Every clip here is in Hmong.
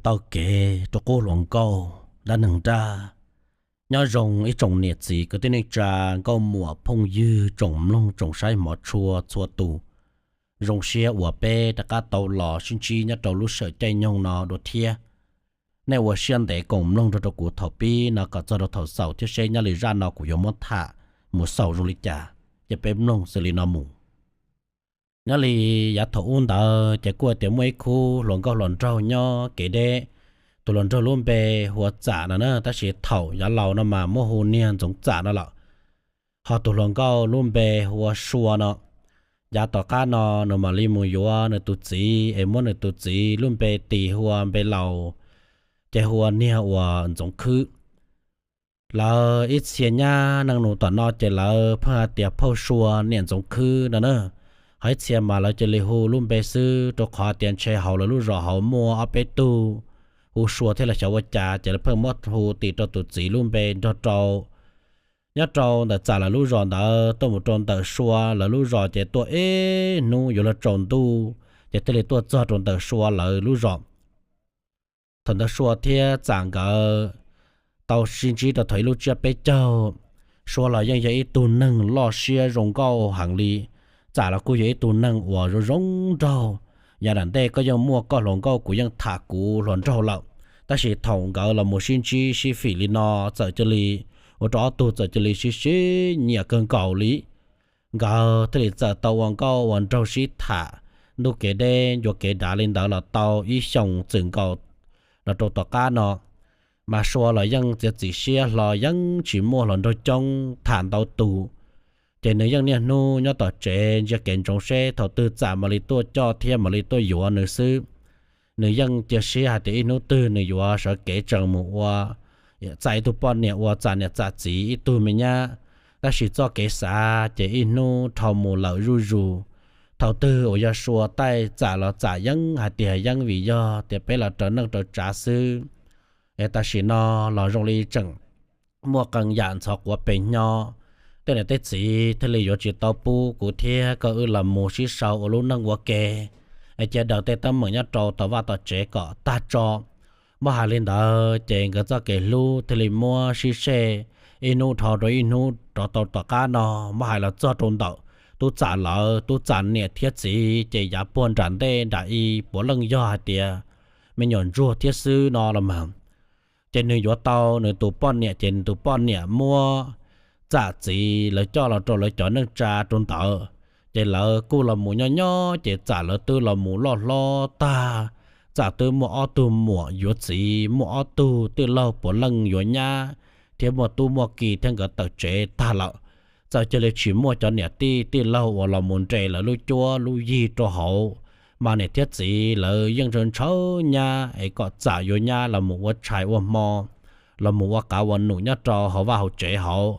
Taug kev rau qub hluas nkauj dab neeg nrab. Nyob zoo ib tsoom niam txiv kwv tij neej tsa, nkauj muam phooj ywg, tsoom mloog tsoom saib hmov tshua txhua tus. Zoo siab uas peb rov qab tau los sib ntsib nyob rau lub sij hawm caij nyoog no dua thiab. Nej ua siab ntev koom mloog nrog rau kuv thaum pib no kom txog rau thaum xaus thiab seb nyob li zaj no kuv yuav muab tham mus xaus zoo li cas, ces peb mloog xws li no mus. Nyob li yav thaum ub ntawd ces kuj tias muaj ib khub hluas nkauj hluas nraug nyob kev deb. Tus hluas nraug lub npe hu ua Txam no na, tab sis thaum yav laus no mas muab hu niag Ntxoov Txam no lawm. Ho tus hluas nkauj lub npe hu ua Sua no. Yav tom qab no nws mam li mus yuav nws tus txiv es muab nws tus txiv lub npe tis hu ua npe laus, ces hu ua niag uas Ntxoov Khwb. Lawv ib txhia nyab neej nus tom no ces lawv pheej hais tias phauj Sua niam Ntxoov Khwb no na. Ho ib txhia mas lawv cia li hu lub npe xwb, rau qhov tias ntshe hauv lawv lub zos hauv muaj ob peb tug hu Sua thiab los xyov ua cas, ces lawv pheej muab hu tis rau tus txiv lub npe nrog rau. Nyob rau ntawm Txam lawv lub zos ntawd tuaj mus rau ntawm Sua lawv lub zos ces tuaj ib hnub yuav luag tsaus ntuj, ces thiaj li tuaj txog rau ntawm Sua lawv lub zos. Thaum ntawd Sua thiab Txam nkawd tau sib ntsib rau thaum ib lub tsiab peb caug. Sua los yeej yog ib tug neeg loj siab zoo nkauj heev li. Txam los kuj yog ib tug neeg uas zoo zoo nraug. Yav nram ntej koj yeej muaj koj hluas nkauj, kuv yeej tham kuv hluas nraug lawm. Tab sis thaum nkawd los mus sib ntsib sib fim li no, txawm cia li ua rau ob tug txawm cia li sib sib nyiam kawg nkaus li. Nkawd thiaj li txawm tau ua nkauj ua nraug sib tham ntuj kev deb ncua kev dav li ntawd los tau ib xyoos txwm nkaus los rau tom qab no. Mas Sua los yeej txiav txim siab hlo, yeej tsis muaj hluas nraug coob tham ntau tus. Ces nws yeej niaj hnub nyob tom tsev ntsia kev ntsoov seb thaum twg Txam mam li tuaj coj thiab mam li tuaj yuav nws xwb. Nws yeej cia siab hais tias ib hnub twg nws yuav sawv kev tseem mus ua Txam ib tug poj niam, ua Txam niam Txam txiv ib tug me nyab. Tab sis txoj kev xav ces ib hnub dhau mus lawm zuj zus. Thaum twg uas yog Sua taij Txam los Txam yeej hais tias yeej vim yog tias peb los raws neej raws tsav xwb. Es tam sim no los zoo li tseem muaj qee yam ntxhov quav pes hnyo, tej niam tej txiv thiaj li yuav tsis tau pub kuv thiab koj wb los mus sib sau ua lub neej ua ke, es cia daws tej teeb meem nyob rau tom vaj tom tsev kom tag tso. Muab hais li ntawd ces nkawd txoj kev hlub thiaj li muab sib sej ib hnub dhau rau ib hnub rov tau tom qab no. Muab hais los txog rau ntawm Tub Txam lawv, Tub Txam niam thiab txiv ces yav puag nram ntej nram i puav leej yog hais tias me nyuam ntsuag thiab xwb no los mas. Ces nws yuav tau nws tus poj niam ces nws tus poj niam muab Txam txiv lawv coj los rau lawv cov neej tsa rau ntawd. Ces lawv kuj los mus nyob nyob ces Txam lawv twb los mus loj hlob tag. Txam twb muaj ob tug muam yuav txiv, muaj ob tug tij laug puav leej yuav nyab, thiab muaj tub muaj ki thiab nkawd tawm tsev tag lawm. Txawm cia li tsis muaj cov niam tij tij laug uas los mus nres lawv lub cuab lub yig rau hauv, mas niam thiab txiv lawv yeej ntshaw ntshaw nyab es kom Txam yuav nyab los mus ua tshais ua hmo, los mus ua qav ua num nyob rau hauv vaj hauv tsev hauv.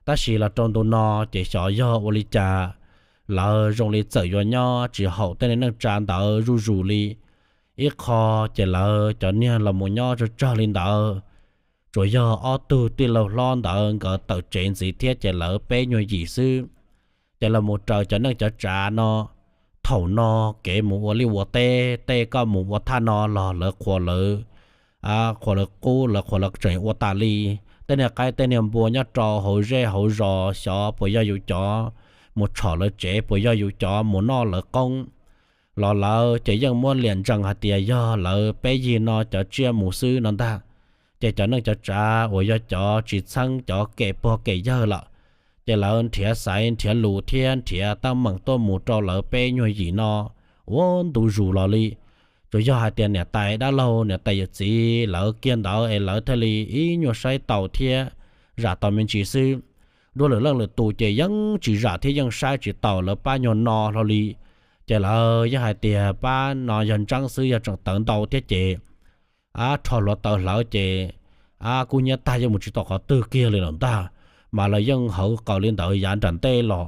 Tab sis los rau ntu no ces xyov yog ua li cas, lawv zoo li txawm yuav nyob tsis haum tej neej tsa ntawd zuj zus li. Ib qho ces lawv cov niag los mus nyob tsawg tsawg li ntawd, tsuas yog ob tug tij laug hlob ntawd nkawd tawm tsev ntxiv thiab ces lawv peb nyuag yim xwb. Ces los mus raws cov neej cov tsav no, thaum no kev mus ua liaj ua teb, tej koj mus ua thaj no los lawv qhuas lawv, qhuas lawv qub, lawv qhuas lawv tseem ua tas li. Tej niag qaib tej niag npua nyob rau hauv zej hauv zos xyov puas yog yus cov, mus tshom lawv tsev puas yog yus cov, mus noj lawv qoob. Los lawv ces yeej muab liam ntsees hais tias yog lawv peb yig no cov tsiaj mus xwb no ntag. Ces cov neej cov tsav uas yog cov tsis txheeb cov kem puag kem yawg lawm, ces lawv nrhiav xaiv nrhiav lus thiab nrhiav teeb meem tuaj mus rau lawv peb nyuag yim no ua ntu zus los li. Tsuas yog hais tias niam tais dab laug niam tais yawm txiv lawv kiag ntawd es lawv thiaj li ib nyuag saib taus thiab zam tau me ntsis xwb. Dua lwm leej lwm tus ces yeej tsis zam thiab yeej saib tsis taus lawv pab nyuag no hlo li. Ces lawv yeej hais tias pab no yog ntseeb xwb, yog tseem tawv ntau thiab ces ab rho hluav taws hlawv ces ab kub hnyiab tag yeej mus tsis tau qhov twg kiag li lawm ntag. Mas lawv yeej hawv qaws li ntawd yav nram ntej los.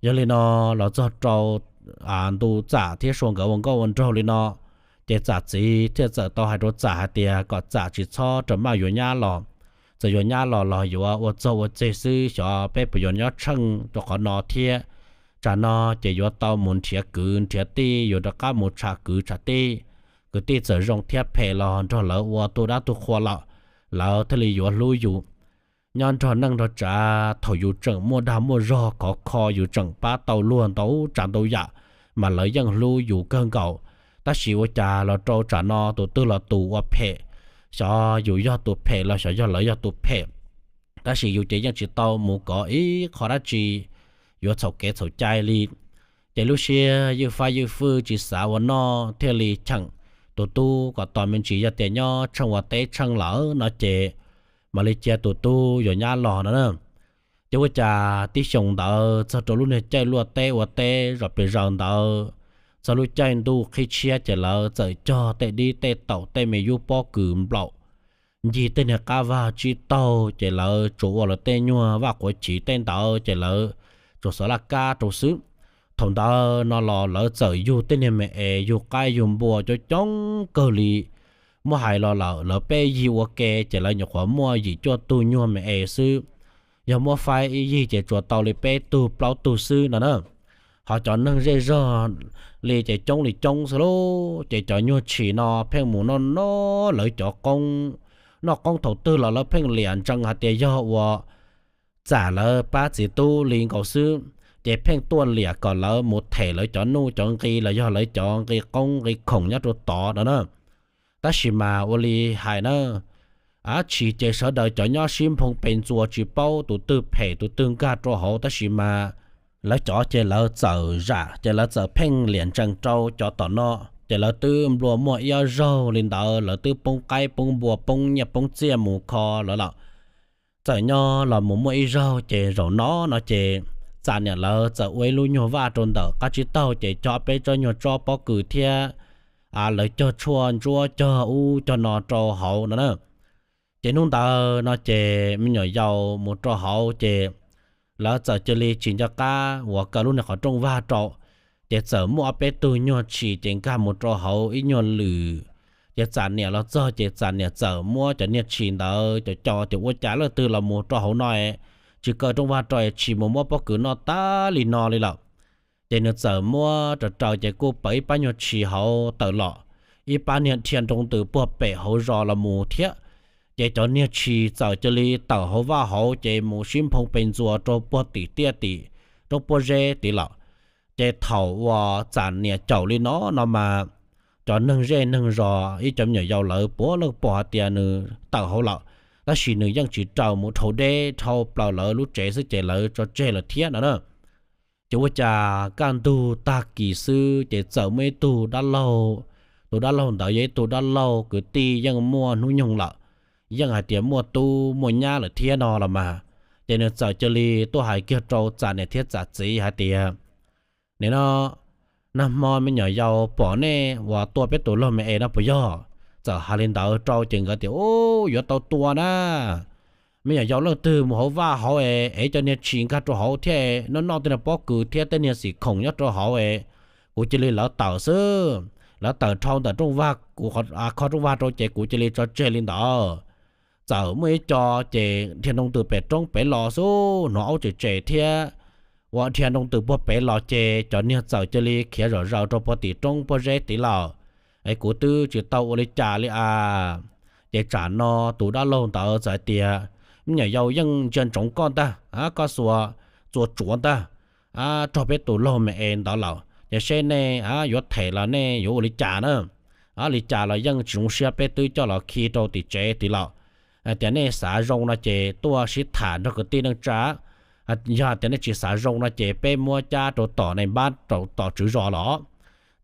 Yog li no los txog rau ntu Txam thiab Sua nkawd ua nkauj ua nraug li no, ces Txam txiv thiaj txawm tau hais rau Txam hais tias kom Txam tsis txhob rawm maj yuav nyab los. Txawm yuav nyab los los yuav ua txog ua tseg xwb, xyov peb puas yuav nyob tsheej rau qhov no thiab. Tsam no ces yuav tau mus nrhiav kwv nrhiav tij, yuav rov qab mus tsham kwv tsham tij, kwv tij txawm zoo thiab phem los nrog lawv ua tug dab tug qhua lawm, lawv thiaj li yuav hlub yus. Nyob nrog neej nrog tsav thaum yus tseem muaj dag muaj zog khov kho yus tseem pab tau luag ntau tsav ntau yam, mas lawv yeej hlub yus kawg nkaus. Tab sis ua cas los rau tsam no tus twg los tus ua phem, xyov yus yog tus phem los xyov yog lawv yog tus phem. Tab sis yus ces yeej tsis tau mus kov ib qho dab tsi yuav txhaum kev txhaum cai li. Ces lub siab ywj fab ywj fwj tsis xav ua noj thiaj li cheem tus tub kom tos me ntsis, yog tias nyob tsheej ua teb tsheej lawm no ces mam li cia tus tub yuav nyab los no na. Ces ua cas tib xyoos ntawd txog rau lub niag caij luaj teb ua teb zom pes zaws ntawd, txog lub caij ntuj qhib tshiab ces lawv txawm cog tej dib tej taum tej me yub pob kws nplaum ncig tej niag qab vag tsib taug, ces lawv tsuas ua lawv tej nyuag vaj quav chiv tej ntawd ces lawv tsuas xov laj kab rau xwb. Thaum ntawd no los lawv txawm yug tej niag me es yug qaib yug npua coob coob kawg li. Muab hais los lawm lawv peb yig ua ke ces lawv nyuam qhuav muaj yim cuaj tug nyuag me es xwb. Yog muab faib ib yig ces tsuas tau li peb tug plaub tug xwb no na. Ho cov neeg zej zog li ces coob li coob xwb lauj. Ces cov nyuag tshis no pheej mus noj noj lawv cov qoob, noj qoob thaum twg los lawv pheej liam ntsees hais tias yog ua txam lawv pab txiv tub li nkaus xwb. Ces pheej tuaj liam kom lawv mus them lawv cov nuj cov nqi los yog lawv cov nqi qoob nqi khoom nyob rau tod no na. Tab sis mas ua li hais na, ab tshis ces sawv daws cov nyob sib nphoo pes ntxuas tsis paub tus twg phem tus twg nkag rau hauv, tab sis mas lawv cov ces lawv txawm zam ces lawv txawm pheej liam ntsees rau cov tom no. Ces lawv twb nplua muaj ib ob zaug li ntawd lawv twb poob qaib poob npua poob nyiaj poob txiaj mus kho lawv lawm. Txawm nyob los mus muaj ib zaug ces zaum no no ces txam niam lawv txawm ua ib lub nyuag vaj rau ntawm qab tsib taug ces cog peb tsob nyuag tsob pob kws thiab lawv cog tshuaj ntsuab cog ub cog no rau hauv no na. Ces hnub ntawd no ces me nyuam yaus mus rau hauv ces lawv txawm cia li tsis nco qab uas kaw lub niag qhov rooj vag rau. Ces txawm muaj ob peb tug nyuag tshis ces nkag mus rau hauv ib nyuag lwm. Ces txam niam los txog ces txam niam txawm muab cov niag tshis ntawd cov cau tias ua cas leej twg los mus rau hauv no tsis kaw rooj vag rau, tshis mus muab pob kws noj tag li no li lawm. Ces nws txawm muab raws raws ces kuj pom ib pab nyuag tshis hauv tawm los, ib pab niag dhia nroo ntws puag pem hauv zos los mus thiab. Ces cov niag tshis txawm cia li tawm hauv vaj hauv ces mus sib nphoo pes ntxuas rau puag tim tiaj tim roob puag zeb tid lawm. Ces thaum uas txam niam caum li no no mas cov neeg zej neeg zos ib cov me nyuam yaus lawv puav leej pom hais tias nws tawm hauv lawm, tab sis nws yeej tsis raws mus dhau deb dhau plaws lawv lub tsev xwb ces lawv tso tseg lawm thiab no na. Ces ua cas kaj ntug tag kis xwb ces txawm muaj ib tug dab laug, tus dab laug ntawd yog ib tug dab laug kwv tij yeej muaj hnub nyoog lawm, yeej hais tias muaj tub muaj nyab lawm thiab no los mas. Ces nws txawm cia li tuaj hais kiag rau txam niam thiab txam txiv hais tias, nim no nag hmo me nyuam yaus pom nej uas tua peb tus laug me es no puas yog? Txawm hais li ntawd rau ces nkawd tias, u, yuav tau tua na. Me nyuam yaus leej twg mus hauv vaj hauv es ev cov niag tshis nkag rau hauv thiab noj noj tej niag pob kws thiab tej niag xim khoom nyob rau hauv es kuv cia li lawv tawm xwb. Lawv tawm dhau ntawm rooj vag, kuv kho rooj vag rau ces kuv cia li tso tseg li ntawd. Txawm muaj ib co ces dhia nroo ntws pem roob pem los xwb, hnov aub tsem tsem thiab ua dhia nroo ntws puag pem los ces cov niag txawm cia li khiav zom zaws rau puag tim roob puag zeb tid lawm. Es kuv twb tsis tau ua li cas li as. Ces tsam no tus dab laug ntawd txawm hais tias, me nyuam yaus yeej ntsia ntsoov koj ntag, koj xuas txuas tsuav ntag, raug peb tus laug me es ntawd lawm ces seb nej yuav them los nej yuav ua li cas na. Li cas los yeej tsis zoo siab, peb twb coj los khi rau tim tsev tid lawm. Hais tias nej xav zoo no ces tuaj sib tham nrog kwv tij neej tsa, yog hais tias nej tsis xav zoo no ces peb muab cab rau tom nais npab rau tom tswv zos los.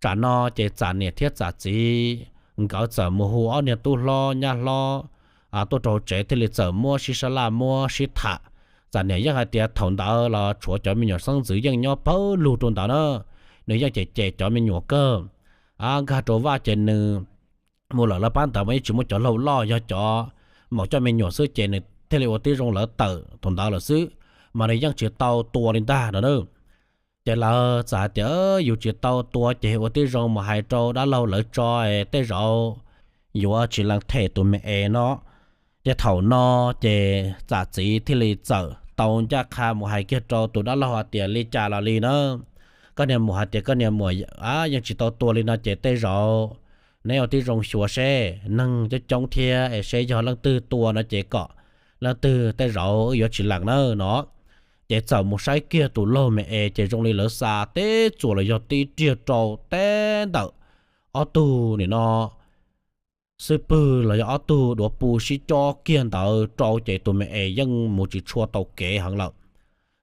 Tsam no ces txam niam thiab txam txiv nkawd txawm mus hu ob niag tub hlob nyab hlob tuaj rau tsev thiaj li txawm muab sib sab laj muab sib tham. Txam niam yeej hais tias thaum ntawd los tshuav cov me nyuam xeeb ntxwv yeej nyob pawg lug rau ntawd na, nws yeej cem cem cov me nyuam kawg. Nkag rau vaj ces nws mus lawm lawv pab ntawd mas yeej tsis muaj cov laug loj, yog cov maum coj me nyuam xwb ces nws thiaj li ua tib zoo lawv tawm thaum ntawd lawm xwb, mas nws yeej tsis tau tua li ntag no na. Ces lawv txawm hais tias yus tsis tau tua ces ua tib zoo mus hais rau dab laug lawv tso, tej zaum yuav tsis lees them tus me es no. Ces thaum no ces txam txiv thiaj li txawm tau ncaj qha mus hais kiag rau tus dab laug hais tias li cas los li na, koj niag muam hais tias koj niag muam yeej tsis tau tua li no ces tej zaum Neb ua tib zoo xyuas seb, neeg coob coob thiab es seb yog leej twg tua no ces kom leej twg tej zaum wb yuav tsis lees na no. Ces txawm mus saib kiag tus laug me es ces zoo li lawv xa teb txuas los yog tib riag rau teb ntawm ob tug nim no xwb pwg los yog ob tug duav pw sib cob kiag ntawd rau ces tus me es yeej mus tsis tshua tau kev heev lawm.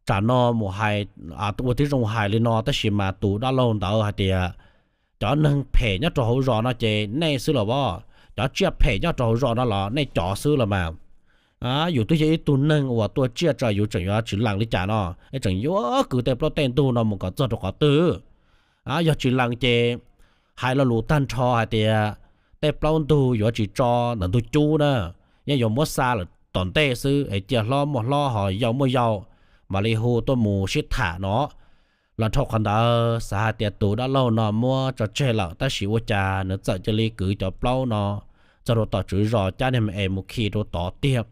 Tsam no mus hais, ua tib zoo hais li no tab sis mas tus dab laug ntawd hais tias, cov neeg phem nyob rau hauv zos no ces nej xwb los as, cov tsiaj phem nyob rau hauv zos no los nej cov xwb los mas. Yus twb yog ib tug neeg uas tua tsiaj tso yus tseem yuav tsis lees li cas no, tseem yuav kwv tej plaub tej ntug no mus kom txog rau qhov twg? Yog tsis lees ces hais lo lus tag nrho hais tias tej plaub ntug yuav tsis tso ntawm ntug cub na, yeej yuav muab xa lawm tom ntej xwb es cia hlob muaj hlob ho yau muaj yau mam li hu tuaj mus sib tham no. Los dhau qhov ntawd xav hais tias tus dab laug no muab tso tseg lawm tab sis ua cas nws txawm cia li kwv cov plaub no txog rau tom tswv zos cab niag me es mus khi rau tod tiag.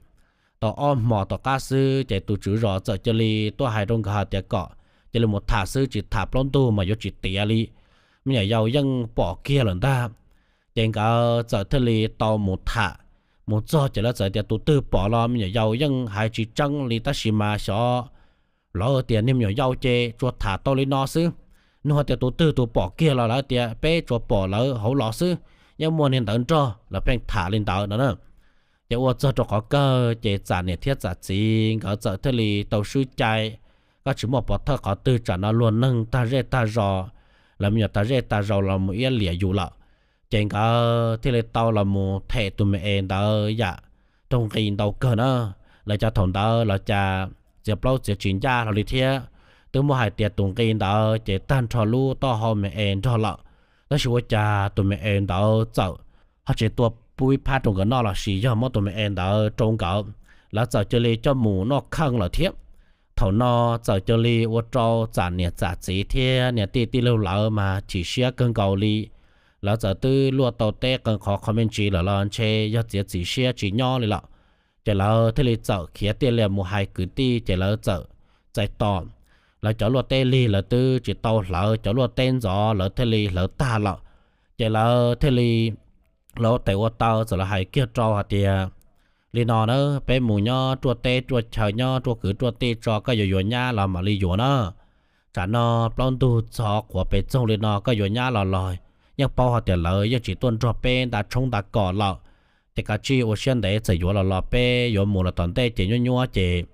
Tau ob hmos tom qab xwb ces tus tswv zos txawm cia li tuaj hais rau nkawd hais tias kom cia li mus tham xwb, tsis tham plaub ntug mas yuav tsis tiav li, me nyuam yaus yeej pom kiag lawm ntag. Ces nkawd txawm thiaj li tau mus tham. Mus txog ces lawv txawm tias tus twg pom los me nyuam yaus yeej hais tsis tseeb li tab sis mas xyov lawv tias niag me nyuam yaus ces tsuas tham tau li no xwb. Nug tias tus twg tus pom kiag los lawv tias peb tsuas pom lawv hauv los xwb, yeej muaj niag ntawd nrog lawv pheej tham li ntawd no na. Ces ua txog rau qhov kawg ces txam niam thiab txam txiv nkawd txawm thiaj li tau swb cai, koj tsis muaj pov thawj qhov twg tsam no luag neeg tag zej tag zos, lawv me nyuam tag zej tag zos los mus iab liam yus lawm. Ces nkawd thiaj li tau los mus them tus me es ntawd yam raug nqi ntau kawg na. Lawv cov thaum ntawd los cas txiav plaub txiav tsis ncaj hlo li thiab. Twb muab hais tias tus nqi ntawd ces tag nrho lub taub hau me es nrog lawm, tab sis ua cas tus me es ntawd txawm ho tsis tua pub ib phab rau nkawd noj los sis yog muab tus me es ntawd rau nkawd, lawv txawm cia li coj mus noj kheej lawm thiab. Thaum no txawm cia li ua rau txam niam txam txiv thiab niam tij tij laug lawv mas chim siab kawg nkaus li. Lawv txawm twb luaj tau teb qee qhov qhov me ntsis lawm los ntshe yog txiav txim siab tsis nyob li lawm. Ces lawv thiaj li txawm khiav tiaj lias mus hais kwv tij ces lawv txawm txais tos. Lawv cov luaj teb lig lawv twb tsis tau hlawv, cov luaj teb ntxov lawv thiaj li hlawv tag lawm. Ces lawv thiaj li, lawv ua tes ua taw txawm los hais kiag rau hais tias, li no na, peb mus nyob ruaj teb ruaj chaw nyob ruaj kwv ruaj tij tso, koj yuav yuav nyab los mam li yuav na. Tsam no plaub ntug txhov quav pes txoog li no koj yuav nyab los los yeej paub hais tias lawv yeej tsis tuaj nrog peb nta tshoob nta kos lawm. Ces kav tsij ua siab ntev, txawm yuav los los peb yuav mus los tom ntej ces nyuab nyuab ces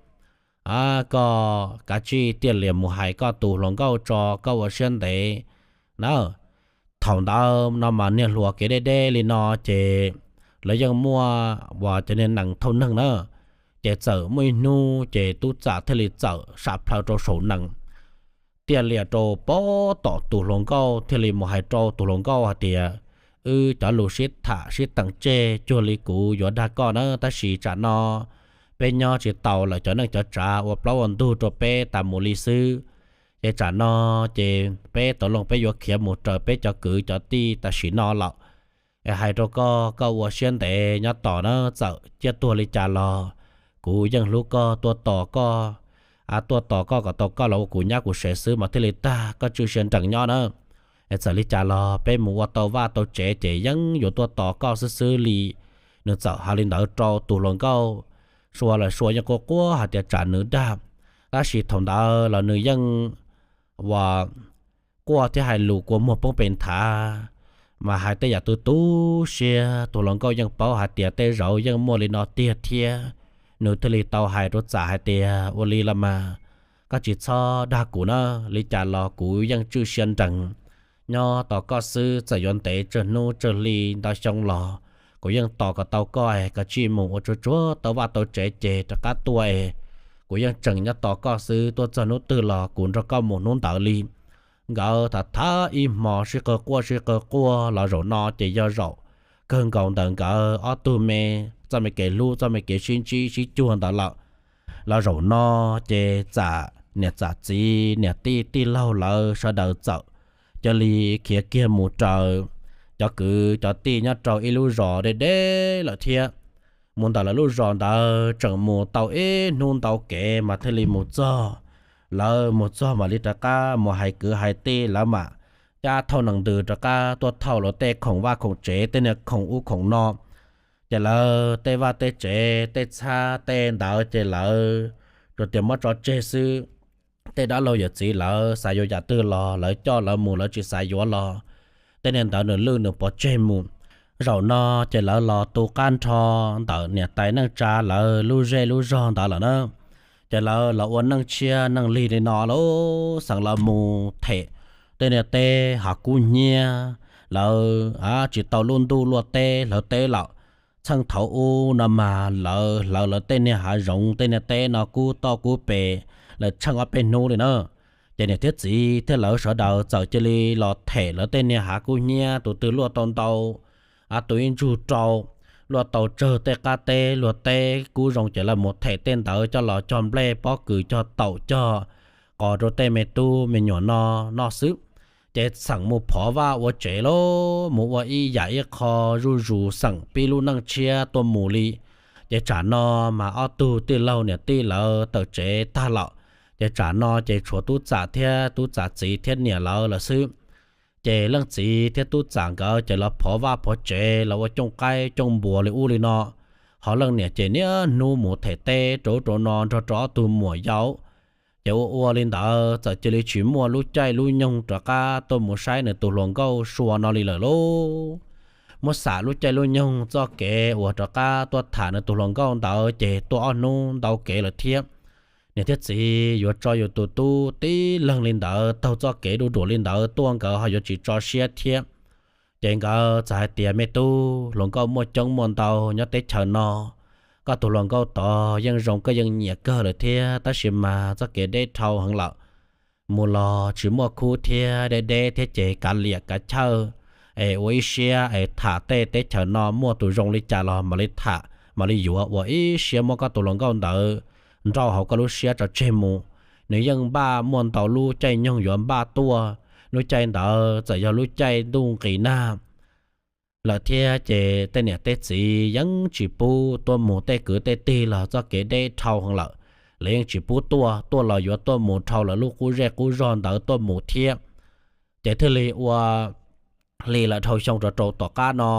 koj kav tsij tiaj lias mus hais koj tus hluas nkauj tso, koj ua siab ntev na. Thaum ntawd no mas niag hluas kev deb deb li no ces lawv yeej muaj uas cov niag nees thauj neeg na. Ces txawm muaj ib hnub ces tub txam thiaj li txawm sam plhaw rau saum nees. Tiaj lias rau pem tom tus hluas nkauj thiaj li mus hais rau tus hluas nkauj hais tias, wb cov lus sib tham sib teem tseg cuag li kuv yuav dag koj na, tab sis tsam no peb nyob tsis taus lawm, cov neej cov tsav ua plaub ua ntug rau peb tas mus li xwb. Ces tsam no ces peb tau loo peb yuav khiav mus raws peb cov kwv cov tij tam sim no lawm. Es hais rau koj, koj ua siab ntev nyob tos na, txawm ciaj tuag li cas los kuv yeej hlub koj, tuaj tos koj, a tuaj tos koj kom tau koj los ua kuv nyab kuv sev xwb mas thiaj li tag, koj tswj siab nrees nyob na. Es txawm li cas los peb mus ua tau vaj tau tsev ces yeej yuav tuaj tos koj xwb xwb li. Nws txawm hais li ntawd rau tus hluas nkauj, Sua los Sua yeej quaj quaj hais tias tsam nws dag, tab sis thaum ntawd los nws yeej uas quaj thiab hais lus kua muag poob pes nthav, mas hais tej yam tu tu siab. Tus hluas nkauj yeej paub hais tias tej zaum yeej muaj li no tiag thiab, nws thiaj li tau hais rau Txam hais tias, ua li los mas koj tsis txhob dag kuv na, li cas los kuv yeej tswj siab nrees nyob tos koj xwb, txawm yuav ntev tsawg hnub tsawg hli ntau xyoo los kuv yeej tos kom tau koj. Koj tsij mus ua tsuag tsuag tau vaj tau tsev ces rov qab tuaj es kuv yeej tseem nyob tos koj xwb, tuaj txog hnub twg los kuv nrog koj mus hnub ntawd li. Nkawd tham tham ib hmo sib qawg quaj sib qawg quaj los zaum no ces yog zaum kawg nkaus ntawm nkawd ob tug me, txoj me kev hlub txoj me kev sib ntsib sib cuag ntawd lawm. Los zaum no ces Txam niam Txam txiv niam tij tij laug lawv sawv daws txawm cia li khiav kiag mus raws cov kwv cov tij nyob rau ib lub zos deb deb lawm thiab. Mus ntawm lawv lub zos ntawd tseem mus tau ib hnub ntau kev mas thiaj li mus txog. Lawv mus txog mam li rov qab mus hais kwv hais tij, lawv mam cab thauj nees ntws rov qab tuaj thauj lawv tej khoom vaj khoom tsev, tej niag khoom ub khoom no. Ces lawv tej vaj tej tsev tej txhab tej ntawd ces lawv tsuas tias muab tso tseg xwb. Tej dab laug yawm txiv lawv xav yuav yam twg los lawv coj lawv mus, lawv tsis xav yuav los tej niag ntawd nws lwj nws pov tseg mus. Zaum no ces lawv los tu qab nrho ntawm niam tais neej tsa lawv lub zej lub zog ntawd lawm na. Ces lawv los ua neej tshiab neej lig li no lawm, xeev lawv mus them tej niag teb hav kub hnyiab, lawv tsis tau lub ntuj luaj teb hlawv teb lawm. Txheej thaum ub no mas lawv hlawv lawv tej niag hav zoov tej niag teb no kub toj kub pes, lawv tsheej ob peb hnub li na. Ces niam thiab txiv thiab lawv sawv daws txawm cia li los them lawv tej niag hav kub hnyiab, tus twg luaj tau ntau, a tus ib ntsug rau, luaj tau tsawg tej qab teb luag teb kub zoo ces lawv mus them tej ntawd coj los cog nplej pob kws cog taum cog qos rau tej me tub me nyuam no noj xwb. Ces xeem mus phov vaj ua tsev lawm, mus ua ib yam ib qho zuj zus, xeem pib lub neej tshiab tuaj mus li. Ces tsam no mas ob tug tij laug niam tij lawv tawm tsev tag lawm, ces tsam no ces tshuav tub txam thiab tub txam txiv thiab niam lawv lawm xwb. Ces leej txiv thiab tub txam nkawd ces los phov vaj phov tsev los ua cooj qaib cooj npuas li ub li no. Ho leej niam ces niaj hnub mus them teb rau ub rau no nrog rau ob tug muam yau. Ces ua ua li ntawd txawm cia li tsis muaj lub caij lub nyoog rov qab tuaj mus saib nws tus hluas nkauj Sua no li lawm lauj. Muab xam lub caij lub nyoog txoj kev uas rov qab tuaj tham nws tus hluas nkauj ntawd ces tuaj ob hnub ntau kev lawm thiab. Niam thiab txiv yuav tso yus tus tub tib leeg li ntawd taug txoj kev duj duam li ntawd tuaj nkawd ho yuav tsis tso siab thiab. Ces nkawd txawm hais tias, me tub, hluas nkauj muaj coob muaj ntau nyob teb chaws no, koj tus hluas nkauj tod yeej zoo koj yeej nyiam kawg lawm thiab, tab sis mas txoj kev deb dhau heev lawm. Mus los tsis muaj khub thiab, deb deb thiab ces kav liam kav chawj es ua ib siab es tham tej teb chaws no muaj tus zoo li cas los mam li tham mam li yuav, ua ib siab muab koj tus hluas nkauj ntawd nrauj hauv koj lub siab tso tseg mus. Nws yeej npaj muaj ntau lub caij nyoog yuav npaj tuaj, lub caij ntawd txawm yog lub caij ntuj nqis nag lawm thiab ces tej niam tej txiv yeej tsis pub tuaj mus, tej kwv tej tij los txoj kev deb dhau heev lawm, lawv yeej tsis pub tuaj, tuaj los yuav tuaj mus dhau lawv lub qub zej qub zog ntawd tuaj mus thiab. Ces thiaj li ua hli lawm dhau xyoo rau rau tom qab no,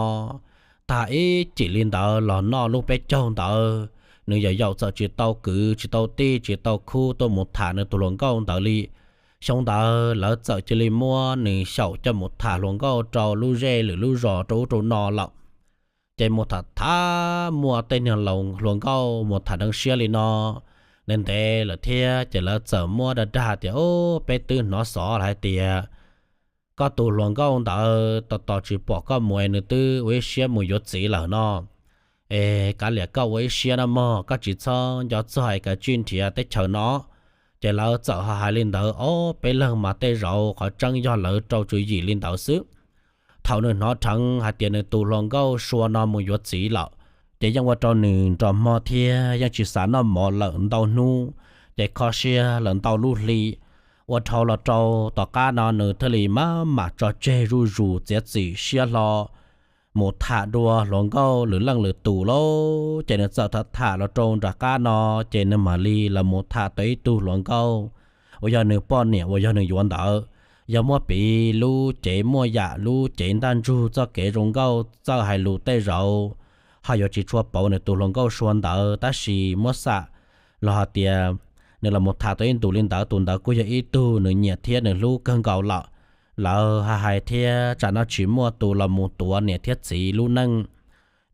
tag ib cim li ntawd los noj lub peb caug ntawd, nws yawm yaum txawm tsis tau kwv tsis tau tij tsis tau khub tuaj mus tham nws tus hluas nkauj ntawd li. Xyoo ntawd lawv txawm cia li muab nws xyaum coj mus tham hluas nkauj rau lub zej lwm lub zos rau ub rau no lawm. Ces mus tham tham muaj tej niag hluas nkauj mus tham dheev siab li no ntev ntev lawm thiab, ces lawv txawm muab dag dag tias, o, peb twb hnov xov hais tias koj tus hluas nkauj ntawd tos tos tsis pom koj mus es nws twb ua ib siab mus yuav txiv lawm no. Es kav liam koj ua ib siab na mog, koj tsis txhob nco txog es kav tsij nrhiav teb chaws no. Ces lawv txawm ho hais li ntawd ob peb leeg mas tej zaum qhov tseeb yog lawv rau tswv yim li ntawd xwb. Thaum nws hnov dheev hais tias nws tus hluas nkauj Sua no mus yuav txiv lawm, ces yeej ua rau nws nrog hmo thiab yeej tsis xav noj mov lawm ntau hnub, ces kho siab lawm ntau lub hli. Ua dhau los rau tom qab no nws thiaj li maj mam tso tseg zuj zus txiav txim siab hlo mus tham dua hluas nkauj lwm leej lwm tus lauj. Ces nws txawm tham tham los rau nram qab no, ces nws mam li los mus tham tau ib tug hluas nkauj uas yog nws poj niam uas yog nws yuav ntawd. Yog muab piv lub cev muaj yam lub cev ntaj ntsug txoj kev zoo nkauj txawj hais lus tej zaum ho yuav tsis tshua pauv nws tus hluas nkauj Sua ntawd, tab sis muab xam los hais tias nws los mus tham tau ib ntus li ntawd, tus ntawd kuj yog ib tug nws nyiam thiab nws hlub kawg nkaus lawm. Lawv hais hais thiab tsam no tsis muaj tus los mus tuav niam thiab txiv lub neej,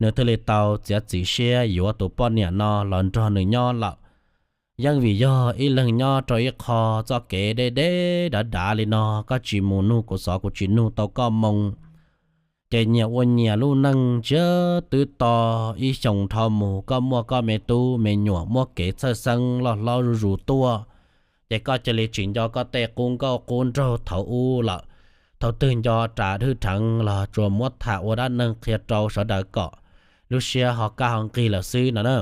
nws thiaj li tau txiav txim siab yuav tus poj niam no los nrog nws nyob lawm. Yeej vim yog ib leeg nyob rau ib qho txoj kev deb deb dav dav li no, koj tsis mus nug kuv xov kuv tsis nug tau koj moo, ces nyias ua nyias lub neej ntsiag twb to ib xyoos dhau mus, koj muaj koj me tub me nyuam muaj kev txhawj xeeb loj hlob zuj zus tuaj, ces koj cia li tsis nco koj tej qub nkauj qub nraug thaum ub lawm. Thaum twg nco ras hwj dheev los tsuas muab tham ua dab neeg qhia rau sawv daws kom lub siab ho kaj ho nqig lawm xwb no na.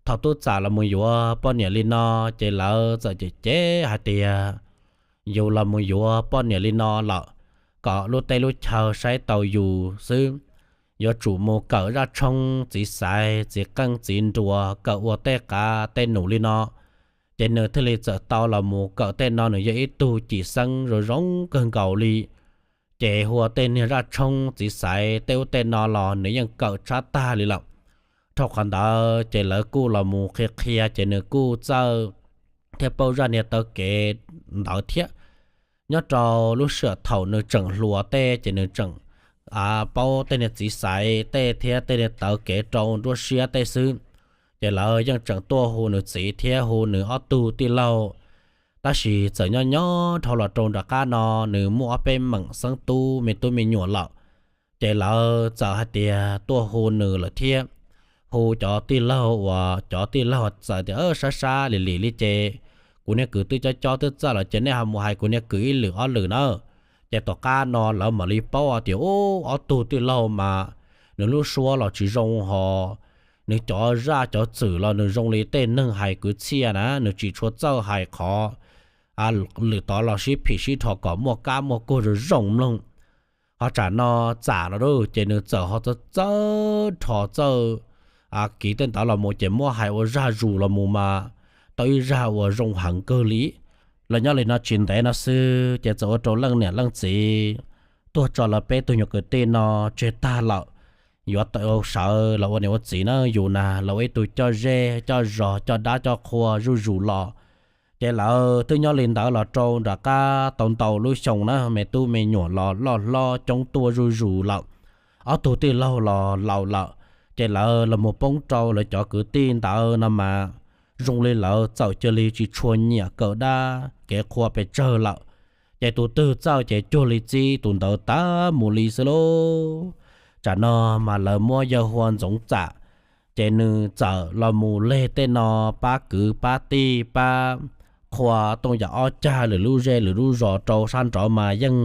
Thaum tub txam los mus yuav poj niam li no, ces lawv txawm cem cem hais tias yus los mus yuav poj niam li no lawm, kom lub teb lub chaw saib taus yus xwb. Yuav tsum mus kawm zaj tshoob txiv xaiv txiv qeej txiv nruas, kawm ua tej qav tej num li no. Ces nws thiaj li txawm tau los mus kawm tej no, nws yog ib tug cim xeeb zoo zoo kawg nkaus li. Ces hu ua tej niag zaj tshoob txiv xaiv tej ub tej no los nws yeej kawm tshab tag li lawm. Dhau qhov ntawd ces lawv kuj los mus qhia qhia ces nws kuj txawj thiab paub zaj niag taw kev ntawd thiab. Nyob rau lub sij hawm thaum nws tseem hluas tej ces nws tseem paub tej niag txiv xaiv tej thiab tej niag taw kev rau nruab siab tej xwb. Ces lawv yeej tseem tuaj hu nws txiv thiab hu nws ob tug tij laug. Tab sis txawm nyob nyob dhau los rau nram qab no, nws muaj ob peb meem xeeb tub me tub me nyuam lawm, ces lawv txawm hais tias tuaj hu nws lawm thiab. Hu cov tij laug uas cov tij laug txawm tias sab sab lim lim li ces kuv niag kwv twb cob cob twb txawj lawm ces nej ho mus hais kuv niag kwv ib lwm ob lwm na. Ces tom qab no lawv mam li paub tias ub, ob tug tij laug mas nws lub suab los tsis zoo hos, nws cov zaj cov txwm los nws zoo li tej neeg hais kwv txhiaj na, nws tsis tshua txawj hais qhov lwm tod los sib phim sib dhos kom muaj kab muaj kuag zoo zoo mloog. Ho tsam no txawm los ces nws txawm ho txawj txawj rho txawj kiv tej ntawd los mus ces muab hais ua zaj zus los mus mas tau ib zaj uas zoo heev kawg li. Los nyob li no tsis ntev no xwb ces txawm ua rau leej niam leej txiv tuag tso lawv peb tug nyuag kwv tij no tseg tag lawm. Yuav tau sawv los ua niam ua txiv na, yus na los ua ib tug coj zej coj zos coj dab coj qhua zuj zus los. Ces lawv twb nyob li ntawd los rau nram qab tau ntau lub xyoo na, me tub me nyuam los loj hlob coob tuaj zuj zus lawm. Ob tug tij laug los laus lawm, ces lawv los mus poob rau lawv cov kwv tij ntawd no mas zoo li lawv txawm cia li tsis tshua nyiam kawm dab kev qhua pes tsawg lawm. Ces tus twg txawj ces cuag li txib tus ntawd tag mus li xwb lauj. Tsam no mas lawv muab yawg hu ua Ntxoov Txam, ces nws txawm los mus leg tej no pab kwv pab tij pab qhua tooj yam ob cag lwm lub zej lwm lub zos rau sab nraud mas yeej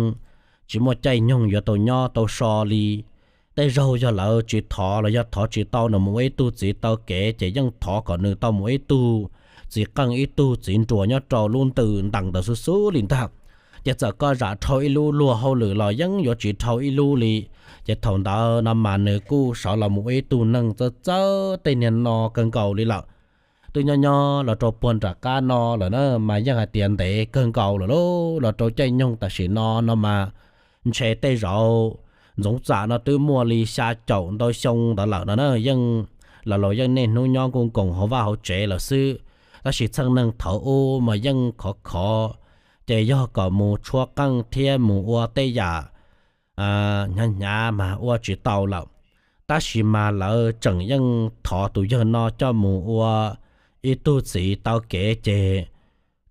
tsis muaj caij nyoog yuav tau nyob tau so li. Tej zaug yog lawv tsis thov los yog thov tsis tau nws mus ua ib tug txiv taw kev ces yeej thov kom nws tau mus ib tug txiv qeej ib tug txiv nruas nyob rau lub ntws ntees ntawd xub xub li ntag. Ces txawm koj zam dhau ib lub luag hauj lwm los yeej yuav tsis dhau ib lub li. Ces thaum ntawd no mas nws kuj sawv los mus ua ib tug neeg txawj txawj tej niag no kawg nkaus li lawm. Twb nyob nyob los rau puag nram qab no lawm na mas yeej hais tias ntev kawg nkaus lawm lauj, los rau caij nyoog tam sim no no mas ntshe tej zaum Ntxoov Txam no twb muaj li xya caum ntau xyoo ntawd lawm no na, yeej los laus yeej niaj hnub nyob nkuj nkoos hauv vaj hauv tsev lawm xwb. Tab sis txheej neeg thaum ub mas yeej khov khov, ces yog kom mus tshuab qeej thiab mus ua tej yam hnyav hnyav mas ua tsis tau lawm. Tab sis mas lawv tseem yeej thov tus yawg no coj mus ua ib tug txiv taw kev ces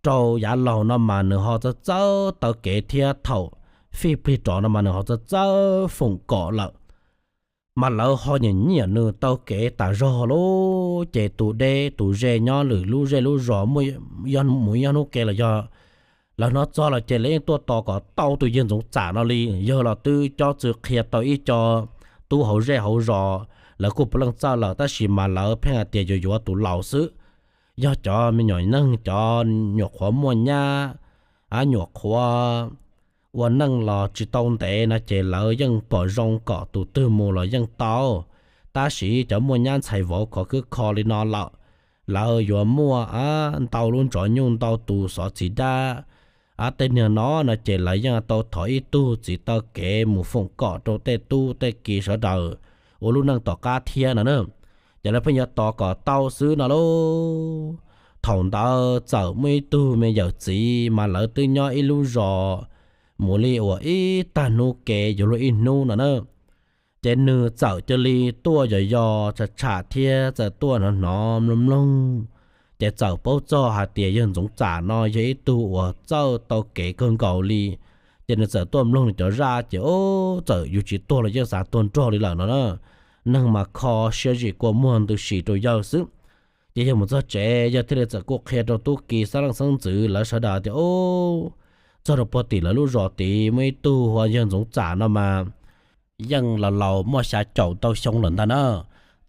rau yav laus no mas nws ho txawj txawj taw kev thiab thaum fij plig rov no mas nws ho txawj txawj foom kom lawm. Mas lawv ho nyiam nyiam nws taw kev tas zog lauj, ces tus deb tus ze nyob lwm lub zej lub zos mus ib hnub ke los yog lawv hnov txog lawm ces lawv yeej tuaj tos kom tau tus yawg Ntxoov Txam no li. Yawg los twb cob txwv qhia tau ib co tub hauv zej hauv zos, lawv kuj puav leej txawj lawm tab sis mas lawv pheej hais tias yuav yuav tus laus xwb. Yog cov me nyuam neeg cov nyuam qhuav muaj nyab, nyuam qhuav ua neej los tsis tau ntev no ces lawv yeej pom zoo kom tus twg mus los yeej tau. Tab sis cov muaj nyab ntxhais vauv khov khwb kho li no lawm, lawv yuav muaj ntau lub ntsov nyuj ntau tus xov txiv dab, tej niag no no ces lawv yeej tau thov ib tug txiv taw kev mus foom kom rau tej tub tej ki sawv daws ua lub neej tom qab thiab no na. Ces lawv pheej yuav tos kom tau xwb no lauj. Thaum ntawd txawm muaj ib tug me yawm txiv mas lawv twb nyob ib lub zos mus li uas ib tag hnub ke yuav luag ib hnub no na. Ces nws txawm cia li tuaj yos yos tsham tsham thiab txawm tuaj hnov hnov mloog mloog, ces txawm paub txog hais tias yawg Ntxoov Txam no yog ib tug uas txawj taw kev kawg nkaus li. Ces nws txawm tuaj mloog nws cov zaj ces ub, txawm yus tsis tuag los yeej xav tuag nrog li lawm no na. Neeg mas kho siab zim kua muag ntws si rau yawg xwb. Ces yawg mus txog tsev yawg thiaj li txawm kuj qhia rau tub ki xeeb leej xeeb ntxwv lawv sawv daws tias ub, txog rau puag tim lawv lub zos tid muaj ib tug hu ua yawg Ntxoov Txam no mas yeej los laus muaj xya caum ntau xyoo lawm ntag na.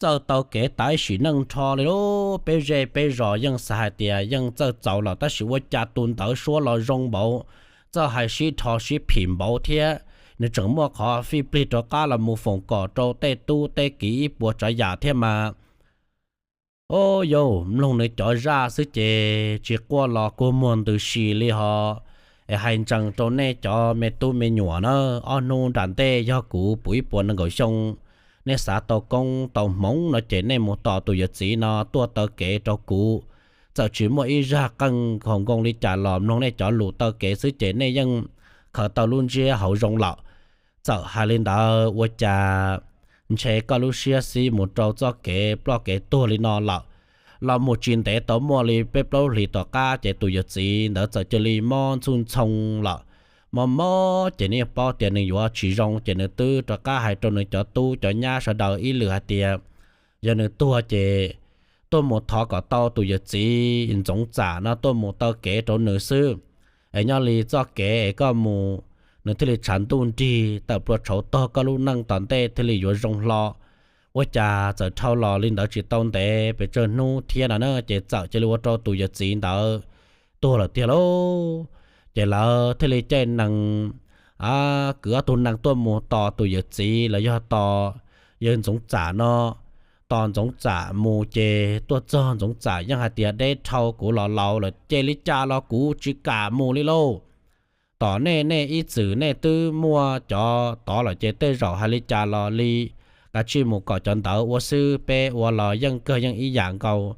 Txawj taw kev tab sim neej nrho li lauj, peb zej peb zos yeej xav hais tias yeej txawj txaus lawm tab sis ua cas tus ntawd suab los zoo npaum, txawj hais sib dhos sib phim npaum thiab. Nws tseem muaj qhov fij plig rov qab los mus foom kom rau tej tub tej ki ib puas tsav yam thiab mas. Ub, yus mloog nws cov zaj xwb ces tsis quaj los kua muag ntws si li hos. Es hais ntsees rau nej cov me tub me nyuam na, ob hnub nram ntej yog kuv puv ib puas nees nkaum xyoo, nej xav tau koob tau hmoov no ces nej mus tos tus yawm txiv no tuaj taw kev rau kuv. Txawm tsis muaj ib zaj qeej haus nkoos li cas los mloog nej cov lus taw kev xwb ces nej yeej khaws tau lub ntsiab hauv zoo lawm. Txawm hais li ntawd ua cas ntshe koj lub siab xib mus rau txoj kev ploj kev tuag li no lawm. Los mus tsis ntev tau muaj li peb plaub hlis tom qab ces tus yawm txiv ntawd txawm cia li mob ntxhub ntxhoo lawm. Mob mob ces nws yeej paub tias nws yuav tsis zoo ces nws twb rov qab hais rau nws cov tub cov nyab sawv daws ib lwm hais tias yog nws tuag ces tuaj mus thov kom tau tus yawm txiv Ntxoov Txam no tuaj mus taw kev rau nws xwb. Es nyob li txoj kev es koj mus, nws thiaj li tshav ntuj nrig tawm plua tshauv tog koj lub neej tom ntej thiaj li yuav zoo hlo. Ua cas txawm dhau los li ntawd tsis tau ntev pes tsawg hnub thiab no na ces txawm cia li ua rau tus yawm txiv ntawd tuag lawm tiag lauj. Ces lawv thiaj li caij nees kwv ob tug nees tuaj mus tos tus yawm txiv los yog tos yawg Ntxoov Txam no. Tos Ntxoov Txam mus ces tuaj txog Ntxoov Txam yeej hais tias deb dhau kuv los laus lawm ces li cas los kuv tsis kam mus li lauj. Tom nej nej ib txwm nej twb muaj cov tod lawm ces tej zaum hais li cas los li, kav tsij mus kom cov ntawd ua xwb, peb ua los yeej kawg yeej ib yam nkaus.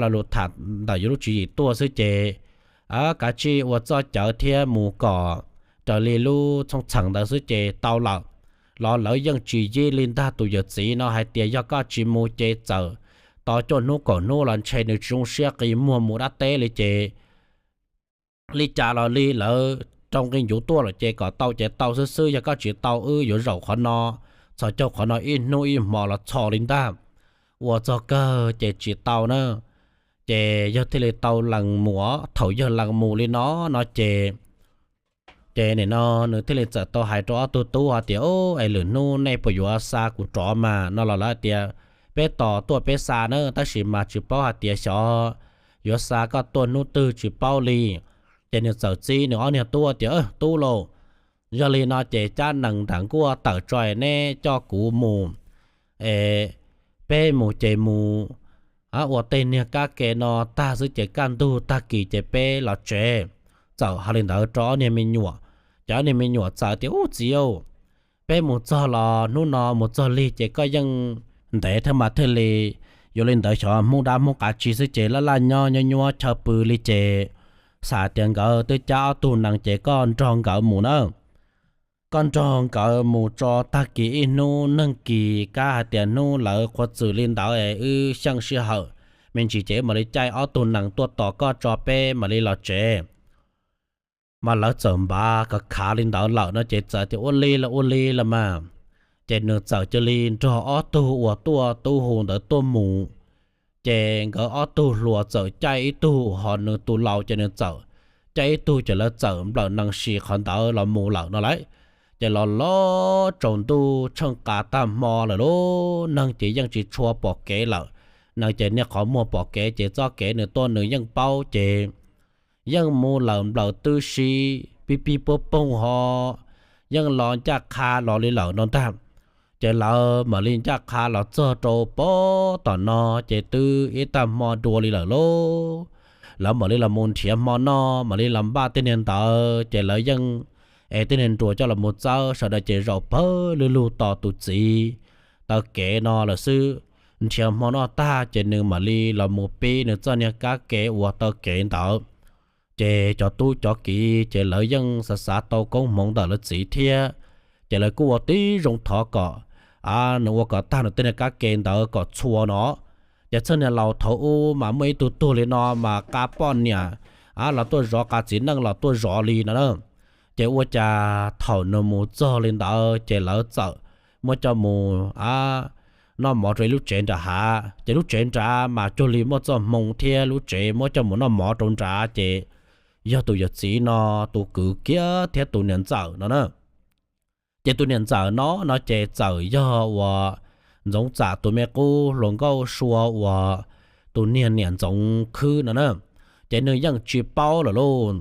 Los lus tham ntawm yus lub tswv yim tuaj xwb ces kav tsij ua txoj cawv thiab mus kom raws li lub txhooj txheem ntawd xwb ces tau lawm. Los lawv yeej tsis yib li ntag, tus yawm txiv no hais tias yog koj tsis mus ces txawm tos cuaj hnub kaum hnub los ntshe nws tsis zoo siab qi muag mus dab teb li ces li cas los li lawv rau nqi ncuv tuaj lawm ces kom tau ces tau xwb xwb, yog koj tsis tau wb yuav zaum qhov no txhos caug qhov no ib hnub ib hmo los txhos li ntag. Ua txog kawg ces tsis tau na. Ces yawg thiaj li tau lees mus, thaum yawg lees mus li no no ces ces nim no nws thiaj li txawm tau hais rau ob tug tub hais tias, Ub, es lwm hnub nej puas yuav xa kuv rov mas? No los lawv hais tias, Peb tos tuaj peb xa na, tab sis mas tsis paub hais tias xyov yuav xa koj tuaj hnub twg tsis paub li. Ces nws txawm txib nws ob niag tub tias, Tub lauj, yog li no ces cab nees nram nkuaj tawm tso es neb coj kuv mus, es peb mus ces mus ua tej niag kab ke no tag xwb ces kaj ntug tag kis ces peb los tsev. Txawm hais li ntawd rau ob niag me nyuam, ces ob niag me nyuam txawm tias, Ub txiv, peb mus txog los hnub no mus txog lig ces koj yeej ntev thiab mas thiaj li, yuav li ntawd xyov hmoob dab hmoob qav tsi xwb ces laj laj nyob nyob nyuab chaw pw li ces xav tias nkawd twb cab ob tug nees ces koj nrog nkawd mus na. Koj nrog nkawd mus tso tag kis ib hnub neeg kis, kab hais tias hnub lawv qhuav txwm li ntawd es wb xyeej sij hawm me ntsis ces wb mam li caij ob tug nees tuaj tos koj tso peb mam li los tsev. Mas lawv txawm npav khav khav li ntawd lawm no ces txawm tias, Ua li los ua li los mas. Ces nws txawm cia li nrog ob tug uas tuaj tub hu ntawd tuaj mus. Ces nkawd ob tug hluas txawm caij ib tug, ho nws tus laus ces nws txawm caij ib tug, ces lawv txawm nplawm nees si qhov ntawd los mus lawm no lauj. Ces los los tsaus ntuj tsheej qas tag hmo lawm lauj, neeg ces yeej tsis tshua pom kev lawm. Neeg ces niaj qhov muag pom kev ces txoj kev nws tuaj nws yeej paub ces yeej mus lawm nplawm twb si pib pib puab poog ho yeej los ncaj qha los li lawm no ntag. Ces lawv mam li ncaj qha los txog rau pob tom no ces twb ib tag hmo dua li lawm lauj. Lawv mam li los mus nrhiav hmo noj, mam li los npaj tej niag ntawd ces lawv yeej es tej niag nruas coj los mus txawb, sawv daws ces zaum pawg lug lug tos tus txiv taw kev no lawm xwb. Nrhiav hmo noj tag ces nws mam li los mus pib nws txoj niag kab ke uas taw kev ntawd. Ces cov tub cov kiv ces lawv yeej xav xav tau koob hmoov ntawm lawv txiv thiab, ces lawv kuj ua tib zoo thov kom nws ua kom tag nws tej niag kab ke ntawd kom txhua no. Ces txheej niag laus thaum ub mas muaj ib tug tuag li no mas qa poj niam los tuaj zov, qa txiv neej los tuaj zov li no na. Ces ua cas thaum nws mus txog li ntawd ces lawv txawm muab coj mus noj mov rau ib lub tsev nram hav. Ces lub tsev nrad mas cuag li muaj txoj hmoo thiab lub tsev muab coj mus noj mov rau nrad ces yog tus yawm txiv no tus kwv kiag thiab tus niam ntxawm no na. Ces tus niam ntxawm no no ces txawm yog uas Ntxoov Txam tus me qub hluas nkauj Sua uas tus niag niam Ntxoov Khwb no na. Ces nws yeej tsis paub lawm lauj.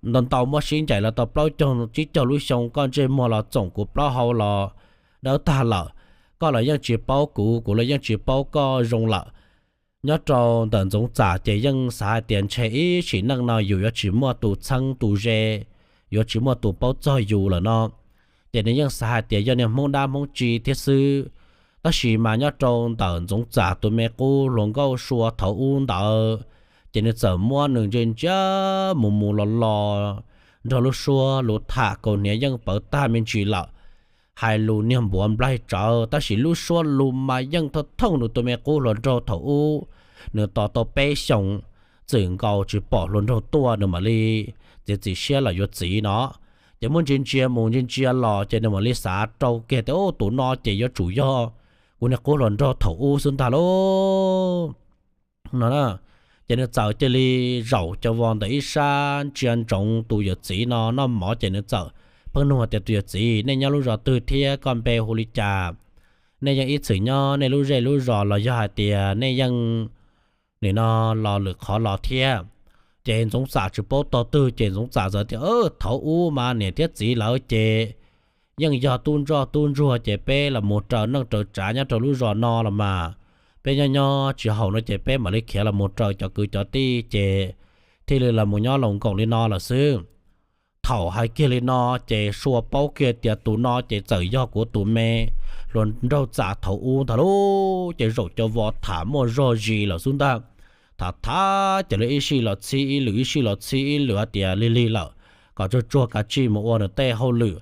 Ntau ntau muab sib ncaim los tau plaub caug tsib caug lub xyoo, koj ntsej muag los txoom kuv plaub hau los dawb tag lawm. Koj los yeej tsis paub kuv, kuv los yeej tsis paub koj zoo lawm. nyob rau ntawm Ntxoov Txam ces yeej xav hais tias ntshe ib sim neej no yus yuav tsis muaj tus txheeb tus ze, yuav tsis muaj tus paub txog yus lawm no. Ces nws yeej xav hais tias yog niag Hmoob dab Hmoob tsi thiab xwb. Tab sis mas nyob rau ntawm Ntxoov Txam tus me qub hluas nkauj sua thaum ub ntawd, ces nws txawm muab nws ntsia ntsia mus mus los los nrog lub suab lus tham kaus hniav yeej pawv tag me ntsis lawm. Hais lus niag npuav nplaig tsawv, tab sis lub suab lus mas yeej thooj thooj nws tus me qub hluas nraug thaum ub, nws tos tau peb xyoos txwm nkaus tsis pom hluas nraug tuaj, nws mam li txiav txim siab los yuav txiv no. Ces muab ntsia ntsia mus ntsia ntsia los ces nws mam li xav rau kiag tias, Ub, tus no ces yuav tsum yog kuv niag qub hluas nraug thaum ub xwb ntag lauj, no na. Ces nws txawm cia li zaum cov vos ntawm ib sab ntsia ntsoov tus yawm txiv no noj mov. Ces nws txawm pheej nug tias, Tus yawm txiv, nej nyob lub zos twg thiab koj npe hu li cas? Nej yeej ib txwm nyob nej lub zej lub zos los yog hais tias nej yeej nim no los lwm qhov los thiab? Ces Ntxoov Txam tsis paub tog twg, ces Ntxoov Txam txawm tias, Thaum ub mas niam thiab txiv lawv ces yeej yog tub ntsoj tub ntsuag, ces peb los mus raws neej raws tsav nyob rau lub zos no los mas, peb nyob nyob tsis haum no ces peb mam li khiav los mus raws cov kwv cov tij, ces thiaj li los mus nyob laus nkoos li no lawm xwb. Thaum hais kiag li no, ces sua paub kiag tias tus no ces txawm yog kuv tus me hluas nraug Txam thaum ub ntag lauj. Ces zaum cov vos tham muaj zog zis lawm xwb ntag. Tham tham ces lawv ib sij los txhib ib lwm, ib sij los txhib ib lwm hais tias lig lig lawm, kom tsuag tsuag kav tsij mus ua nws tej hauj lwm.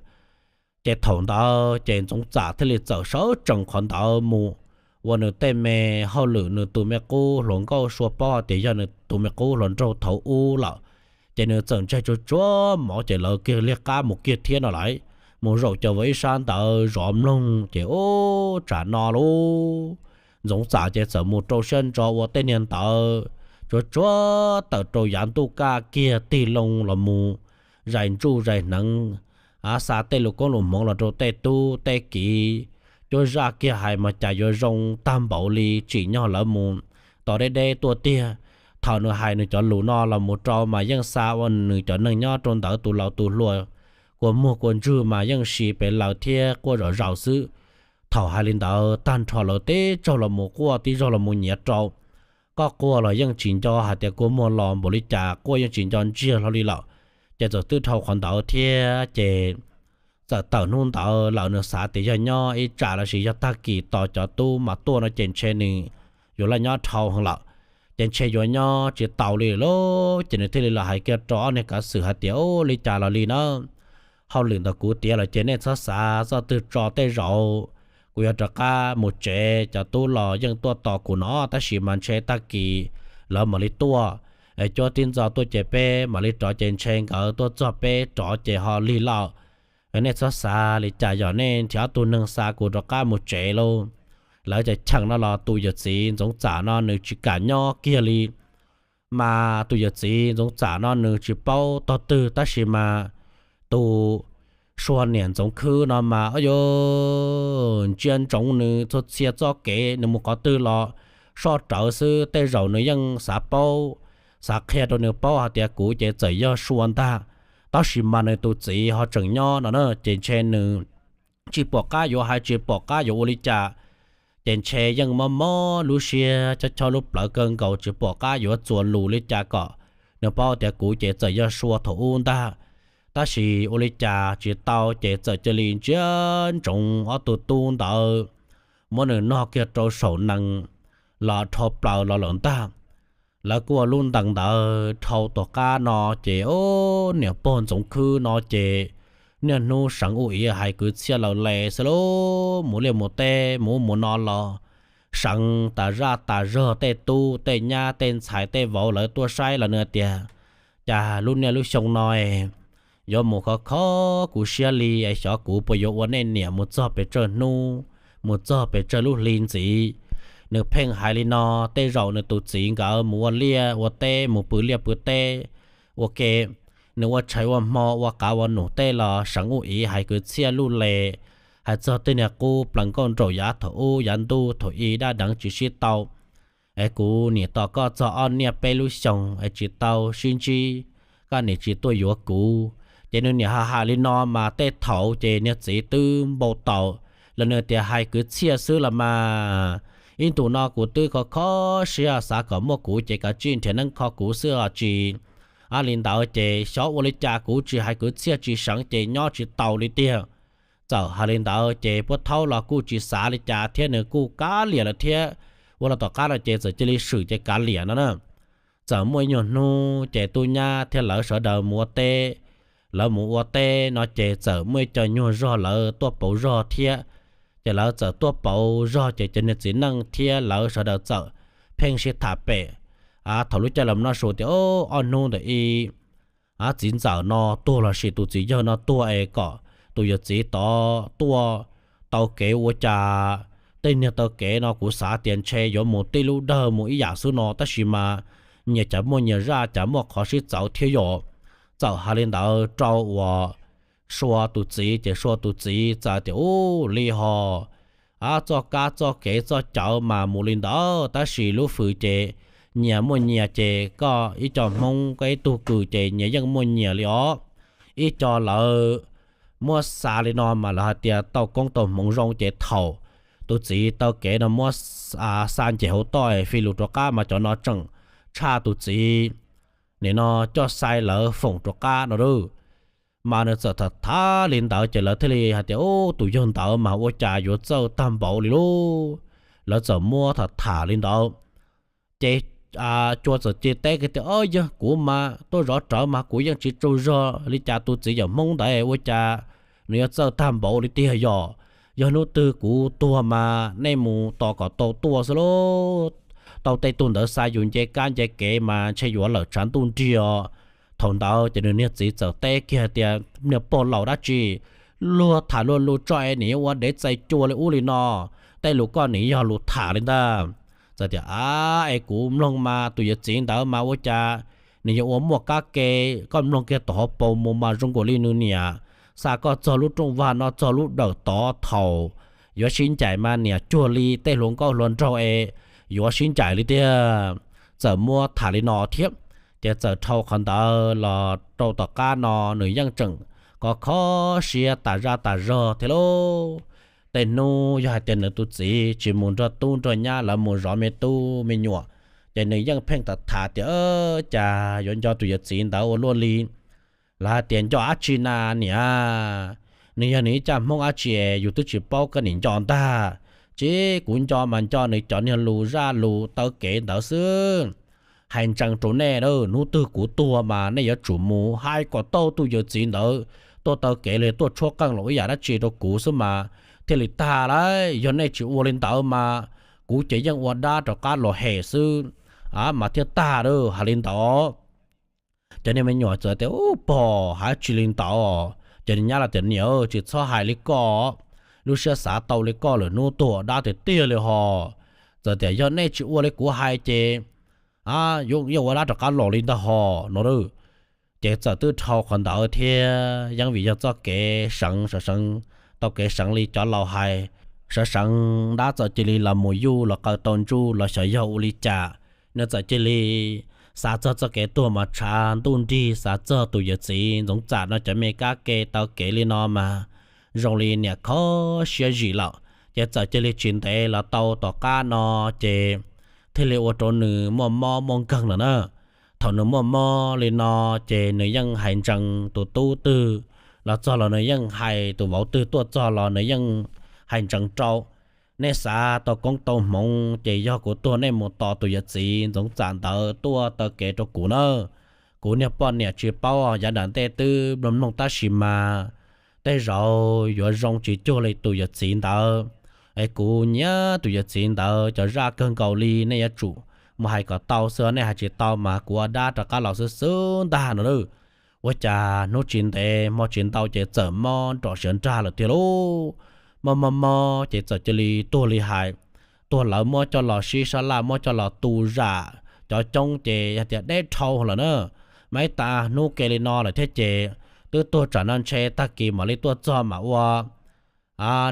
Ces thaum ntawd ces Ntxoov Txam thiaj li txawm sawv tsees qhov ntawd mus ua nws tej me hauj lwm. Nws tus me qub hluas nkauj sua paub hais tias yog nws tus me qub hluas nraug thaum ub lawm, ces nws txawm ntshai tsuag tsuag mov, ces lawv kiag liab qab mus kiag thiab no lawm. Mus zaum cov vos ib sab ntawd zov mloog ces ub, tsam no lauj, Ntxoov Txam ces txawm mus rau siab ntso ua tej niag ntawd, tsuag tsuag tawm rau yav ntuj kaj kiag tig loo los mus zais ntsuj zais hneev, a xa tej lus koob lus hmoov los rau tej tub tej kiv, cuab zaj kiag hais mas cas yuav zoo tag npaum li, tsim nyog lawv mus tos deb deb tuaj tiag. Thaum nws hais nws cov lus no los mus rau mas yeej xa ua nws cov neeg nyob rau ntawd tus laus tus hluas, kua muag kua ntswg mas yeej si pes lawm thiab quaj zom zaws xwb. Thaum hais li ntawd tag nrho lawv tib zaug los mus quaj tib zaug los mus nyiav rau koj quaj los yeej tsis nco hais tias kua muag los npaum li cas, quaj yeej tsis nco ntsiag hlo li lawm. Ces txawm twb dhau qhov ntawd thiab ces txawm tawm hnub ntawd lawm nws xav tias yog nyob ib tsam los sis yog tag kis tos cov tub mas tuaj no ces ntshe nws yuav laj nyob dhau heev lawm, ces ntshe yuav nyob tsis tau li lauj. Ces nws thiaj li los hais kiag rau ob niag kav xwm hais tias, Ub, li cas los li na, hauj lwm ntawm kuv tiav lawm ces nej txhob xav txoj twg tso, tej zaum kuv yuav rov qab mus tsev, cov tub los yeej tuaj tos kuv no, tab sis mas ntshe tag kis lawv mam li tuaj, es cuab tib ntxo tuaj ces peb mam li rov, ces ntshe nkawd tuaj txog peb rov ces ho lig lawm. Nej txhob xav li cas, yog nej nrhiav ob tug neeg xa kuv rov qab mus tsev lauj. Lawv cov cheem no los tus yawm txiv Ntxoov Txam no nws tsis kam nyob kiag li. Mas tus yawm txiv Ntxoov Txam no nws tsis paub tog twg, tab sis mas tus Sua niam Ntxoov Khwb no mas, o, yuav ntsia ntsoov nws txhua txhia txoj kev, nws mus qhov twg los soj rawv xwb. Tej zaum nws yeej xav paub, xav qhia rau nws paub hais tias kuv ces txawm yog Sua ntag, tab sis mas nws tus txiv ho tseem nyob no na, ces ntshe nws tsis pom qab yuav hais, tsis pom qab yuav ua li cas. Ces ntshe yeej mob mob lub siab, chob chob lub plawv kawg nkaus, tsis pom qab yuav txuas lus li cas kom nws paub tias kuv ces txawm yog Sua thaum ub ntag. Tab sis ua li cas tsis tau, ces txawm cia li ntsia ntsoov ob tug tub ntawd, muab nws nog kiag rau saum nees los dhau plaws los lawm ntag. Lawv kuj ua lub ntees ntawd dhau tom qab no, ces o, niam pog Ntxoov Khwb no ces niaj hnub seev ub iv hais kwv txhiaj laws les xwb lauj, mus liaj mus teb mus ub mus no los seev tas zaj tas zog, tej tub tej nyab tej ntxhais tej vauv lawv tuaj saib los nws tias, cas lub niaj lub xyoo no yuav mus khov kho kuv siab li, xyov kuv puas yuav ua nej niam mus txog pes tsawg hnub, mus txog pes tsawg lub hli ntxiv. Nws pheej hais li no, tej zaum nws tus txiv nkawd mus ua liaj ua teb, mus pw liaj pw teb ua ke, nws ua tshais ua hmo ua qav ua num tej los seev ub iv hais kwv txhiaj luj les, hais txog tej niag qub plaws nkauj nraum yav thaum ub yav ntuj thaum i dab deev tsis sib tau. Es kuv nim tos koj txog ob niaj peb lub xyoos es tsis tau sib ntsib, koj nim tsis tuaj yuav kuv. Ces nws niam ha hais li no mas tej thaum ces niag txiv twb npau taws los nws tias hais kwv txhiaj xwb los mas, ib ntus no kuv twb kho kho siab xav kom muaj kuv ces kav tsij nrhiav neeb kho kuv xwb os, tsis li ntawd ces xyov ua li cas kuv tsis hais kwv txhiaj tsis seev ces nyob tsis tau li tiag. Txawm hais li ntawd ces Puab Thaub los kuj tsis xav li cas thiab, nws kuj kav liam lawm thiab. Ua los tom qab no ces txawm cia li swm ces kav liam no na. Txawm muaj ib nyuag hnub ces tub nyab thiab lawv sawv daws mus ua teb. Lawv mus ua teb no ces txawm muaj ib co nyuag zog lawv tuaj pauv zog thiab. Ces lawv txawm tuaj pauv zog ces cov niag txiv neej thiab lawv sawv daws txawm pheej sib tham pem thaum lub caij los noj su tias, Ob hnub ntawm ib txiv ntxawm no tuag lossis tus txiv yawg no tuag es kom tus yawm txiv tod tuaj tau kev ua cas. Tej niag taw kev no kuv xav tias ntshe yuav mus tib lub dawg mus ib yam xwb no, tab sis mas nyias cas muaj nyias zaj, cas muaj qhov sib txawv thiab yom. Txawm hais li ntawd rau uas Sua tus txiv ces Sua tus txiv txawm tias, Ub, li ho txoj kab txoj kev txoj cawv mas mus li ntawd, tab sis lub fwm ces nyias muaj nyias, ces koj ib co Hmoob koj ib tug kws ces nyias yeej muaj nyias li os. Ib co lawv muab xa li no mas lawv hais tias tau koob tau hmoov zoo, ces thaum tus txiv taw kev no muab xa nce hauv toj fij lus rov qab mas cov no tseem tshaj tus txiv, nim no coj xai lawv foom rov qab no lauj. Mas nws txawm tham tham li ntawd ces lawv thiaj li hais tias, Ub, tus yawg ntawd mas ua cas yuav txawj tag npaum li lauj. Lawv txawm muab tham tham li ntawd ces Cua txawm cia teb kiag tias, Ob, yog kuv mas tuaj zov rawv mas kuv yeej tsis tsaug zog li cas, tus txiv yawm Hmoob ntawd ua cas nws yuav txawj tag npaum li tiag yom. Yog hnub twg kuv tuag mas nej mus tos kom tau tuaj xwb lauj. Tau tej tug ntawd xa yus nce kab nce kev mas ntshe yuav lawm tshav ntuj nrig os. Thaum ntawd ces nws niag txiv txawm teb kiag tias, Niag pog laus dab tsi, luag tham luag lus tso es nim ua dev txais cua li ub li no. Tej lus koj nim yog lus tham li ntag. Txawm tias, A, es kuv mloog mas tus yawm txiv ntawd mas ua cas nws yuav ua muaj kab ke, koj mloog kiag tom hauv paus mus mas zoo nkaus li nws niam xa koj txog lub rooj vag no txog lub dawm tod, thaum yuav sib ncaim mas niam cuag li tej hluas nkauj hluas nraug es yuav sib ncaim li tiag. Txawm muab tham li no thiab, ces txawm dhau qhov ntawd los rau tom qab no nws yeej tseem kho kho siab tas zaj tas zog thiab lauj. Tej hnub yog hais tias nws tus txiv tsis mus nrog tub nrog nyab lawv mus zov me tub me nyuam, ces nws yeej pheej tham tham tias, Cas yuav nco tus yawm txiv ntawd ua luaj li. Lawv hais tias, Nco dab tsi na niam? Nws yog nws ib caj Hmoob dab tsi yus twb tsis paub, koj nim nco ntag. Tsis, kuv nco mas nco nws cov niag lus zaj lus taw kev ntawd xwb. Hais ntsees rau nej, hnub twg kuv tuag mas nej yuav tsum mus hais kom tau tus yawm txiv ntawd tuaj taw kev li tuaj tshuab qeej los ib yam dab tsi rau kuv xwb mas thiaj li tag lauj. Yog nej tsis ua li ntawd mas kuv ces yeej ua dab rov qab los hem xwb mas thiaj tag lauj. Hais li ntawd, cov niag me nyuam txawm tias, Ub, pog, hais tsis li ntawd. Ces nws nyab los tias, Niam, tsis txhob hais li koj, lub siab xav tau li koj lawm, hnub tuag dab tiag tiag li ho. Txawm tias, Yog nej tsis ua li kuv hais ces yeej ua dab rov qab los li ntag ho no. Ces txawm twb dhau qhov ntawd thiab, yeej vim yog txoj kev seev, sawv seev, tau kev seev li cov laus hais, sawv seev dab txawm cia li los mus yuj los qaw tau ntsuj los xyov yog ua li cas, nws txawm cia li xav txog txoj kev tuag mas tshav ntuj nrig, xav txog tus yawm txiv ntxoov txam no cov me kab ke taw kev li no mas zoo li niam kho siab zim lawm. Ces txawm cia li tsis ntev los tau tom qab no, ces thiaj li ua rau nws muaj mob muaj nkeeg lawm na. Thaum nws muaj mob li no, ces nws yeej hais ntsees tus tub twg los txog los nws yeej hais, tus vauv twg tuaj txog los nws yeej hais ntsees rau. Nej xav tau koob tau hmoov ces yog kuv tuag nej mus tos tus yawm txiv ntxoov txam ntawd tuaj taw kev rau kuv na. Kuv niag poj niam tsis paub, yav nram ntej twb mloog mloog tab sis mas tej zaum yuav zoo tsis cuag li tus yawm txiv ntawd. Es kuv nyiam tus yawm txiv ntawd cov zaj kawg nkaus li, nej yuav tsum mus hais kom tau xwb, nej hais tsis tau mas kuv ua dab rov qab los xwb xwb ntag no lauj. Ua cas hnub tsis ntev hmo tsis ntau ces txawm mob nrom siav nrag lawm tiag lauj. Mob mob mob ces txawm cia li tuag li hais. Tuag lawv muab coj los sib sab laj, muab coj los tu zam, cov coob ces yog tias deb dhau lawm na. Mas ib tag hnub ke li no lawm thiab ces twb tuag tsam no ntshe tag kis mam li tuaj txog mas ua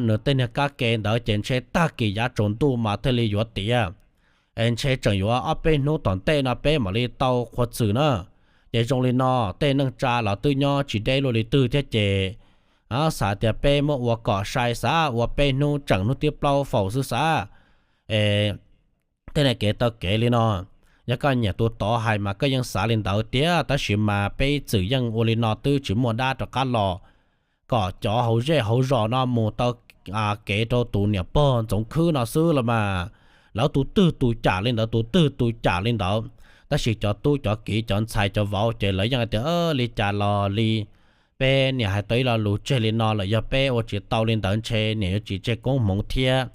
nws tej niag kab ke ntawd ces ntshe tag kis yav tsaus ntuj mas thiaj li yuav tiav. Es ntshe tseem yuav ob peb hnub tom ntej no peb mam li tau qhuav txwm na. Ces zoo li no tej neej tsa los twb nyob tsis deb luaj li twg thiab ces xav tias peb muab ua kom sai xav, ua peb hnub tseem hnub thib plaub faus xwb xav. tej niag kev taw kev li no. Yog koj nyiam tus tod hais mas koj yeej xav li ntawd tiag, tab sis mas peb ib txwm yeej ua li no twb tsis muaj dab rov qab los, kom cov hauv zej hauv zos no mus taw kev rau tus niam pog Ntxoov Khwb no xwb los mas. Lawv tus twg tus cam li ntawd, tus twg tus cam li ntawd. Tab sis cov tub cov kiv cov ntxhais cov vauv ces lawv yeej hais tias li cas los li, peb niam hais tau ib lo lus tseg li no lawm, yog peb ua tsis tau li ntawd ntshe niam yuav tsis tseg koob hmoov thiab.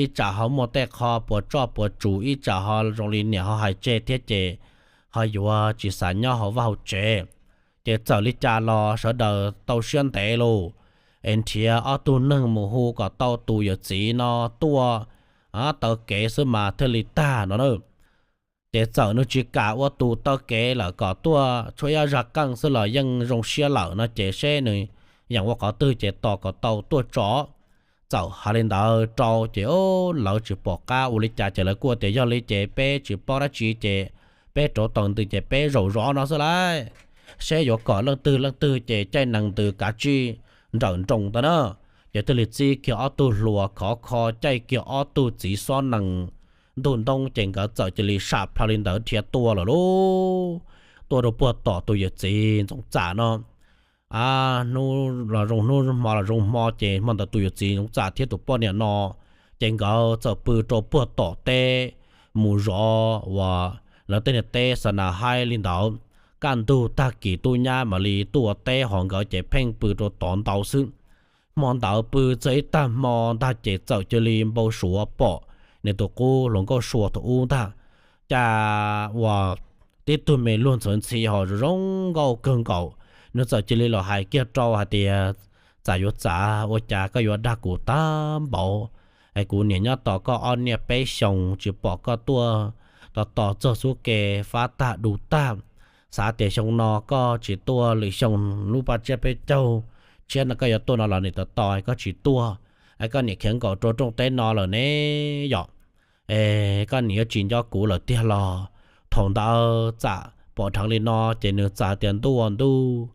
Ib tsam ho muaj tej qho puas tsoj puas tsum, ib tsam ho zoo li niam ho hais tseg thiab ces ho yuav tsis xav nyob hauv vaj hauv tsev. Ces txawm li cas los sawv daws tau siab ntev lauj, es nrhiav ob tug neeg mus hu kom tau tus yawm txiv no tuaj taw kev xwb mas thiaj li tag no na. Ces txawm nws tsis kam ua tus taw kev lawm, kom tuaj tshuab ib ob zaj qeej xwb los yeej zoo siab lawm no ces seb nws yeem ua qhov twg ces tos kom tau tuaj tso. Txawm hais li ntawd rau ces lawv tsis pom qab ua li cas ces lawv kuj tias yog li ces peb tsis paub dab tsi ces peb rauv taws ntws ces peb zaum zov no xwb lauj, seb yuav kom leej twg leej twg ces caij nees ntws kav tsij nrawm nroos ntawd na. Ces thiaj li txib kiag ob tug hluas khov kho caij kiag ob tug txiv xob nees ntuj ntoob ces nkawd txawm cia li sam plhaws li ntawd dhia tuaj lawm lauj. Tuaj rau puag tom tus yawm txiv Ntxoov Txam no. Hnub los zoo hnub, hmo los zoo hmo ces hmo ntawd tus yawm txiv Ntxoov Txam thiab tus poj niam no ces nkawd txawm pw rau puag tom teb mus zov uas lawv tej niag teb xa nas haib li ntawd. Kaj ntug tag kis tub nyab mam li tuaj ua teb, ho nkawd ces pheej pw rau tod ntau xwb. Hmo ntawd pw txog ib tag hmo ntag ces txawm cia li npau suav pom nws tus qub hluas nkauj Sua thaum ub ntag, cas uas tib tug me luag ntxhawv ntxhi ho zoo nkauj kawg nkaus. Nws txawm cia li los hais kiag rau hais tias, Txam yuav txav, ua cas koj yuav dag kuv tag npaum? Es kuv niam nyob tos koj ob niaj peb xyoos tsis pom koj tuaj, tos tos txog xub ke fab tag du tag. Xav tias xyoo no koj tsis tuaj, lwm xyoo lub paj tsiab peb caug tshiab no koj yuav tuaj no los nim tos tos koj tsis tuaj, es koj niam khiav nkaum rau rooj teb no lawm ne yom? Es koj niam yuav tsis nco kuv lawm tiag los? Thaum ntawd Txam pom dheev li no ces nws txawm tias, Ntuj ua ntuj,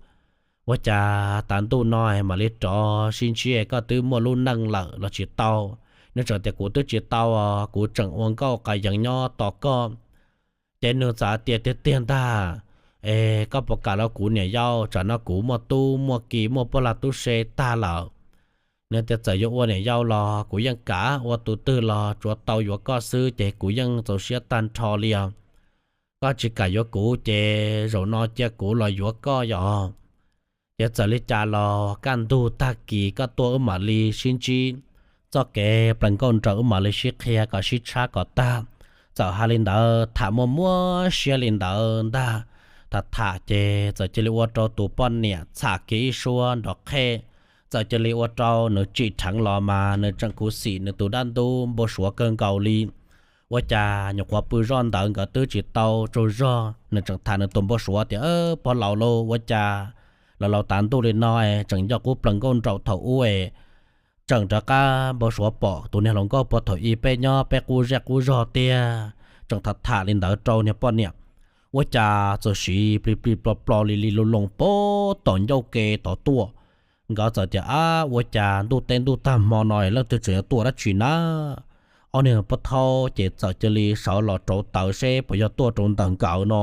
ua cas tav ntuj no mam li rov sib ntsib, koj twb muaj lub neej lawm los tsis tau? Nws tseem tias, Kuv twb tsis tau os, kuv tseem ua nkauj qas yees nyob tos koj. Ces nws txawm tias, Tiag tiag ntag, es koj puas kam los kuv niam yau? Tsam no kuv muaj tub muaj ki muaj poj lag tub se tag lawm. Nws tias, Txawm yuav ua niam yau los kuv yeej kam, ua tus twg los tsuav tau yuav koj xwb ces kuv yeej txaus siab tag nrho li os. Koj tsis kam yuav kuv ces zaum no cia kuv los yuav koj yom. Ces txawm li cas los kaj ntug tag kis koj tuaj wb mam li sib ntsib, txoj kev plees nkauj nraug wb mam li sib qhia kom sib tshab kom tag. Txawm hais li ntawd tham muaj muaj siab li ntawd ntag. Tham tham ces txawm cia li ua rau tus poj niam txham kiag ib suab nrov qhej, txawm cia li ua rau nws tsim dheev los mas nws tseem khuv xim nws tus dab ntub npau suav kawg nkaus li. Ua cas nyuam qhuav pw zoj ntawd nkawd twb tsis tau tsaug zog, nws tseem tham nws tus npau suav tias, Pog laus lauj, ua cas los laus tav ntuj li no es tseem nco qub plees nkauj nraug thaum ub es tseem rov qab npau suav pom tus niag hluas nkauj puag thaum ub peb nyob peb qub zej qub zog tiag. Tseem tham tham li ntawd rau niag poj niam, ua cas txawm siv plig plig plo plo li li loo loo puag tom ncauj ke tod tuaj. Nkawd txawm tias, Ab, ua cas ntuj teb ntuj tag hmo no leej twg tseem yuav tuaj dab tsi na? Ob niag poj thaub ces txawm cia li sawv los rauv taws seb puas yog tuaj rau ntawm nkawd no.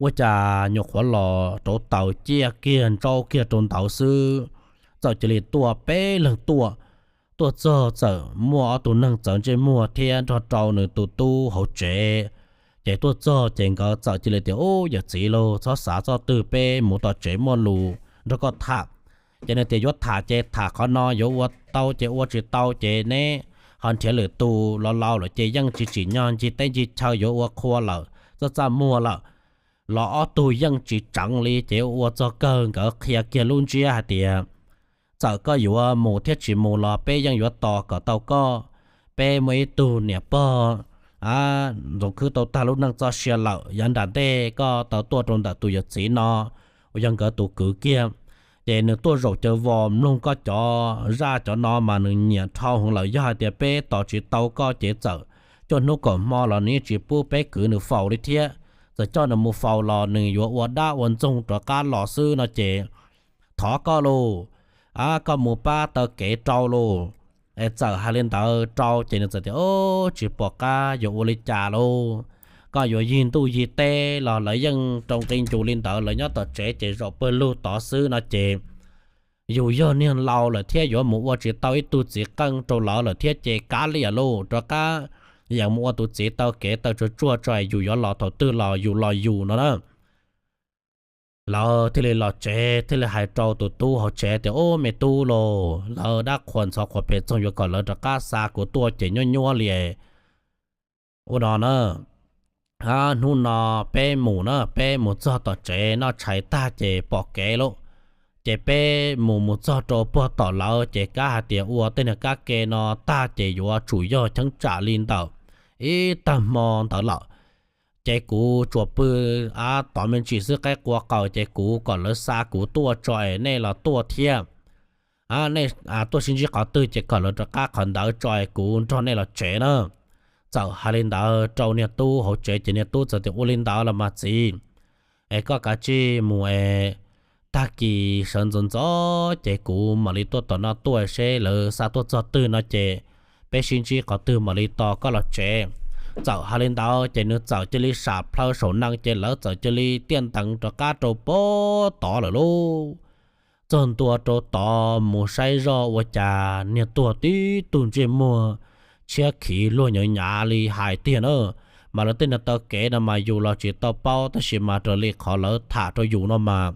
Ua cas nyuam qhuav los rauv taws ciaj kiag ntsaub kiag rau ntawd xwb, txawm cia li tuaj peb leeg tuaj. Tuaj txog txawm muaj ob tug neeg txawv ntsej muag thiab nrog rau nws tus tub hauv tsev. Ces tuaj txog ces nkawd txawm cia li tias, Ub, yawm txiv lauj, txhob xav txoj twg, peb mus tom tsev muaj lus nrog koj tham. Ces nws tias, Yuav tham ces tham qhov no, yuav ua tau ces ua, tsis tau ces neb ho nrhiav lwm tus. Los laus lawm ces yeej tsis tsim nyog ncig teb ncig chaw, yuav ua qhua lawm, txaj txaj muag lawm. Los ob tug yeej tsis tseev li ces ua txog kawg nkawd qhia kiag lub ntsiab hais tias, Txawm koj yuav mus thiab tsis mus los peb yeej yuav tos kom tau koj. Peb muaj ib tug niam pog Ntxoov Khwb tau tag lub neej txoj sia lawm, yav nram ntej koj tau tuaj rau ntawm tus yawm txiv no uas yog nkawd tus kwv kiag, ces nws tuaj zaum caw vos mloog koj cov zaj cov no mas nws nyiam dhau heev lawm. Yog hais tias peb tos tsis tau koj ces txawm cuaj hnub kaum hmo los nws yeej tsis pub peb kwv nws faus li thiab. Txawm coj nws mus faus los nws yuav ua dab ua ntxoog rov qab los xwb no ces thov koj lauj, koj mus pab taw kev rau lauj. Txawm hais li ntawd rau ces nws txawm tias, Ob, tsis pom qab yuav ua li cas lauj. Koj yuav yig ntuj yig teb los lawv yeej rau nqi ncus li ntawd, lawv nyob tom tsev ces zaum pawg lug tod xwb no ces yus yog niag laus lawm thiab yuav mus ua tsis tau ib tug txiv qeej rau lawv lawm thiab ces kav liam lauj, rov qab yeem mus ua tus txiv taw kev taw tsuag tsuag tso es yus yuav los thaum twg los yus los yus no na. Lawv thiaj li los tsev thiaj li hais rau tus tub hauv tsev tias, Ob, me tub lauj, lawv dab qhuas ntxhov qhuas phem txoog yuav kom lawv rov qab xa kuv tuaj ces nyuab nyuab li ua no na. Hnub no peb mus na, peb mus txog tom tsev noj tshais tag ces pom kev lauj, ces peb mus mus txog rau puag tom lawv ces kav hais tias ua tej niag kab ke no tag ces yuav tsum yog cheeb tsam li ntawm ib tag hmo ntawd lawm. Ces kuv tsuas pw tod me ntsis xwb, qaib qua qaws ces kuv kom lawv xa kuv tuaj tso es nej los tuaj thiab. Nej tuaj sib ntsib qhov twg ces kom lawv rov qab qhov ntawd tso es kuv nrog nej los tsev na. Txawm hais li ntawd rau niag tub hauv tsev ces niag tub txawm tias, Ua li ntawd los mas txiv, es koj kav tsij mus es tag kis sawv ntxov ntxov ces kuv mam li tuaj tom no tuaj seb lawv xa tuaj txog twg no ces peb sib ntsib qhov twg mam li tos koj los tsev. Txawm hais li ntawd ces nws txawm cia li sam plhaw saum nees ces lawv txawm cia li tiaj nteev rov qab rau puag tod lawm lauj. Txog ntua rau tod mus saib zoj ua cas niag tuag tib tug ntsej muag tshiab khiv luag nyav nyav li hais tiag na. Mas lawv tej niag taw kev no mas yus los tsis tau paub tab sis mas raws li qhov lawv tham rau yus no mas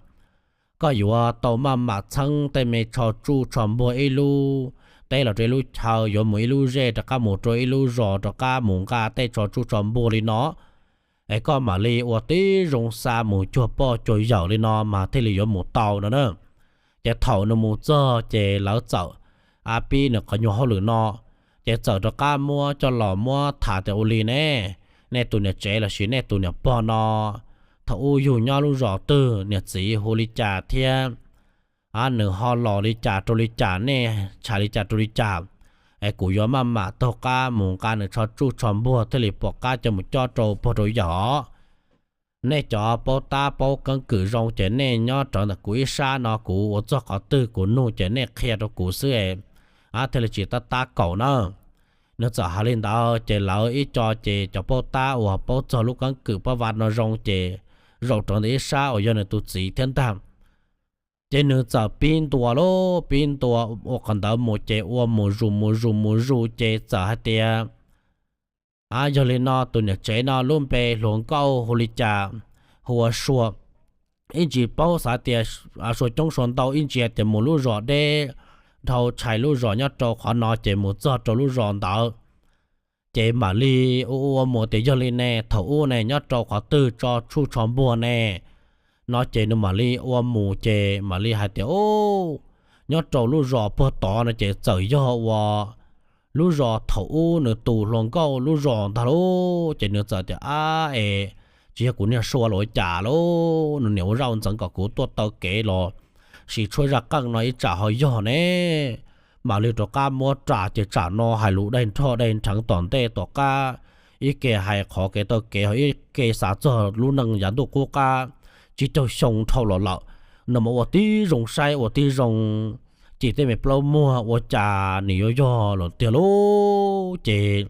koj yuav tau maj mam txheeb tej me tsho tsuj tsho npuag ib lub teb los rau ib lub chaw, yuav mus ib lub zej rov qab mus rau ib lub zos rov qab mus nqa tej tsho tsuj tsho npuag li no es koj mam li ua tib zoo xa mus cuag poj cuag yawm li no mas thiaj li yuav mus tau no na. Ces thaum nws mus txog ces lawv txawm a pib nws qhov nyuag hauj lwm no, ces txawm rov qab muab coj los muab tham tias, Ua li ne, nej tus niam tsev lossis nej tus niam pog no thaum ub yug nyob lub zos twg, niam txiv hu li cas thiab nws ho los li cas rau li cas, nej tshais li cas rau li cas, es kuv yuav maj mam taug qab mus nqa nws tsho tsuj tsho npuag thiaj li pom qab coj mus cob rau pog rau yawm. Nej cov paub tab paub keeb kwm zoo ces nej nyob rawv ntawm kuv ib sab no, kuv ua txog qhov twg kuv nug ces nej qhia rau kuv xwb, thiaj li tsis tab tab kaum na. Nws txawm hais li ntawd ces lawv ib co ces cov paub tab uas paub txog lub keeb kwm pab va no zoo ces zaum rawv ntawm ib sab uas yog nws tus txiv thiab ntag. Ces nws txawm pib ntuas lauj, pib ntuas ua qhov ntawd mus ces ua mus zus mus zus mus zus ces txawm hais tias, Yog li no tus niam tsev no lub npe hluas nkauj hu li cas? Hu ua Sua. Ib ntsis paub xav tias Sua coob Sua ntau, ib ntsis tias mus lub zos deb dhau tshais lub zos nyob rau qhov no ces mus txog rau lub zos ntawd ces mam li ua ua mus tias, Yog li ne, thaum ub ne nyob rau qhov twg tso tsuj tsho npuag ne? No ces nws mam li ua mus ces mam li hais tias, Nyob rau lub zos puag tod no ces txawm yog ua lub zos thaum ub nws tus hluas nkauj lub zos ntag lauj. Ces nws txawm tias, Ab es, tsis yog kuv niag Sua los ua cas lauj, nws niam ua zaj ua ntxeev kom kuv tuaj taw kev los sis tshuab zaj qeej no ib tsam ho yog ne. Mam li rov qab muab ras ces tsam no hais lus daig nrhoj daig nrheev tom ntej tom qab, ib ke hais qhov kev taw kev ho ib ke xav txog lub neej yav ntuj qub qab tsib caug xyoo dhau los lawm. No mas ua tib zoo saib ua tib zoo cim tej me plaub muag ua cas nws yuav yog lawm tiag lauj. Ces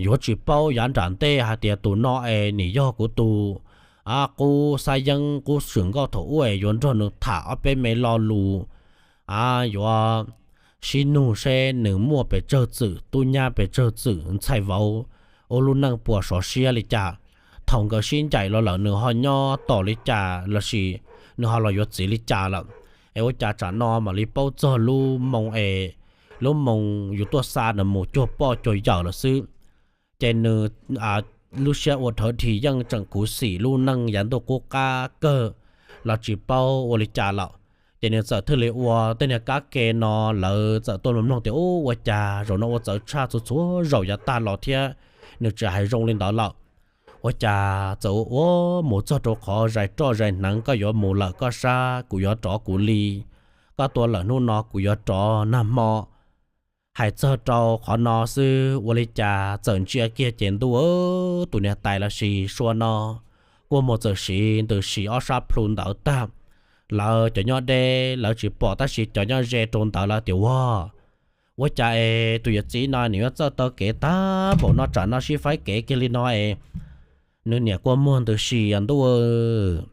yuav tsis paub yav nram ntej hais tias tus no es nws yog kuv tus qub xab yeeb qub swm nkauj thaum ub es yuav nrog nws tham ob peb me lo lus, yuav sib nug seb nws muaj pes tsawg txwm, tub nyab pes tsawg txwm, ntxhais vauv ua lub neej puas sov siab li cas, thaum nkawd sib ncaim los lawm nws ho nyob tos li cas lossis nws ho los yuav txiv li cas lawm. Es ua cas tsam no mam li paub txog lub moo es lub moo yus tuaj xa nws mus cuag poj cuag yawm lawm xwb. Ces nws lub siab ua dhawv dhi yeej tseem khuv xim lub neej yav ntuj qub qab kawg los tsis paub ua li cas lawm. Ces nws txawm thiaj li ua tej niag kab ke no, lawv txawm tuaj mloog tias, Ub, ua cas zaum no ua txawv tshaj, txhua txhua zaus yav tag los thiab nws tsis hais zoo li ntawd lawm. Ua cas txawm ua ua mus txog rau qhov zais roj zais hneev, koj yuav mus lawm koj sab, kuv yuav rov kuv li, koj tua lawm hnub no kuv yuav rov nag hmo. Hais txog rau qhov no xwb ua li cas txawm ntsia kiag ces ntuj, tus niam tais lossis Sua no kua muag txawm siv ntws sim ob sab plhu ntawd tag. Lawv cov nyob deb lawv tsis pom tab sis cov nyob ze rau ntawd lawv tias, Ua, Ua cas es tus yawm txiv no nws yuav txawj taw kev tag npaum no, tsam no sib faib kev kiag li no es nws niam kua muag ntws si ntuj.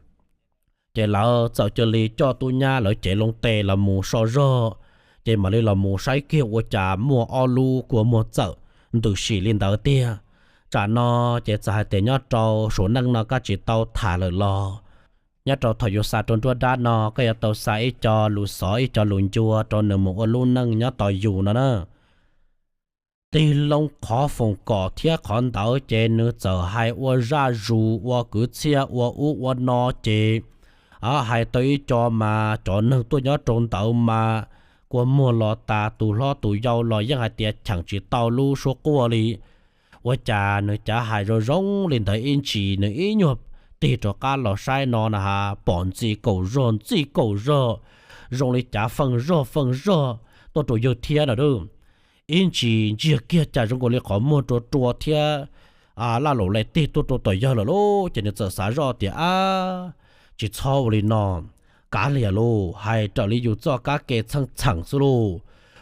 Ces lawv txawm cia li coj tub nyab lawv cev loo tes los mus so zog, ces mam li los mus saib kiag ua cas muaj ob lub kua muag txawm ntws si li ntawd tiag. Tsam no ces txawm hais tias nyob rau saum neej no koj tsis tau tham lawm los, nyob rau thaum yus xa rau nruab dab no koj yuav tau xa ib co lus xov ib co lus ncua rau nws mus ua lub neej nyob tos yus no na. Tig loo qhov foom kom thiab qhov ntawd ces nws txawm hais ua zaj zus ua kwv txhiaj ua ub ua no ces hais tau ib co mas cov neeg tuaj nyob rau ntawd mas kua muag los tas, tus hlob tus yau los yeej hais tias cheem tsis tau lub suab quaj li. Ua cas nws cav hais zoo zoo li ntawd ib ntsis nws ib nyuag tig rov qab los saib no na has pom ntxi kaum zog ntxi kaum zog, zoo li cav feej zog feej zog tuaj rau yawg thiab no. Ib ntsis ntsiag kiag cas zoo nkaus li qhov muag rua rua thiab laj laum laim tig tuaj rau tom yawg lawm lauj. Ces nws txawm xav zoj tias, ab, tsis txhob ua li no, kav liam lauj, hais raws li yus txoj kab ke txheej txheem xwb lauj,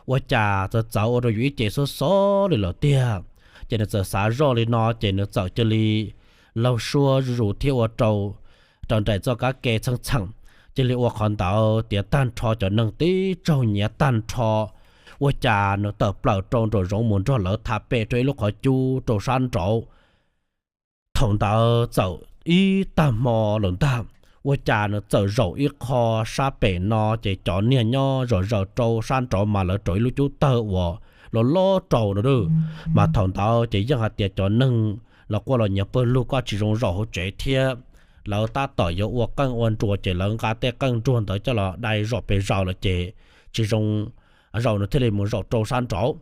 ua cas txawv txawv ua rau yus ib ce xob xob li lawm tiag. Ces nws txawm xav zoj li no ces nws txawm cia li laug suab zuj zus thiab ua rau raws nraim txoj kab ke txheej txheem, cia li ua qhov ntawd tiav tag nrho, cov neeg tib tsaug nyiav tag nrho. Ua cas nws tawm plaws rau nraum zoov mus nrog lawv tham pem rau ib lub qhov cub rau sab nraud. Thaum ntawd txawm ib tag hmo lawm ntag, ua cas nws txawm zaum ib qho sab pem no ces cov niag nyob zom zaws rau sab nraud mas lawv rau ib lub cub tawg uas loj loj rau no. Mas thaum ntawd ces yeej hais tias cov neeg los quaj los nyiav pawg lug, koj tsis zoo zaum hauv tsev thiab. Lawv tab tom yuav ua qeej ua nruas ces lawv nqa tej qeej nruas ntawd coj los dai zom pes zaws lawm ces tsis zoo zaum, nws thiaj li mus zaum rau sab nraud.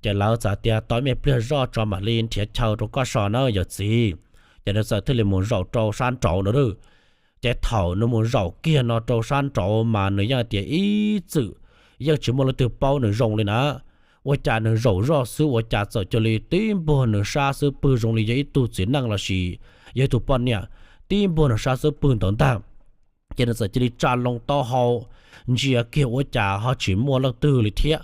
Ces lawv txawm tias, tos me pliag zoj tso mam li nrhiav chaw rau koj so na yawm txiv. Ces nws txawm thiaj li mus zaum rau sab nraud no. Ces thaum nws mus zaum kiag no rau sab nraud mas nws yeej tias ib txwm yeej tsis muaj leej twg paub nws zoo li na. Ua cas nws zaum zoj xwb ua cas txawm cia li tib npuag nws sab xub pwg zoo li yog ib tug txiv neej lossis yog ib tug poj niam, tib npuag nws sab xub pwg ntawd ntag. Ces nws txawm cia li tsa loo taub hau ntsia kiag ua cas ho tsis muaj leej twg li thiab.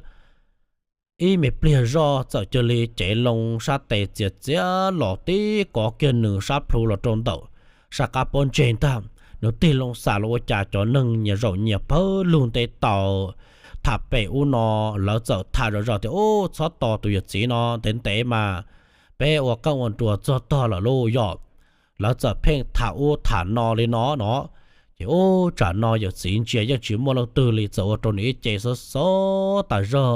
Ib me pliag zoj txawm cia li cev loo sab tes txias txias los tib kov kiag nws sab plhu los rau ntawm sab qab pob ntseg ntag. Nws tig loo xam los ua cas cov neeg nyias zaum nyias pawg lug nte taws tham pem ub no. Lawv txawm tham zom zaws tias, ub, txhob tos tus yawm txiv no ntev ntev mas peb ua qeej ua nruas txog tog lawm lauj yog. Lawv txawm pheej tham ub tham no li no no. Ces ub, tsam no yawm txiv ntsia yeej tsis muaj leej twg li, txawm ua rau nws ib ce xob xob tas zog,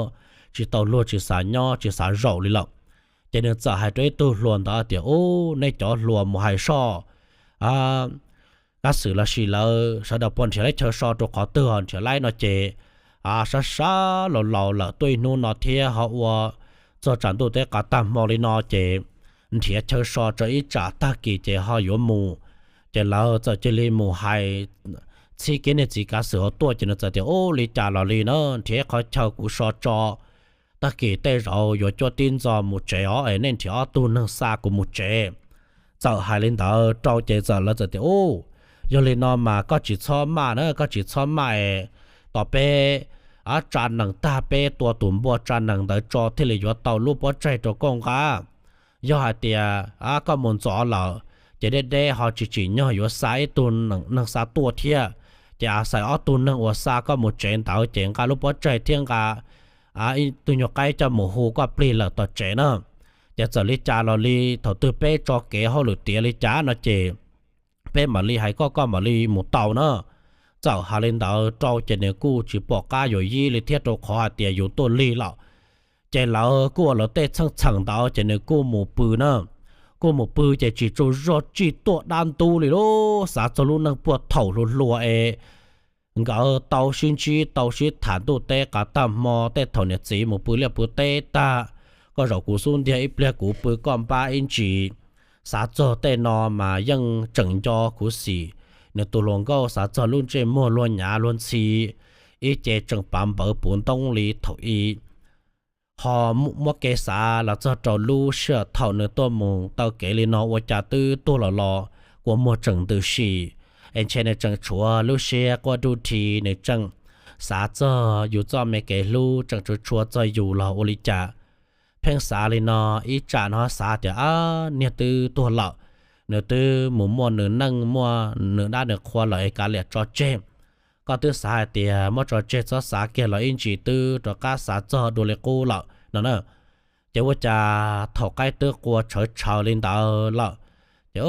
tsis tau luag, tsis xav nyob tsis xav zaum li lawm. Ces nws txawm hais rau ib tug hluas ntawd tias, ub, nej cov hluas mus hais soj kab xwm lossis lawv sawv daws puas nrhiav laib chaw so rau qhov twg, ho nrhiav laib no ces sab sab laus laus lawm, tuaj ib hnub no thiab ho ua txog tsam ntuj teb qav tag hmo li no ces nrhiav chaw so tso ib tsam tag kis ces ho yuav mus. Ces lawv txawm cia li mus hais txhib kiag niag txiv kav xwm ho tuaj ces nws txawm tias, ub, li cas los li na, nrhiav ib qhov chaw kuv so tso, tag kis tej zaum yuav cuab tib ntxo mus tsev os, es nej nrhiav ob tug neeg xa kuv mus tsev. Txawm hais li ntawd rau ces txawm lawv txawm tias, ub, yog li no mas koj tsis txhob maj na, koj tsis txhob maj es tos peb tsa nees tag, peb tua tus npua tsa nees ntawd tso thiaj li yuav tau lub pob tsaig rau koj nqa. Yog hais tias koj mus ntxov lawm ces deb deb ho tsis tsim nyog yuav xa ib tug neeg xa tuaj thiab. Ces a xais ob tug neeg uas xa koj mus tsev ntawd ces nqa lub pob tsaig thiab nqa ib tug nyuag qaib coj mus hu koj plig lawm tom tsev na. Ces txawm li cas los li, thaum twg peb tso kev hauj lwm tiav li cas no ces peb mam li hais koj, koj mam li mus tau na. Txawm hais li ntawd rau ces nws kuj tsis pom qab yuav yib li thiab, rau qhov hais tias yus tuaj lig lawm. Ces lawv kuj ua lawv tej txheej txheem ntawd ces nws kuj mus pw na. Kuj mus pw ces tsis tsaug zog, tsis tuaj dab ntub li lauj. Xav txog lub neej puag thaum hluas hluas es nkawd tau sib ntsib tau sib tham ntuj teb qav tag hmo, tej thaum niam txiv mus pw liaj pw teb tag, koj zaum kuv xub ntiag ib pliag kuv pw koj npab ib ntsis. Xav txog tej no mas yeej tseem nco khuv xim nws tus hluas nkauj, xav txog lub ntsej muag luag nyav luag ntxhi, ib ce tseem pav npawv puv ntoob li thaum i. Ho muab kev xav los txog rau lub sij hawm thaum nws tuaj mus taw kev li no ua cas twb tuag los los kua muag tseem ntws si, es ntshe nws tseem tshuav lub siab quaj ruj rhi, nws tseem xav txog yus txoj me kev hlub tseem tshua txog yus los ua li cas. Pheej xav li no, ib tsam no xav tias ab niag twb tuag lawm, nws twb mus muaj nws neej muaj nws dab nws qhua lawm es kav liam tso tseg. Koj twb xav hais tias muab tso tseg txhob xav kiag los ib ntsis twb rov qab xav txog dua li qub lawm no na. Ces ua cas thaum qaib twb qua tshawv tshawv li ntawd lawm, ces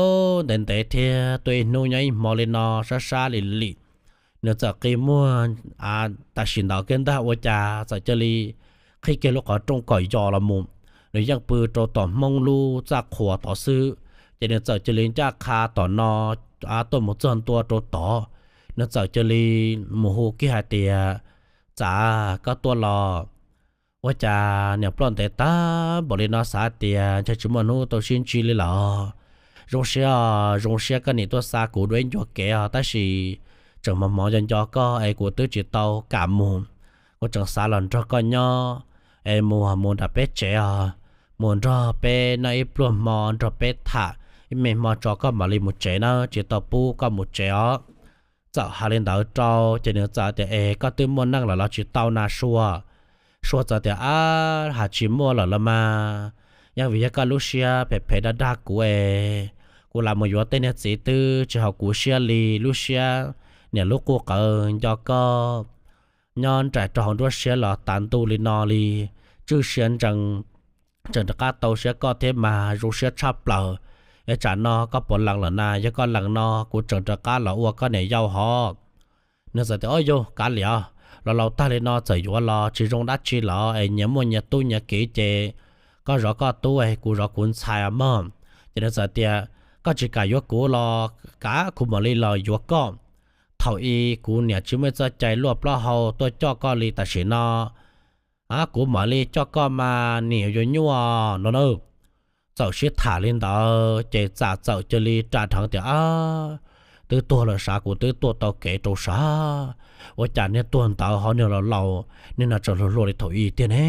ntev ntev thiab tuaj ib hnub nyob ib hmo li no sab sab li li, nws txawm qi muag tam sim ntawd kiag ntag ua cas txawm cia li qhib kiag lub qhov rooj kom yos los mus. Nws yeej pw rau tom Hmoob lub txaj qhua tod xwb, ces nws txawm cia li ncaj qha tom no tuaj mus txog ntua rau tod. Nws txawm cia li mus hu kiag hais tias, Txav, koj tuaj los? Ua cas niam ploj ntev tag npaum li no xav tias ntshe tsis muaj hnub tau sib ntsib li lawm. Zoo siab, zoo siab koj nim tuaj xa kuv dua ib ncua kev os, tab sis tseem hmo hmov nco nco koj es kuv twb tsis tau kam mus. Kuv tseem xav los nrog koj nyob es mus mus nram peb tsev os, mus nrog peb noj ib pluag hmo nrog peb tham ib me hmo tso koj mam li mus tsev na, tsis tau pub koj mus tsev os. Txawm hais li ntawd rau ces nws txawm tias, Es koj twb muaj neej lawm los tsis tau na Sua? Sua txawm tias, Ab, hais tsis muaj lawm los mas, yeej vim yog koj lub siab phem phem dag dag kuv es kuv lam mus yuav tej niag txiv twb tsis haum kuv siab li. Lub siab niam lub quj qawv nco koj nyob nraim rau hauv nruab siab los tas ntuj li no li, tswj siab ntsees, tseem rov qab tau siab koj thiab mas zoo siab tshaj plaws. Es tsam no koj puas lees lawm na? Yog koj lees no kuv tseem rov qab los ua koj niam yau hov. Nws txawm tias, Ob yog kav liam, los laus tag li no txawm yuav los tsis zoo dab tsi los es nyias muaj nyias tub nyias kiv ces koj zov koj tub es kuv zov kuv ntxhais mog. Ces nws txawm tias, Koj tsis kam yuav kuv los kav kuv mam li los yuav koj. Thaum i kuv niam tsis muaj txoj cai luaj plaub hau tuaj coj koj li tam sim no, kuv mam li coj koj mas nim yuav nyuaj no na. Txawm sib tham li ntawd ces txawm txawm cia li ras dheev tias, Ab, twb tuag lawm sav, kuv twb tuaj tau kev rau sav. Ua cas niag tuag ntawd ho niag los laus, niag no tseem hluas hluas li thaum i tiag ne?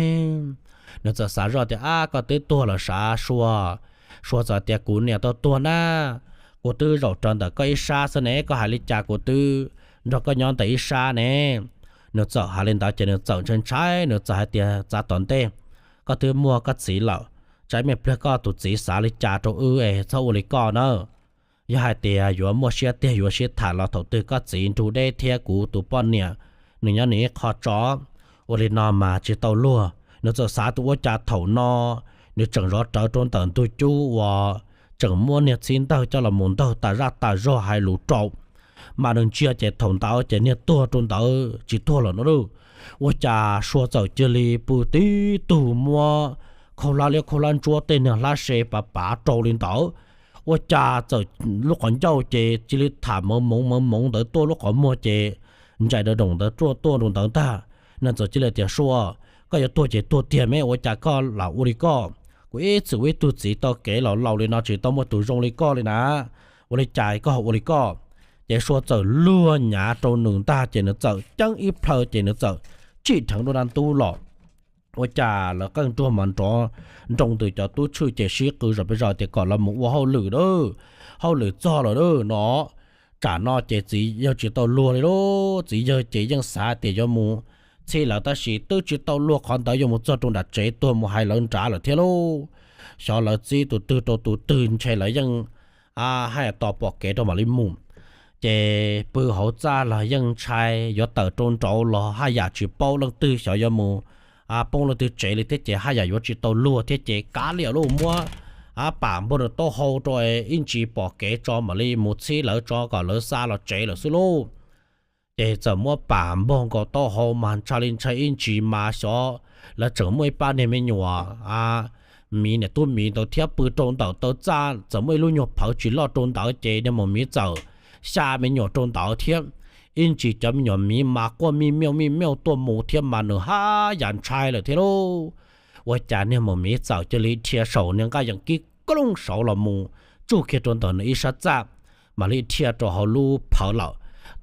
Nws txawm xav zoj tias, Ab, koj twb tuag lawm sav Sua? Sua txawm tias, Kuv niam tau tuag na, kuv twb zaum raws ntawm koj ib sab xwb ne, koj hais li cas kuv twb nrog koj nyob ntawm ib sab ne. Nws txawm hais li ntawd ces nws txawm ntshai ntshai, nws txawm hais tias, Txav, tom ntej koj twb muaj koj txiv lawm, tsam ib me pliag koj tus txiv xav li cas rau wb es txhob ua li koj na. Yog hais tias yuav muaj siab tiag yuav sib tham los thaum twg koj txiv nrug deb thiab kuv tus poj niam nws nyob nws ib qho tso. Ua li no mas tsis tau luag. Nws txawm xav tias ua cas thaum no nws tseem zov rawv rau ntawm ntug cub uas tseem muab niag txhib ntawg coj los mus ntawg tas zaj tas zog hais lus rau, mas nws ntsia ces thaum ntawd ces niag tuag rau ntawd tsis tuag lawm no lauj. Ua cas Sua txawm cia li pw tib tug muab khaub hlab liab khaub hlab ntsuab tej niag hlab se pav pav rau li ntawd. Ua cas txawm lub qhov ncauj ces cia li tham mawv moov mawv moov ntawd tuaj lub qhov muag ces ntsais dav doom ntawd tuaj tuaj rau ntawd ntag. Nws txawm cia li tias, Sua, koj yuav tuag ces tuag tiag me, ua cas koj lam ua li koj? Kuv ib txwm ua ib tug txiv tau kev los laus li no tsis tau muaj tus zoo li koj li na. Ua li cas koj ho ua li koj? Ces Sua txawm luag nyav rau nws ntag ces nws txawm ceeb ib plhaw ces nws txawm tsim dheev dua nra ntub los. Ua cas lawv qeej nruag mas nrov nroo ntws cov tub tshwj ces sib qw zom pes zos tias kom los mus ua hauj lwm a, hauj lwm txog lawm no. Tsam no ces txiv yawg tsis tau luag li lauj, txiv yawg ces yeej xav tias yuav mus txhij lawv tab sis twb tsis tau luag qhov ntawd yuav mus txog rau nram tsev tuag mus hais lawv nrad lawm thiab lauj. Xyov lawv txib tus twg rau tus twg ntshe lawv yeej haj yam tos pom kev rau mam li mus. Ces pw hauv txaj los yeej ntshai, yuav tawm rau nraud los haj yam tsis paub leej twg xyov yuav mus poob leej twg tsev li thiab ces haj yam yuav tsis tau luag thiab ces kav liam lauj, muab pam npog nws taub hau rau ib ntsis pom kev tso mam li mus txhib lawv tso kom lawv xa los tsev lawm xwb lauj. Ces txawm muab pam npog nkaus taub hau mas ntshai li ntshai ib ntsis mas xyov lawv tseem muaj ib pab niag me nyuam miv niam tub miv ntawd thiab pw rau ntawm taw txaj, txawm muaj ib lub nyuag phawv tsis loj rau ntawd ces niag maum miv txawm xya me nyuam rau ntawd thiab. Ib ntsis cov me nyuam miv mas quaj mij miauj mij miauj tuaj mus thiab mas nws haj yam ntshai lawm thiab lauj. Ua cas niag maum miv txawm cia li dhia saum niag nqaj yees kib klooj saud los mus tsuj kiag rau ntawm nws ib sab txaj, mam li dhia rau hauv lub phawv lawm.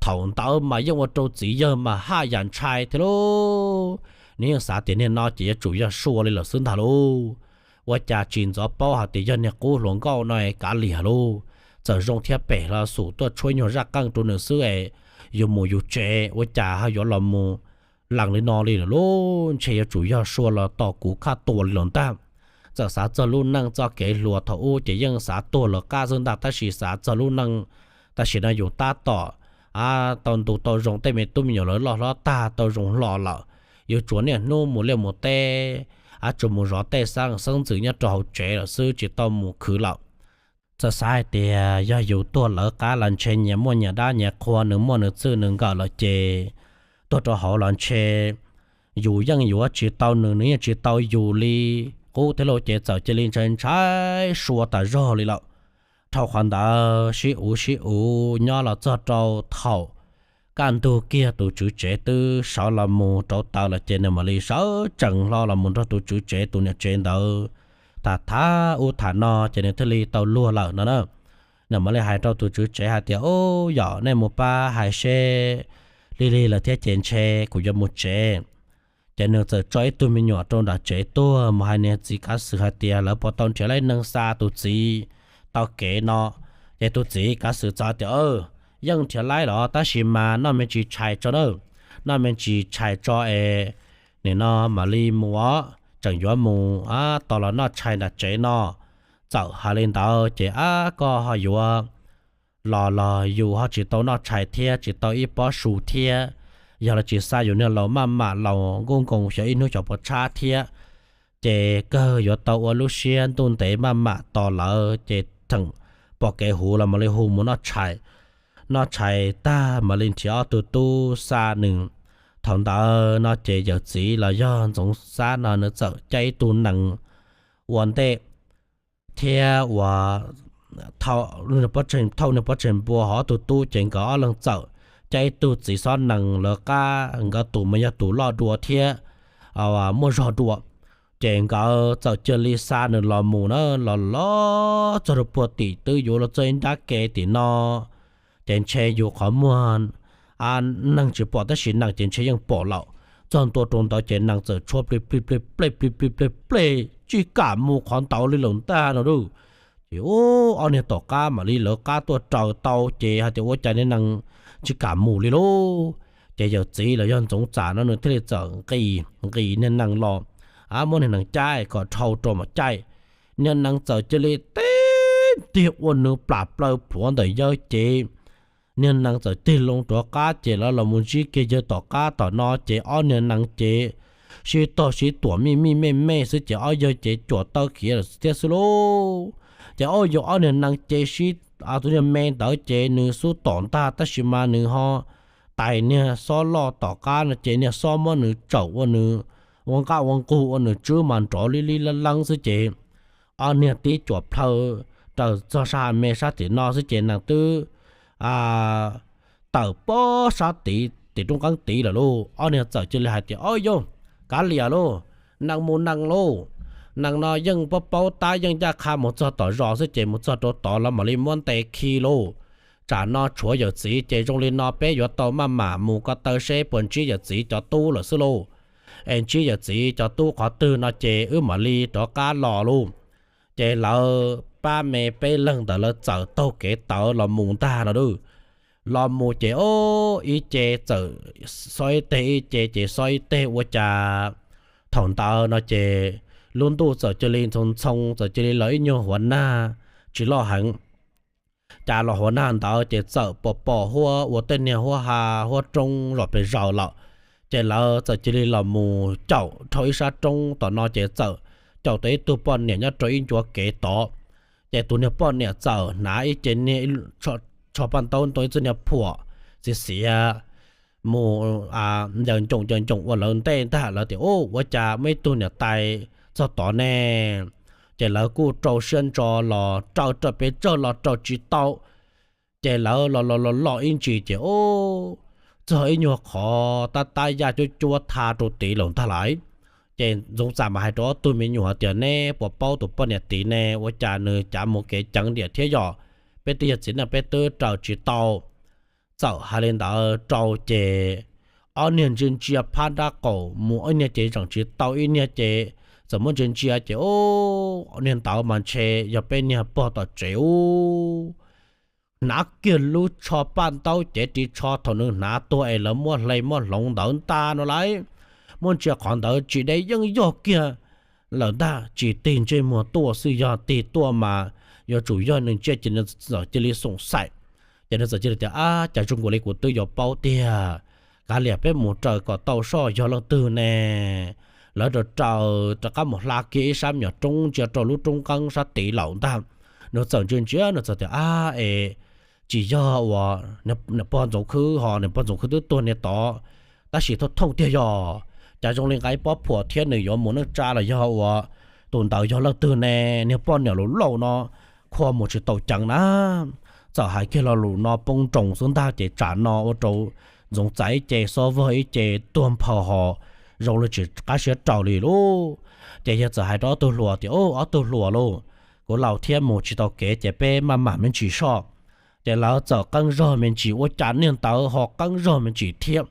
Thaum ntawd mas yeej ua rau txiv yawg mas haj yam ntshai thiab lauj. Nws yeej xav tias niag no ces yuav tsum yog Sua li lawm xwb ntag lauj. Ua cas tsis ntxov paub hais tias yog niag qub hluas nkauj no kav liam lauj. Txawm zoo thiab pem los xum tuaj tshuab nyuag zaj qeej rau nws xwb es yus mus yus tsev, ua cas ho yuav los mus lees li no li lawm lauj, ntshe yuav tsum yog sua los tom kuv khaj tua li lawm ntag. Txawm xav txog lub neej txoj kev hluas thaum ub ces yeej xav tuag lawv qab xwb ntag, tab sis xav txog lub neej tam sim no yus tab tom tau ntu tau zoo, tej me tub me nyuam lawv loj hlob tag tau zoo hlo lawm, yus tsuas niaj hnub mus liaj mus teb, tsuas mus zov tej xeeb ntxwv nyob rau hauv tsev lawm xwb, tsis tau mus khwv lawm. Txawm xav hais tias yog yus tuag lawv qab los ntshe nyias muaj nyias dab nyias qhua, nws muaj nws txij nws nkawm lawm ces tuag rau hauv los ntshe yus yeej yuav tsis tau nws, nws yeej tsis tau yus li qub thiab lauj. Ces txawm cia li ntshai ntshai sua tas zog li lawm. Dhau qhov ntawd sib uv sib uv nyob los txog rau thaum kaj ntug kiag tus tswv tsev twb sawv los mus rauv taws lawm ces nws mam li sawv tsees hlo los mus nrog tus tswv tsev tus niam tsev ntawd tham tham ub tham no ces nws thiaj li tau luag lawm no na. Nws mam li hais rau tus tswv tsev hais tias, Ub, yog nej mus pab hais seb lig lig lawm thiab ces ntshe kuv yuav mus tsev. Ces nws txawm tso ib tug me nyuam rau nram tsev tuaj mus hais niag txiv kav xwm hais tias lawv puas tau nrhiav tau neeg xa tus txiv tau kev no. Ces tus txiv kav xwm txawm tias, Yeej nrhiav tau los tab sis mas noj me ntsis tshais tso na, noj me ntsis tshais tso es nim no mam li mus os, tseem yuav mus tos los noj tshais nram tsev no. Txawm hais li ntawd ces ab koj ho yuav los los yus ho tsis tau noj tshais thiab tsis tau ib pob su thiab, yog los tsis xa yus niag laus maj mam laus nkuj nkoos xyov ib hnub xyov puas tshab thiab. Ces kawg yuav tau ua lub siab ntuj ntev maj mam tos lawv ces tseem pom kev huv los mam li hu mus noj tshais. Noj tshais tag mam li nrhiav ob tug tub xa nws. Thaum ntawd no ces yawm txiv los yog Ntxoov Xab no nws txawm caij ib tug nees ua ntej thiab ua thauj niag pob tsaig npua hov tug tub ces nkawd ob leeg txawm caij ib tug txiv xob nees lawv qab, nkawd tus mas yog tus loj dua thiab muaj zog dua. Ces nkawd txawm cia li xa nws los mus na, los los txog rau puag tim twb yuav luag txog ib nrab ke tim no ces ntshe yus qhov muag neeg tsis pom tab sis nees ces ntshe yeej pom lawm. Txog ntua rau ntawd ces nees txawm tshuab plig plig plig plej plig plig plej plej tsis kam mus qhov ntawd li lawm ntag no lauj. Ces ub ob niag tom qab mam li lawv qab tuaj raws tau ces hais tias ua cas niag nees tsis kam mus li lauj. Ces yawm txiv los yog Ntxoov Xab no nws thiaj li txawm nqis nqis niag nees los, muab niag nees caij kom dhau rau mam caij. Niag nees txawm cia li tib ntiag ua nws plam plaws plhuav ntawm yawg ces niag nees txawm tig loo rov qab ces lawv los mus ntsib kiag yawg tom qab tom no ces ob niag nees ces sib tog sib tuam mij mij mej mej xwb ces ob yawg ces cuam taw khiav lawm thiab xwb lauj. Ces ob yawg ob niag nees ces sib tus niag me ntawd ces nws xub tom ntag tab sis mas nws ho tais niag xob loj tom qab no ces niag xob muab nws tsawm ua nws ua nqaj ua nqug ua nws tswb mas nrov li li leeb leeb xwb ces ob niag tib cuam plhaw raws txog sab ha me sab tim no xwb ces nees twb tawm pob sab tid tim rooj qeeb tid lawm lauj. Ob niag txawm cia li hais tias, Ob yawg, kav liam lauj, nees mus nees lauj. Nees no yeej paub paub tab yeej ncaj qha mus txog tom zos xwb ces mus txog rau tod los mam li muab ntes khi lauj. Tsam no tshuav yawm txiv ces zoo li no peb yuav tau maj mam mus ko taw seb puas ntsib yawm txiv cov tub lawm xwb lauj. Es ntsib yawm txiv cov tub qhov twg no ces wb mam li rov qab los lauj. Ces lawv pab me peb leeg ntawd lawv txawm taug kev tawv los mus ntag no lauj. Los mus ces ib ce txawm xob ib teg, ib ce ces xob ib teg ua cas thaum ntawd no ces lub ntuj txawm cia li ntxhoo ntxhoo, txawm cia li los ib nyuag huav nag tsis loj heev. Cas los huav nag ntawd ces txawm pom pom huab ua tej niag huab ha huab roob zom pes zaws lawm. Ces lawv txawm cia li los mus caum dhau ib sab roob tom no ces txawm caum tau ib tug poj niam nyob rau ib ncua kev tod. Ces tus niag poj niam txawm hnav ib ce niag tsho paj ntaub ntoo ib txoj niag phuam xiav xiav mus ncaws ncoom ncaws ncoom ua lawv ntej ntag. Lawv tias, Ub, ua cas muaj ib tug niam tais txog tod ne? Ces lawv kuj rau siab ntso los raws raws pes tsawg los raws tsis tau. Ces lawv los los los los ib ntsis ces ub, txog ib nyuag qhov tab tab yaj cuab cuab tha rau tid lawm ntag lauj. Ces Ntxoov Xab mas hais rau ob tug me nyuam tias, Neb puas paub tus poj niam tid ne? Ua cas nws cav mus kev ceev diam thiab yom? Peb twb yog txiv neej peb twb raws tsis tau. Txawm hais li ntawd rau ces ob niag ntsia ntsia phab nrab qaum mus, ib niag ces zeem tsis tau, ib niag ces txawm muab ntsia ntsia ces ub, niag ntawd mas ntshe yog peb niag pog tom tsev ub. hnav kiag lub tsho paj ntaub cev ris tsho thaum nws hnav tuag es lawv muab hle muab hloov ntawd ntag no lauj. Muab ntsia qhov ntawd tsis deb yeej yog kiag lawm ntag, tsis tig ntsej muag tuaj xwb, yog tig tuaj mas yuav tsum yog nws tsiaj ces nws txawm cia li xoom xaim. Ces nws txawm cia li tias, Ab, cas zoo nkaus li kuv twb yuav paub tiag, kav liam peb mus raws kom tau soj yog leej twg ne. Lawv raws raws rov qab mus hla kiag ib sab me nyuam roob ntsia rau lub roob nqeeb sab tid lawm ntag. Nws txawm ntsia ntsia nws txawm tias, Ab, es tsis yog uas niam pog Ntxoov Khwb ho, niam pog Ntxoov Khwb twb tuag niag tod, tab sis thooj thooj tiag yog, cas zoo li nqa ib pob phuam thiab nws yuav mus neej tsa los yog uas tus ntawd yog leej twg ne, niag poj niam laus laus no khua mus tsis tau ceev na. Txawm hais kiag lo lus no poob nroos xwb ntag ces tsam no ua rau Ntxoov Txais ib ce, Xob Vog ib ce tuag nphau ho zoo li tsis qab siab rau li lauj. Ces yawg txawm hais rau ob tug hluas tias, Ob tug hluas lauj, kuv laus thiab mus tsis tau kev ces peb maj mam me ntsis soj. Ces lawv txawm qeeb zog me ntsis, ua cas niag ntawd ho qeeb zog me ntsis thiab.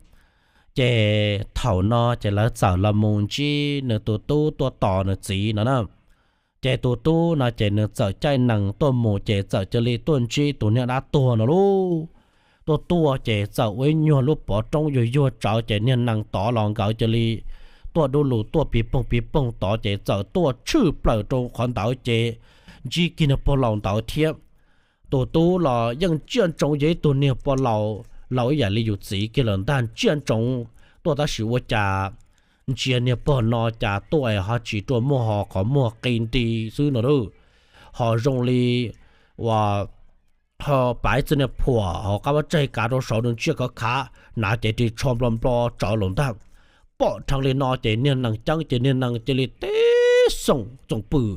Ces thaum no ces lawv txawm los mus ntsib nws tus tub tuaj tos nws txiv no na. Ces tus tub no ces nws txawm caij nees tuaj mus ces txawm cia li tuaj ntsib tus niag dab tuag no lauj. Tuaj tuaj ces txawm ua ib nyuag lub pov roob yuag yuag tsawv ces niag nees tod los nkawd cia li tuaj dub lus tuaj piv poog piv poog tod ces txawm tuaj tshwj plaws rau qhov ntawd ces ntsib kiag niag pog laus ntawd thiab. Tus tub los yeej tsiaj ntsoov yog ib tug niag pog laus, laus ib yam li yus txiv kiag lawm ntag, tsiaj ntsoov tuaj tab sis ua cas ntsia niag pog no cas tuaj es ho tsis rua muag ho qhov muag qi nti xwb no lauj. Ho zoo li uas ho pav txij niag phuam ho qab pob tsaig kav rau saud nws tsiaj khov khav, hnav cev ris tsho nplo nplo tsawv lawm ntag. Pom dheev li no ces niag nees ceeb ces niag nees cia li tib xoom txoom pwm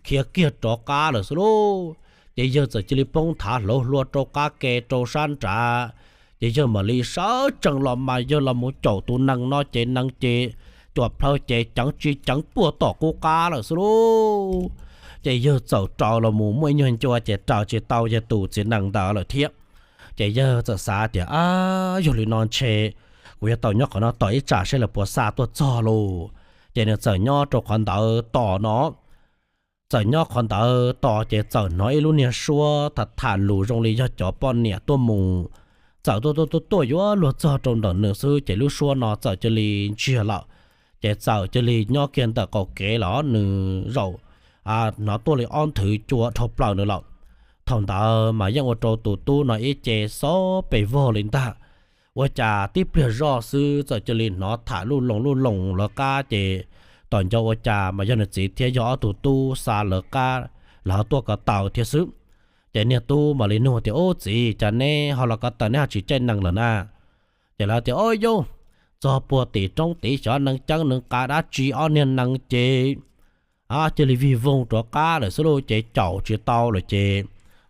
khiav kiag rov qab lawm xwb lauj. Ces yawg txawm cia li poob nthav hlauv hlua rau qab ke rau sab nrad. Ces yawg mam li sawv tsees los mas yawg los mus caum tus nees no ces nees ces cuam plhaw ces ceev tsis ceev puag tom qub qab lawm xwb lauj. Ces yawg txawm raws los mus muaj ib nyuag ncua ces raws tsis tau yawg tus txiv nees ntawd lawm thiab. Ces yawg txawm xav tias, Ab, yog li no ntshe kuv yuav tau nyob qhov no tos ib tsam seb lawv puas xa tuaj txog lauj. Ces nws txawm nyob rau qhov ntawd tos no. Txawm nyob qhov ntawd tos ces txawm hnov ib lub niag suab tham tham lus zoo li yog cov poj niam tuaj mus. Txawm tuaj tuaj tuaj tuaj yuav luag txog rau ntawm nws xwb ces lub suab no txawm cia li ntsiag lawm. Ces txawm cia li nyob kiag ntawm qaum kev los nws hnov tuaj li ob nthwv cua dhau plaws nws lawm. Thaum ntawd mas yeej ua rau tus tub no ib ce xob pes vog li ntag. Ua cas tib pliag zoj xwb txawm cia li hnov tham luj loos luj loos lawv qab ces tom ncauj ua cas mas yog nws txiv thiab yog ob tug tub xa lawv qab, lawv ho tuaj ko taw thiab xwb. Ces niag tub mam li nug tias, Ub txiv, cas neb ho los ko taw neb ho tsis caij nees lawm na? Ces lawv tias, Ob yau, txog puag tim roob tid xyov nees ceeb nees qav dab tsi ob niag nees ces cia li vij voog rov qab lawm xwb lauj, ces caum tsis tau lawm ces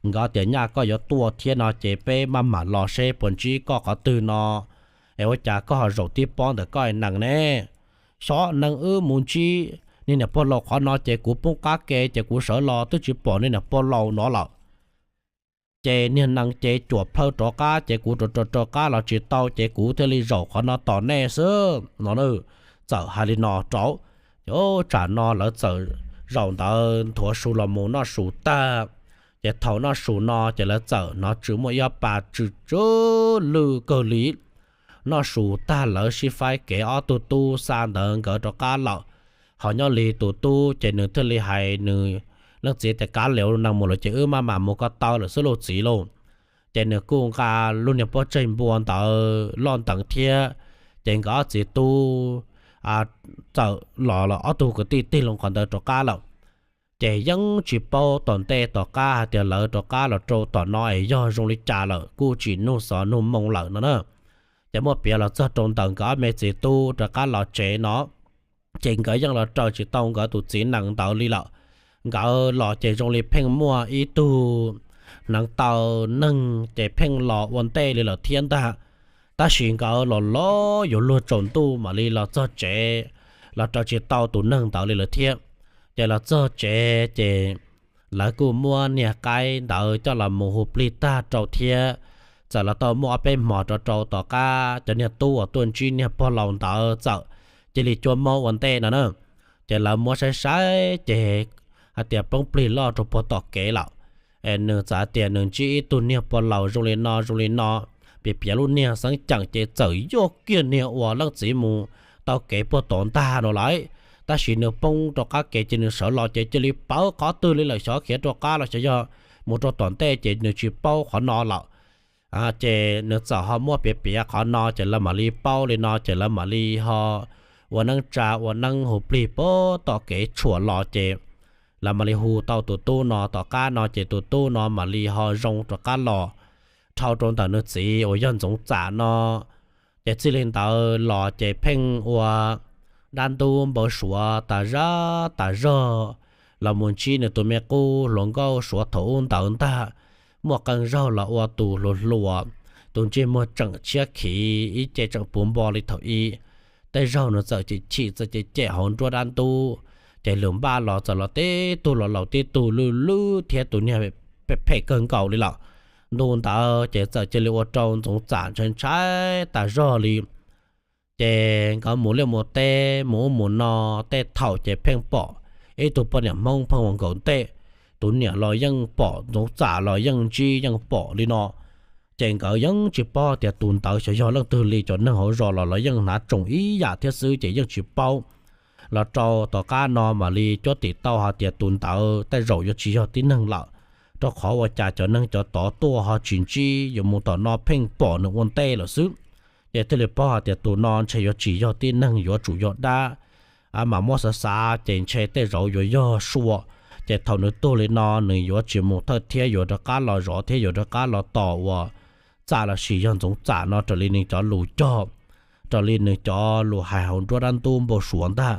nkawd tias, Nyaj koj yuav tuaj thiab no ces peb maj mam los seb puas ntsib koj qhov twg no, es ua cas koj ho zaum tib pob ntawm koj nees ne? Xyov nees wb mus ntsib niag niam pog laus qhov no ces kuv poob qab ke ces kuv sawv los twb tsis pom niag niam pog laus no lawm. Ces niag nees ces cuam plhaw rov qab ces kuv rov rov rov qab los tsis tau ces kuv thiaj li zaum qhov no tos nej xwb no. Txawm hais li no rau, ces tsam no lawv txawm zaum ntawd nthuav su los mus noj su tag. Ces thaum noj su no ces lawv txawm hnov tsw muaj ib ob pas tsw tsw lwj kawg li. Noj su tag lawv sib faib kev ob tug tub xa ntawd nkawd rov qab lawm. Ho nyob li tus tub ces nws thiaj li hais nws leej txiv tias, Kav liam nees mus lawm ces wb maj mam mus ko taw lawm xwb lauj txiv lauj. Ces nws kuj nqa lub niag pob tsaig npua ntawd loj nteev thiab. Ces nkawd ob txiv tub txawm los lawm, ob tug kwv tij tig loo qhov ntawd rov qab lawm. Ces yeej tsis paub tom ntej tom qab hais tias lawv rov qab los rau tom no es yog zoo li cas lawm, kuj tsis nug xov nug moo lawm no na. Ces muaj piav los txog rau ntawm nkawd ob me txiv tub rov qab los tsev no, ces nkawd yeej los raws tsis tau nkawd tus txiv nees ntawd li lawm. Nkawd los ces zoo li pheej muaj ib tug hneev taw neeg ces pheej los ua ntej li lawm thiab ntag. Tab sis nkawd los los yuav luag tsaus ntuj mam li los txog tsev, los raws tsis tau tus neeg ntawd li lawm thiab. Ces los txog tsev ces lawv kuj muab niag qaib ntawd coj los mus hu plig tag rau thiab. Txawm los tau muaj ob peb hmos rau rau tom qab cov niag tub uas tuaj ntsib niag pog laus ntawd txawm cia li cuab mob ua ntej no na. Ces lawv muab saib saib ces hais tias poob plig loj rau puag tom kev lawm. Nws txawm tias nws ntsib ib tug niag pog laus zoo li no zoo li no, piav piav lub niag xeeb ceem ces txawm yuj kiag niag uas leej txiv mus tau kev puag tod ntag no lawm. Tab sis nws poob rau qab kev ces nws sawv los ces cia li pawv qhov twg li lawm, xyov khiav rau qab los xyov yog mus rau tom ntej ces nws tsis paub qhov no lawm. Ces nws txawm ho muab piav piav qhov no ces lawv mam li paub li no ces lawv mam li ho ua neeb tsa ua neeb hu plig puag tom kev tshuam los ces lawv mam li hu tau tus tub no. Tom qab no ces tus tub no mam li ho zoo rov qab los dhau rau ntawm nws txiv uas yog Ntxoov Txam no. Ces txij li ntawd los ces pheej ua dab ntub npau suav tas zog tas zog los mus ntsib nws tus me qub hluas nkauj Suav thaum ub ntawd ntag. Muaj qee zaug los ua tus hluas hluas, tus ntsej muag tseem tshiab khiv ib ce tseem puv npo li thaum ub. Tej zaug nws txawm chim chim txawm cem cem hauv nruab dab ntub, ces lwm npaj los txawm los tib tug los laus tib tug lwj lwj thiab tus niag phem phem kawg nkaus li lawm. Ntu ntawd ces txawm cia li ua rau Ntxoov Txam ntshai ntshai tas zog li. Ces nkawd mus liaj mus teb mus ub mus no, tej thaum ces pheej pom ib tug poj niam Hmoob pheej ua nkaus ntej, tus niam los yeej pom, Ntxoov Txam los yeej ntsib yeej pom li no. Ces nkawd yeej tsis paub tias tus ntawd xyov yog leej twg li, cov neeg hauv zos los los yeej hnav tsoom ib yam thiab xwb ces yeej tsis paub. Los rau tom qab no mam li cuab tim tau hais tias tus ntawd tej zaum yuav tsis yog tib neeg lawm, rau qhov ua cas cov neeg cov tod tuaj ho tsis ntsib, yuav mus tom no pheej pom nws ua ntej lawm xwb. Ces thiaj li paub hais tias tus no ntshe yuav tsis yog tib neeg, yuav tsum yog dab. Mam muab xav xav ces ntshe tej zaum yuav yog Sua. Ces thaum nws tuag li no nws yuav tsis mus thawj thiab yuav rov qab los zov thiab yuav rov qab los tos uas Txam lossis yog Ntxoov Txam no raws li nws cov lus cog, raws li nws cov lus hais hauv nruab dab ntub npau suav ntag.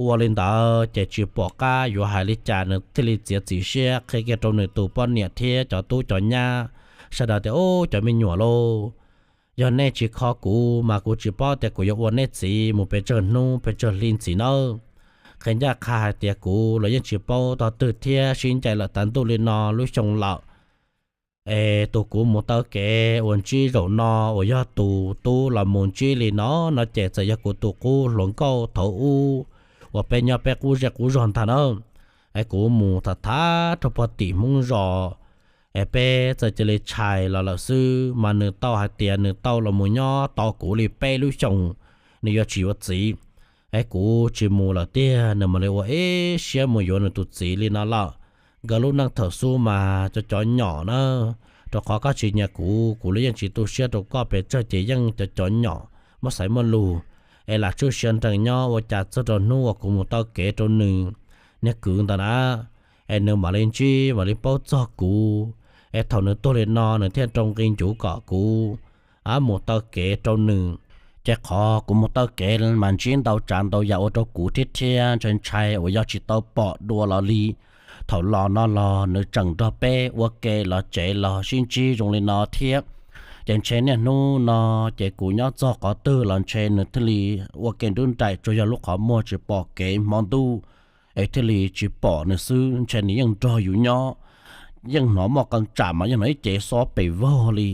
Ua li ntawd ces tsis pom qab yuav hais li cas nws thiaj li txiav txim siab qhia kiag rau nws tus poj niam thiab cov tub cov nyab sawv daws tias, Ub, cov me nyuam lauj, yog nej tsis kho kuv mas kuv tsis paub tias kuv yuav ua nej txiv mus pes tsawg hnub pes tsawg hli ntxiv nawb. Qhia ncaj qha hais tias kuv los yeej tsis paub tog twg thiab sib ncaim lawm tav ntuj li no lub xyoo lawm. Es tus kuv mus taw kev uas ntsib zaum no uas yog tus tub los mus ntsib li no no ces txawm yog kuv tus qub hluas nkauj thaum ub uas peb nyob peb qub zej qub zog ntag na. Es kuv mus tham tham rau puag tim Hmoob zos, es peb txawm cia li tshais los lawm xwb mas nws tau hais tias nws tau los mus nyob tos kuv li peb lub xyoos, nws yuav tsis yuav txiv. Es kuv tsis mus lawm tiag, nws mam li ua ib siab mus yuav nws tus txiv li no lawm. Nkawd lub neej thaum xub mas cov cov nyom na, rau qhov koj tsis nyiam kuv, kuv los yeej tsis tu siab rau koj pes tsawg ces yeej cov cov nyom muaj xaiv muaj lus. Es lam tsuj sia nrees nyob ua cas txog rau hnub uas kuv mus taw kev rau nws niag kwv ntawd na, es nws mam li ntsib mam li paub txog kuv. Es thaum nws tuag li no nws thiaj rau nqi ncuv kom kuv mus taw kev rau nws. Ces qhov kuv mus taw kev mas ntsib ntau tsav ntau yam ua rau kuv thiab thiab ntshai ntshai uas yog tsis tau pom dua los li. Thaum los no los nws tseem nrog peb ua ke los tsev los sib ntsib zoo li no thiab. Ces ntshe niaj hnub no ces kuv nyob txog qhov twg los ntshe nws thiaj li ua ke nrub nraim, tsuas yog lub qhov muag tsis pom kev hmo ntuj es thiaj li tsis pom nws xwb, ntshe nws yeej nrog yus nyob. Yeej hnov muaj qee tsam mas yeej hnov ib cev xob pes vog li,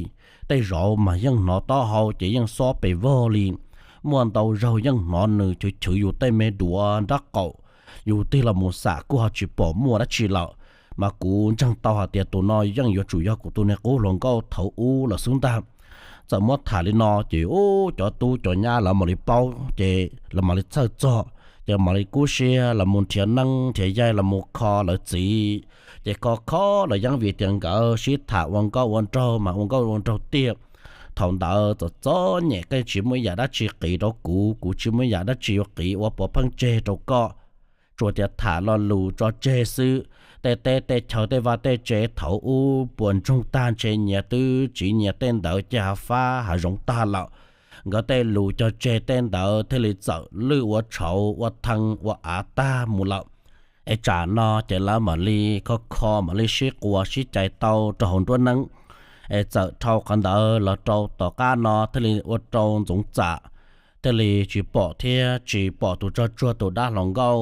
tej zaum mas yeej hnov taub hau ces yeej xob pes vog li. Muaj ntau zaug yeej hnov nws chwv chwv yus tej me duav nrab qaum, yus tig los mus xam kuj ho tsis pom muaj dab tsi lawm. Mas kuv ntseeg tau hais tias tus no yeej yuav tsum yog kuv tus niag qub hluas nkauj thaum ub lawm xwb ntag. Txawm muab tham li no ces ub cov tub cov nyab lawv mam li paub ces lawv mam li txhawj txog, ces mam li kub siab los mus nrhiav neeb nrhiav yaig los mus kho lawv txiv. Ces kho kho los yeej vim tias nkawd sib tham ua nkauj ua nraug mas ua nkauj ua nraug tiag. Thaum ntawd txom txom nyem, koj tsis muaj ib yam dab tsi qiv rau kuv, kuv tsis muaj ib yam dab tsi yuav qiv ua pov pheej tseg rau koj. Tsuas tias tham lo lus tso tseg xwb. Tej teb tej chaw tej vaj tej tsev thaum ub puas ntsoog tag ntshe nyias twb tsiv nyias tej ntawd, cia hav fab hav zoov tag lawm. Nkawd tej lus cog tseg tej ntawd thiaj li txawm lwj ua tshauv ua thee ua av tag mus lawm. Es tsam no ces lawv mam li kho kho mam li sib quas sib cais tau rau hauv nruab neeb. Es txawm dhau qhov ntawd los rau tom qab no thiaj li ua rau Ntxoov Txam thiaj li tsis pom thiab tsis pom tus tsog tsuag tus dab hluas nkauj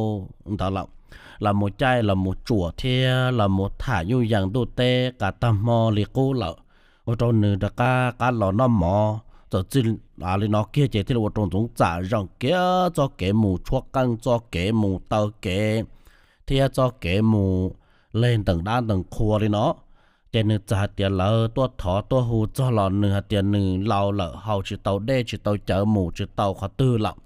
ntawd lawm. Los mus caij los mus tsuam thiab los mus tham yuj yees ntuj teb qas tag hmo li qub lawm, ua rau nws rov qab qab los noj mov. Txawm txij li no kiag ces thiaj li ua rau Ntxoov Txam zeem kiag txoj kev mus tshuab qeej, txoj kev mus taw kev, thiab txoj kev mus leg ntees dab ntees qhua li no. Ces nws txawm hais tias lawv tuaj thov tuaj hu txog los nws hais tias nws laus lawm, haus tsis tau dej tsis tau cawv, mus tsis tau qhov twg lawm.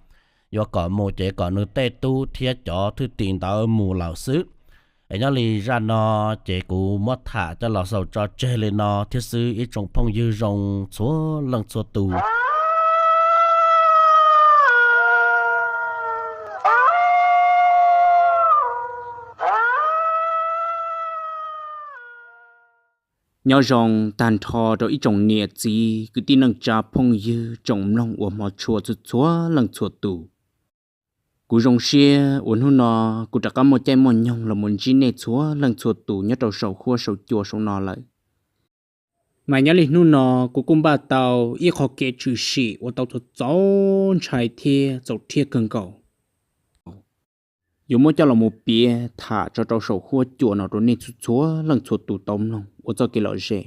Yuav kom mus ces kom nws tej tub thiab cov thwj tim ntawd mus lawm xwb. Es nyob li zaj no ces kuv muab tham coj los xaus tso tseg li no thiab xwb ib tsoom phooj ywg zoo txhua leej txhua tus. Nyob zoo tag nrho rau ib tsoom niam txiv kwv tij neej tsa phooj ywg tsoom mloog uas hmov tshua txhua txhua leej txhua tus. Kuv zoo siab uas hnub no kuv rov qab muaj caij muaj nyoog los mus ntsib nej txhua leej txhua tus nyob rau saum huab saum cua saum no lawm. Mas nyob li hnub no kuv kuj npaj tau ib qho kev tshwm sim uas tau txaus txaus ntshai thiab txaus rhiab kawg nkaus, yuav muab coj los mus piav tham tso rau saum huab cua no rau nej txhua txhua leej txhua tus tau mloog ua txoj kev lom zem.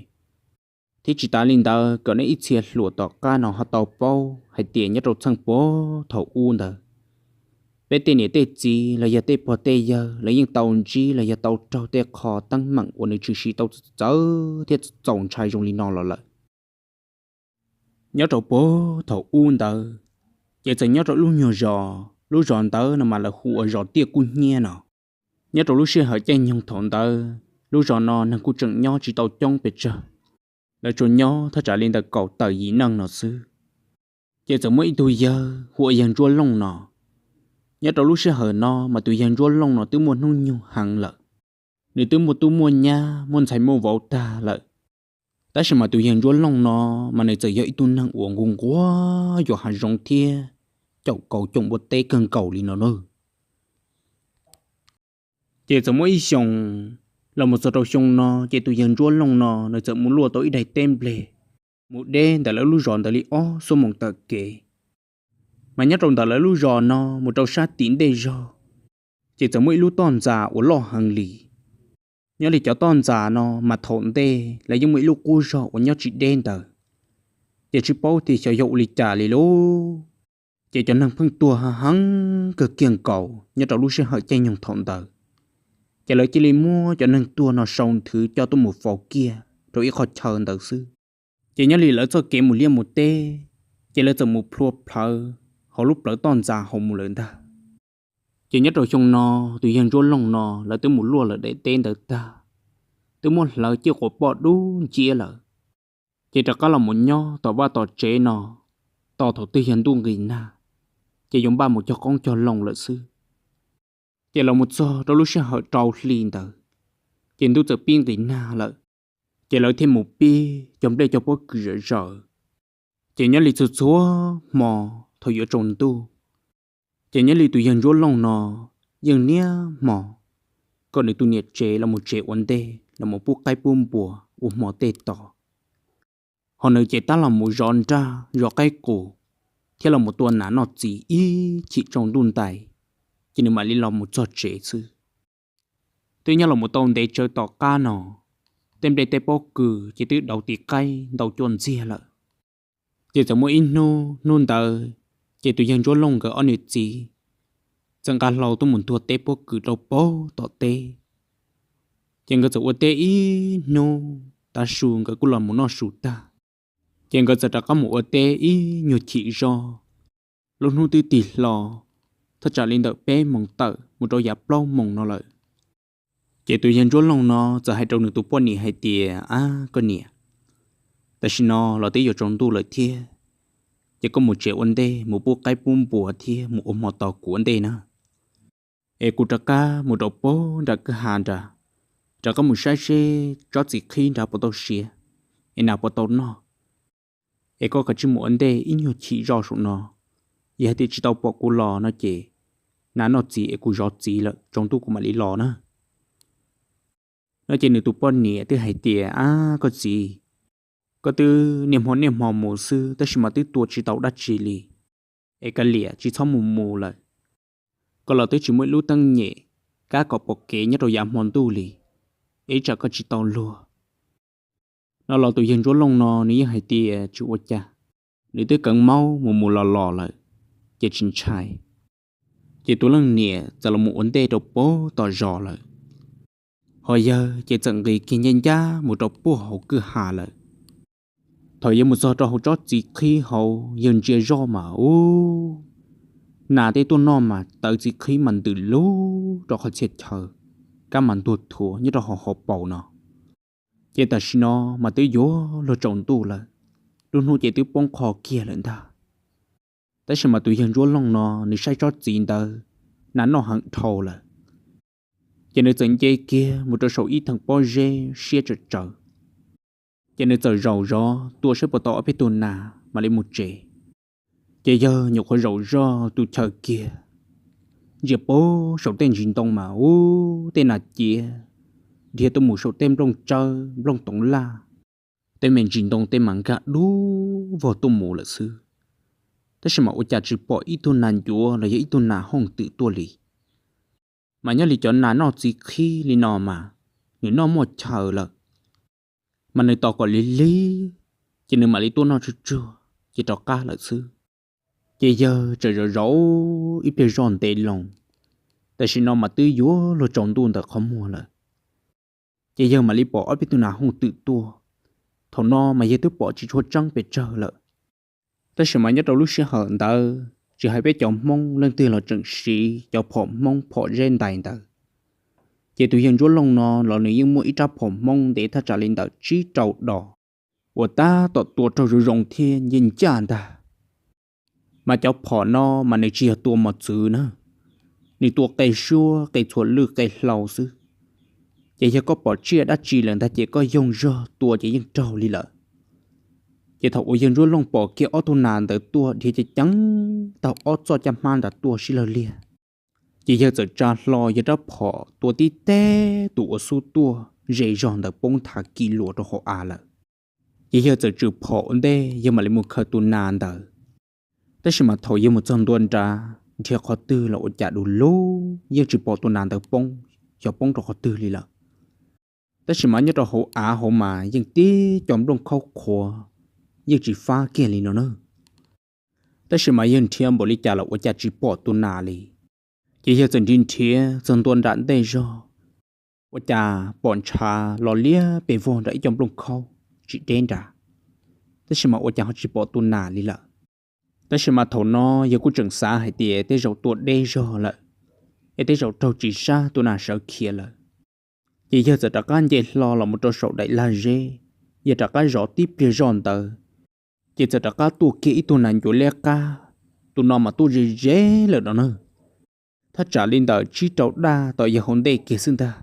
Thiab tsis tas li ntawd kom nej ib txhia hluas tom qab no ho tau paub hais tias nyob rau txheej puag thaum ub ntawd, peb tej niam tej txiv los yog tej pog tej yawg lawv yeej tau ntsib los yog tau raug tej qho teeb meem uas nws tshwm sim tau txawv thiab txaus ntshai zoo li no los lawm. Nyob rau puag thaum ub ntawd, ces txawm nyob rau lub nyuag zos, lub zos ntawd no mas lawv hu ua zos Tiaj Kub Hnyiab no. Nyob rau lub sij hawm caij nyoog thaum ntawd, lub zos no neeg kuj tseem nyob tsis tau coob pes tsawg, lawv tsuas nyob thaj tsam li ntawm kaum tawm yim neej no xwb. Ces txawm muaj ib tug yawg hu ua yawg Ntsuab Looj no. Nyob rau lub sij hawm no mas tus yawg Ntsuab Looj no twb muaj hnub nyoog heev lawm, nws twb muaj tub muaj nyab muaj ntxhais muaj vauv tag lawm. Tab sis mas tus yawg Ntsuab Looj no mas nws txawm yog ib tug neeg uas nquag nquag yuav hav zoov thiab caum kauv coom npua teb kawg nkaus li no na. Ces txawm muaj ib xyoos los mus txog rau xyoo no, ces tus yawg Ntsuab Looj no nws txawm mus luaj tau ib daim teb nplej mus deb ntawm lawv lub zos ntawd li ob xuab moos taw kev. Mas nyob rau ntawm lawv lub zos no mus rau sab tim ntej zog, ces txawm muaj ib lub toj ntxas uas loj heev li. Nyob li cov toj ntxas no mas thaum ntej lawv yeej muaj ib lub qub zog uas nyob tsis deb ntawd, ces tsis paub tias xyov yog ua li cas li lauj. Ces cov neeg pheej tuag heev kawg kiag nkaus nyob rau lub sij hawm caij nyoog thaum ntawd, ces lawv cia li muab cov neeg tuag no sau nthwv coj tuaj mus faus kiag rau ib qhov chaw ntawd xwb. Ces nyob li lawv txoj kev mus liaj mus teb, ces lawv txawm mus plhua plhawv hauv lub plawv toj ntxas hauv mus lawm ntag. Ces nyob rau xyoo no, tus yawg Ntsuab Looj no lawv twb mus luaj lawm daim teb ntawd tag, twb muab hlawv ciaj quas poj dub nciab lawm. Ces rov qab los mus nyob tom vaj tom tsev no, tos thaum twg yog ntuj nqis nag, ces yuav npaj mus cog qoob cog loo lawm xwb. Ces los mus txog rau lub sij hawm rau hli ntawd, ces ntuj txawm pib nqis nag lawm. Ces lawv thiaj mus pib cog nplej cog pob kws zom zaws. Ces nyob li txhua txhua hmo thaum yuav tsaus ntuj, ces nyob li tus yawg Ntsuab Looj no yeej niaj hmo kom nws tus niam tsev los mus tsev ua ntej los mus pub qaib pub npua ua hmo tej tos. Ho nws ces tab los mus zov nraj zov qaib qus thiab los mus tua nas noj txiv ib chim tsaus ntuj ntais, ces nws mam li los mus txog tsev xwb. Twb nyob los mus tau ntev tsawv tom qab no, tej nplej tej pob kws ces twb dauv tis qaib ntau cuaj ntxiag lawm. Ces txawm muaj ib hnub, hnub ntawd ces tus yawg Ntsuab Looj nkawd ob niam txiv txawm nqa hlau tuaj mus ntuag teb pob kws rau puag tom teb. Ces nkawd txawm ua teb ib hnub tav su nkawd kuj los mus noj su tag, ces nkawd txawm rov qab mus ua teb ib nyuag chim zog. Lub hnub twb tig hlo, thaj tsam li ntawm peb moos tawm mus rau yav plaub moos no lawm. Ces tus yawg Ntsuab Looj no txawm hais rau nws tus poj niam hais tias, Ab koj niam, tam sim no los twb yuav tsaus ntuj lawm thiab, ces koj mus tsev ua ntej mus pub qaib pub npua thiab mus ua hmo tos kuv ua ntej na. Es kuv rov qab mus rau puag nram kwj ha nrad, rov qab mus saib seb tsob txiv qhib nrad puas tau siav, es nas puas tau noj. Es koj kav tsij mus ua ntej ib nyuag chim zoj saum no, yog hais tias tsis tau pom kuv los no ces nas noj txiv es kuv zov txiv lawm tsaus ntuj kuv mam li los na. No ces nws tus poj niam twb hais tias, Ab koj txiv, koj twb niaj hmo niaj hmo mus xwb tab sis mas twb tua tsis tau dab tsi li, es kav liam tsis txhob mus mus lawm. Koj los twb tsis muaj ib lub teeb nyem kab kom pom kev nyob rau yav hmo ntuj li, es ib tsam koj tsis tau luag. No los tus yawg Ntsuab Looj no nws yeej hais tias tsis ua cas, nws twb kheev maub mus mus los los lawm, ces tsis ntshai. Ces tus leej niam txawm los mus ua ntej rau puag tom zos lawm. Ho yawg ces txawm nqis kiag ncaj ncaj mus rau puag hauv kwj ha lawm. Thaum yawg mus txog rau hauv tsob txiv qhib hauv, yawg ntsia zoj mas ub, nas tej tuaj noj mas tawv txiv qhib mas ntws lug rau qhov txhia chaw, kab mas ntuag thuav nyob rau hauv hauv paus no. Ces tam sim no mas twb yuav luag tsaus ntuj lawm, lub hnub ces twb poob qho kiag lawm ntag. Tab sis mas tus yawg Ntsuab Looj no nws saib tsob txiv ntawd nas noj heev dhau lawm, ces nws txawm nce kiag mus rau saum ib theem pob zeb siab tsawv tsawv. Ces nws txawm zaum zov tua saib puas tau ob peb tug nas mam li mus tsev. Ces yawg nyuam qhuav zaum zoj tus chaw kiag, ntsia puag saum tej ntsis ntoo mas ub, tej nas ciav dhia tuaj mus saum tej nplooj tsawb nplooj toov laj, tej me ntsis ntoo tej mas nkag dub vog tuaj mus lawm xwb. Tab sis mas ua cas tsis pom ib tug nas ncuav los yog ib tug nas hooj twm tuaj li. Mas nyob li cov nas noj txiv qhib li no mas, nws noj muaj chaw lawm, mas nws tos kom lig lig, ces nws mam li tuaj noj tsuag tsuag ces rov qab lawm xwb. Ces yawg txawm zaum zov ib pliag zoj ntev loo, tam sim no mas twb yuav luag tsaus ntuj ntawm qhov muag lawm. Ces yawg mam li pom ob peb tug nas hooj twm tuaj. Thaum no mas yawg twb pom tsis tshua tseeb pes tsawg lawm. Tab sis mas nyob rau lub sij hawm ntawd tsis hais peb cov Hmoob leej twg los tseem siv cov phom Hmoob phom zeb ntais ntawd. Ces tus yawg Ntsuab Looj no los nws yeej muaj ib rab phom Hmoob ntev thaj tsam li ntawm tsib rau dos, uas tab tom tua raug zoo zoo thiab ncaj ncaj ntag. Mas cov phom no mas nws tsis yog tua mos txwv na, nws tua qe suab qe txhuam lwj qe hlau xwb. Ces yog koj pom tsiaj dab tsi lawm ntag ces koj yoog zog tua ces yeej raug li lawm. Ces thaum uas yawg Ntsuab Looj pom kiag ob tug nas ntawd tuaj dhia ceev ceev tau ob txoj caj hmab ntawd tuaj sib lawg liag, ces yawg txawm tsa hlo yawg rab phom tua tib teg tus uas xub tuaj ze zog ntawd poob thav kis luas rau hauv av lawm. Ces yawg txawm tswm phom ua ntej yawg mam li mus khaws tus nas ntawd. Tab sis mas thaum yawg mus txog ntua nrad, nrhiav qhov twg los ua cas du lug yeej tsis pom tus nas ntawd poob, xyov poob rau qhov twg li lawm. Tab sis mas nyob rau hauv av hauv mas yeej tib co nplooj khaub qhuav yeej tsis fab kiag li no na. Tab sis mas yawg nrhiav npaum li cas los ua cas tsis pom tus nas li. Ces yawg txawm nrhiav nrhiav txog ntua nram ntej zog, ua cas pom ntshav los liab pes vog nram ib co nplooj khaub tsis deb nrad, tab sis mas ua cas ho tsis pom tus nas li lawm. Tab sis mas thaum no yawg kuj tseem xav hais tias tej zaum tua deb zog lawm, es tej zaum raug tsis sab tus nas sawv khiav lawm. Ces yawg txawm rov qab nce hlo los mus rau saum daim lag zeb, yawg rov qab zov tib pliag zoj ntawd, ces txawm rov qab tuaj kiag ib tug nas ncuav liab qab. Tus no mas tuaj ze ze lawm no na, thaj tsam li ntawm tsib rau daj tom yawg hauv ntej kiag xwb ntag.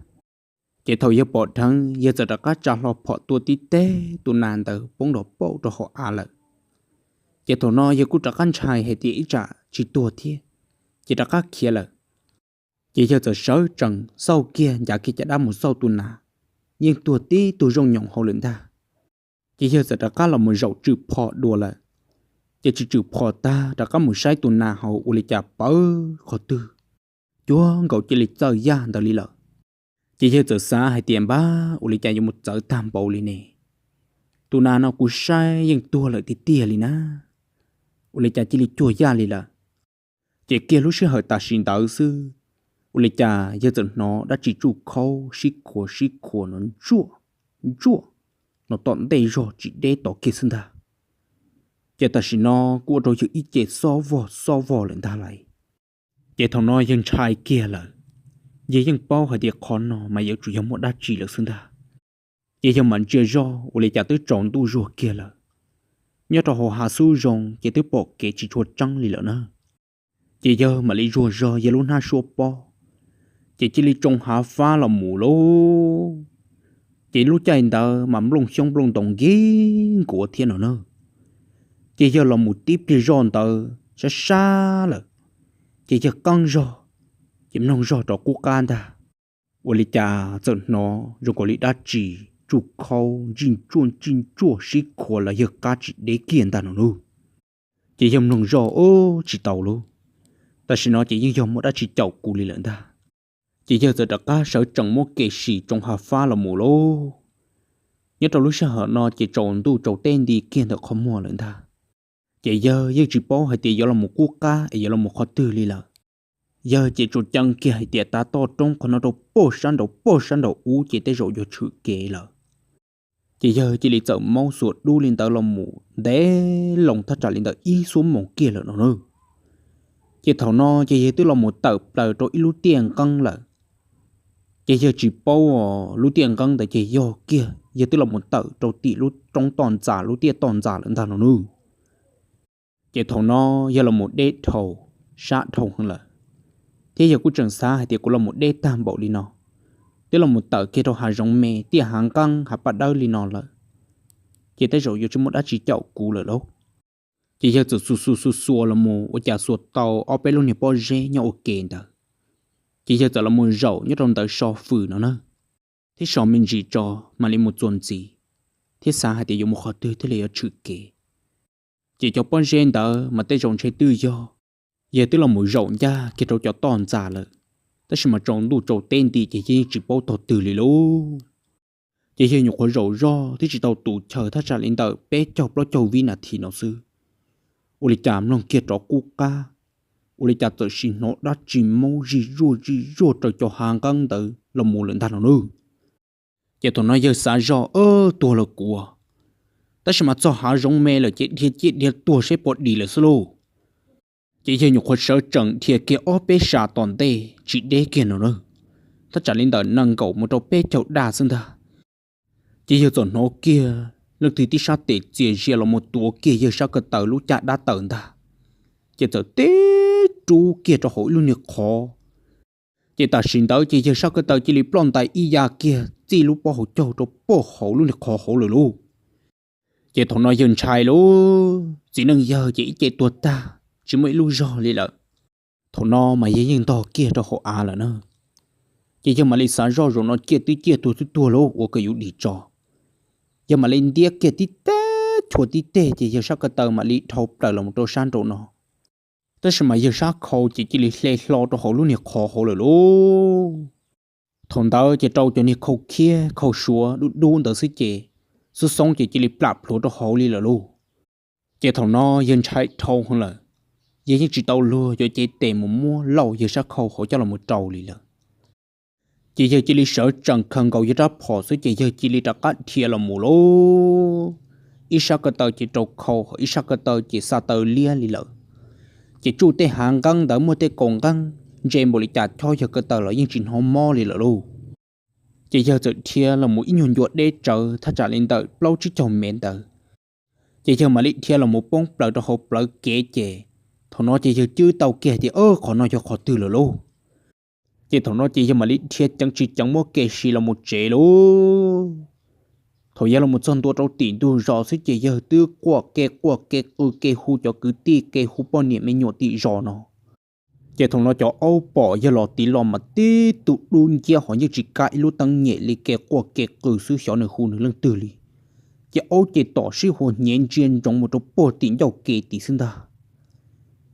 Ces thaum yawg pom dheev yawg txawm rov qab tsa hlo phom tua tib teg tus nas ntawd poob nrov pauj rau hauv av lawm. Ces thaum no yawg kuj rov qab ntshai hais tias ib tsam tsis tuag thiab, ces rov qab khiav lawm. Ces yawg txawm sawv tsees xauj kiag ncav kiag caj dab mus xauj tus nas, yeej tuag tib tug zooj nyoos hauv lawm ntag. Ces yawg txawm rov qab los mus zaum tswm phom dua lawm. Ces tsis tswm phom tag rov qab mus saib tus nas hauv ua li cas pawv qhov twg, cuag nkaus cia li txawj yaj ntawd li lawm. Ces yawg txawm xav hais tias npab ua li cas yuav mus txawv tag npaum li ne, tus nas no kuv saib yeej tuag lawm tiag tiag li na, ua li cas cia li cuag yaj li lawm. Ces kiag lub sij hawm tam sim ntawd xwb, ua li cas yawg txawm hnov dab tsi tsuj khaub sib khuas sib khuas no ntsuaj ntsuaj no tom ntej zog tsis deb tod kiag xwb ntag. Ces tam sim no kuj ua rau yawg ib ce xob vog xob vog lawm ntag lauj. Ces thaum no yawg ntshai kiag lawm, yawg yeej paub hais tias qhov no mas yuav tsum yog muaj dab tsi lawm xwb ntag. Ces yawg mam ntsia zoj ua li cas twb tsaus ntuj zuag kiag lawm. Nyob rau hauv hav xub zoo ces twb pom kev tsis tshua tseeb li lawm na. Ces yawg mam li zuag zog yawg lub hnab suab pob, ces cia li tsoo hav fab los mus lauj. Ces lub caij ntawd mas nplooj xyoob nplooj ntoos nkig nkuav thiab no na. Ces yawg los mus tib pliag zoj ntawd sab sab lawm, ces yawg qeeb zog, ces mloog zog rov qub qab ntag. Ua li cas txawm hnov zoo nkaus li dab tsi tsuj khaub ntsij ntsuaj ntsij ntsuaj sib khuas los yawg qab tsis deb kiag ntag no lauj. Ces yawg mloog zoj ub tsis tau lauj, tam sim no ces yeej yog muaj dab tsi caum kuv li lawm ntag. Ces yawg txawm rov qab sawv tsees muab kev sim tsoo hav fab los mus lauj. Nyob rau lub sij hawm no ces tsaus ntuj tsaus teb nti kiag ntawm qhov muag lawm ntag. Ces yawg yeej tsis paub hais tias yuav los mus qub qab es yuav los mus qhov twg li lawm. Yawg ces tsuas ceeb kiag hais tias tav toj roob qhov no rau pog sab nraud, pog sab nraud ub ces tej zaum yuav tshwm kev lawm. Ces yawg cia li txawm maub xuas dub li ntawd los mus ntev loo thaj tsam li ntawm ib xuab moos kiag lawm no na. Ces thaum no ces yawg twb los mus tawm plaws rau ib lub tiaj nqeeb lawm. Ces yawg tsis paub lub tiaj nqeeb ntawd ces yog kiag yawg twb los mus tawm rau tim lub roob toj ntxas, lub tiaj toj ntxas lawm ntag no na. Ces thaum no yawg los mus deb dhau, sab dhau heev lawm, thiab yawg kuj tseem xav hais tias kuv los mus deb tag npaum li no, twb los mus tawm kiag rau hav zoov me, tiaj hav nqeeb hav paj dawb li no lawm, ces tej zaum yuav tsis muaj dab tsi caum kuv lawm lauj. Ces yawg txawm xuas xuas xuas xuas los mus ua cas xuas tau ob peb lub niag pob zeb nyob ua ke ntawd. Ces yawg txawm los mus zaum nyob rau ntawd so fws no na, thiab so me ntsis tso mam li mus txuas ntxiv, thiab xav hais tias yuav mus qhov twg thiaj li yuav tshwm kev. Ces cov pob zeb ntawd mas tej zaum ntshe twb yog yawg twb los mus zaum ncaj kiag rau cov toj ntxas lawm, tab sis mas tsaus ntuj tsaus teb nti ces yawg yeej tsis paub tog twg li lauj. Ces yawg nyuam qhuav zaum zog twb tsis tau tus chaw thaj tsam li ntawm peb caug plaub caug vib nas this no xwb, ua li cas mloog kiag rov qub qab, ua li cas txawm sim hnov dab tsi maub zij zuaj zij zuaj raws cov hav nqeeb ntawd los mus lawm ntag no nawb. Ces thaum no yawg xav zog, Tuag lawm kuv, tab sis mas txog hav zoov me lawm ces dhia ciaj dhia tuag seb puas dim lawm xwb lauj. Ces yawg nyuam qhuav sawv tsees dhia kiag ob peb sab tom ntej tsis deb kiag no na, thaj tsam li ntawm nees nkaum mus rau peb caug daj xwb ntag. Ces yawg txawm hnov kiag leej twg tib sab tes txias zias los mus tuav kiag yawg sab ko taw lub caj dab taws ntag, ces txawm teb rub kiag rau hauv ib lub niag qhov. Ces tam sim ntawd ces yawg sab ko taw cia li ploj ntais ib ya kiag txij lub pob hauv caug rau pog hauv lub niag qhov hauv lawm lauj. Ces thaum no yawg ntshai lauj, txiv neej yawg ces ib ce tuag tag tsis muaj ib lub zog li lawm. Thaum no mas yawg yeej ntog kiag rau hauv av lawm na. Ces yawg mam li xav zoj, Zaum no ciaj twb ciaj tuag twb tuag lauj, ua kom yus dim tso. Yawg mam li ntiab kiag tib teg, chua tib teg ces yawg sab ko taw mam li dhau plaws los rau sab nraum no. Tab sis mas yawg sab khau ces cia li hle hlo rau hauv lub niag qhov hauv lawm lauj. Thaum ntawd ces rau cov niag khau khiab khau suav dub dub ntawd xwb ces xub xoob ces cia li plam plhuav rau hauv li lawm lauj. Ces thaum no yawg ntshai dhau heev lawm, yawg yeej tsis tau luag yuav cev tes mus muab lauj yawg sab khau hauv coj los mus rau li lawm. Ces yawg cia li sawv tsees khaws nkaus yawg rab phom xwb ces yawg cia li rov qab dhia los mus lauj. Ib sab ko taw ces rau khau, ib sab ko taw ces xa taw liab li lawm. Ces tsuj tej hav nqeeb ntawd muaj tej kaus nqeeb ntse npaum li cas chob yawg ko taw los yeej tsis hnov mob li lawm lauj. Ces yawg txawm dhia los mus ib nyuag ncua deb tsawv thaj tsam li ntawm plaub tsib caug mev ntawd. Ces yawg mam li dhia los mus poob plaws rau hauv plawv kev ces thaum no ces yawg cwb tau kiag tias, Qhov no yog qhov twg lawm lauj? Ces thaum no ces yawg mam li dhia ceev tsis ceev muab kev siv los mus tsev lauj. Thaum yawg los mus txog ntua rau tim ntug zos xwb ces yawg twb quaj kev quaj kev qw kev hu cov kwv tij kev hu poj niam me nyuam tim zos no. Ces thaum no cov aub pom yawg los tiv los mas tib tug dub nciab hos yeej tsis kam ib lub teeb nyem li, kev quaj kev qw xwb xyov nws hu nws leej twg li. Ces aub ces tom sib hua hnyev ntsia ntsoov mus rau puag tim ncauj ke tid xwb ntag.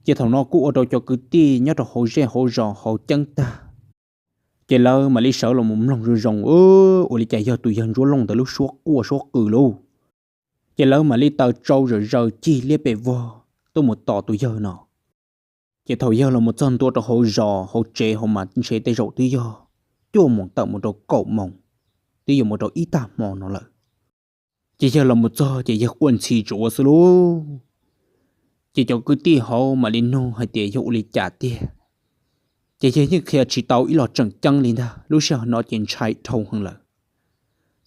Ces thaum no kuj ua rau cov kwv tij nyob rau hauv zej hauv zos haus ceeb tag, ces lawv mam li sawv los mus mloog zoo zoo, ua li cas yog tus yawg Ntsuab Looj ntawd lub suab quaj suab qw lauj. Ces lawv mam li taws tsau zawm zaws cig liab pes vog tuaj mus tos tus yawg no. Ces thaum yawg los mus txog ntua rau hauv zos hauv tsev hauv mas ntshe tej zaum twb yog cuaj moos tawm mus rau kaum moos, twb yuav mus rau ib tag hmo no lawm. Ces yawg los mus txog ces yawg quaj ntxhi tsuav xwb lauj. Ces cov kwv tij hauv mam li nug hais tias yog ua li cas tiag. Ces yawg yeej qhia tsis tau ib los tseem ceeb li ntag, lub sij hawm no ces ntshai dhau heev lawm.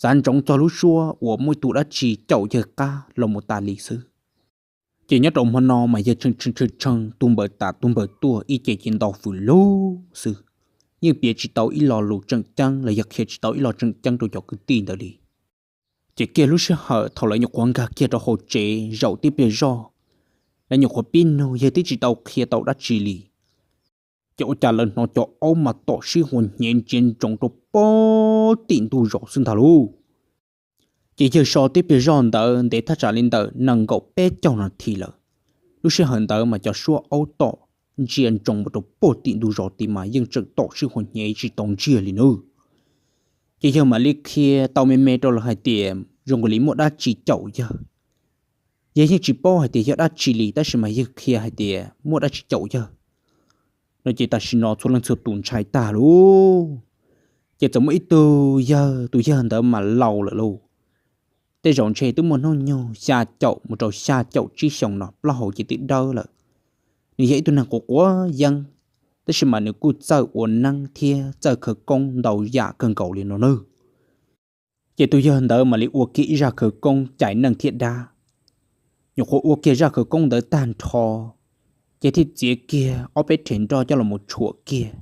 Xav ntsoov txog lub suab uas muaj ib tug dab tsi caum yawg qab los mus tas li xwb. Ces nyob rau hmo no mas yawg tshee tshee tshee tu npaws tas tu npaws tuaj ib ce ces nto fws lug xwb, yeej piav tsis tau ib lo lus tseem ceeb los yog qhia tsis tau ib lo tseem ceeb rau cov kwv tij ntawd li. Ces kiag lub sij hawm thaum lawv nyuam qhuav nkag kiag rau hauv tsev zaum tib pliag zoj, lawv nyuam qhuav pib nug yawg twb tsis tau qhia tau dab tsi li. Ces ua cas lawv hnov cov aub mas tom sib hua hnyev ntsia ntsoov rau puag tim ntug zos xwb ntag lauj. Ces yawg so tib pliag zoj ntawd ntev thaj tsam li ntawm nees nkaum peb caug nas this lawm. Lub sij hawm ntawd mas cov suab aub tom ntsia ntsoov mus rau puag tim ntug zos tid mas yeej tseem tom sib hua hnyev tsis tau ntsiag li nawb. Ces yawg mam li qhia tau me me rau lawv hais tias zoo nkaus li muaj dab tsi caum yawg. Yawg yeej tsis paub hais tias yog dab tsi li tab sis mas yawg qhia hais tias muaj dab tsi caum yawg. No ces tam sim no txhua leej txhua tus ntshai tag lauj. Ces txawm muaj ib tug yawg, tus yawg ntawd mas laus lawm lauj, tej zaum ntshe twb muaj hnub nyoog xya caum mus rau xya caum tsib xyoos no, plaub hau ces twb dawb lawm. Nws yog ib tug neeg quav quav yeeb, tab sis mas nws kuj txawj ua neeb thiab txawj khawv koob ntau yam kawg nkaus li no nawb. Ces tus yawg ntawd mam li ua kiag ib zaj khawv koob cais neej thiab dab. Nyuam qhuav ua kiag zaj khawv koob ntawd tag nrho, ces thiaj txiav kiag ob peb rhe nroj coj los mus tshuam kiag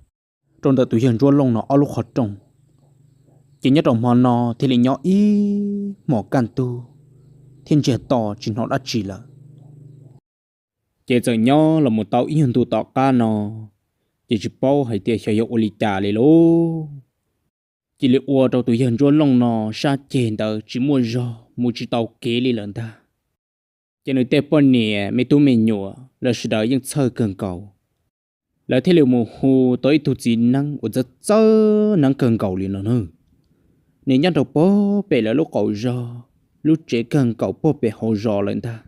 rau ntawm tus yawg Ntsuab Looj no ob lub qhov rooj. Ces nyob rau hmo no thiaj li nyob ib hmos kaj ntug thiab ntsiag to tsis hnov dab tsi lawm. Ces txawm nyob los mus tau ib nyuag ntu tom qab no, ces tsis paub hais tias xyov yog ua li cas li lauj, cia li ua rau tus yawg Ntsuab Looj no sab ceg ntawd tsis muaj zog mus tsis tau kev li lawm ntag. Ces nws tej poj niam me tub me nyuam lawv sawv daws yeej txhawj kawg nkaus, lawv thiaj li mus hu tau ib tug txiv neeb uas txawj txawj neeb kawg nkaus li no nawb. Nws nyob rau puag pem lawv lub qaum zos, lub tsev kawg nkaus puag pem hauv zos lawm ntag.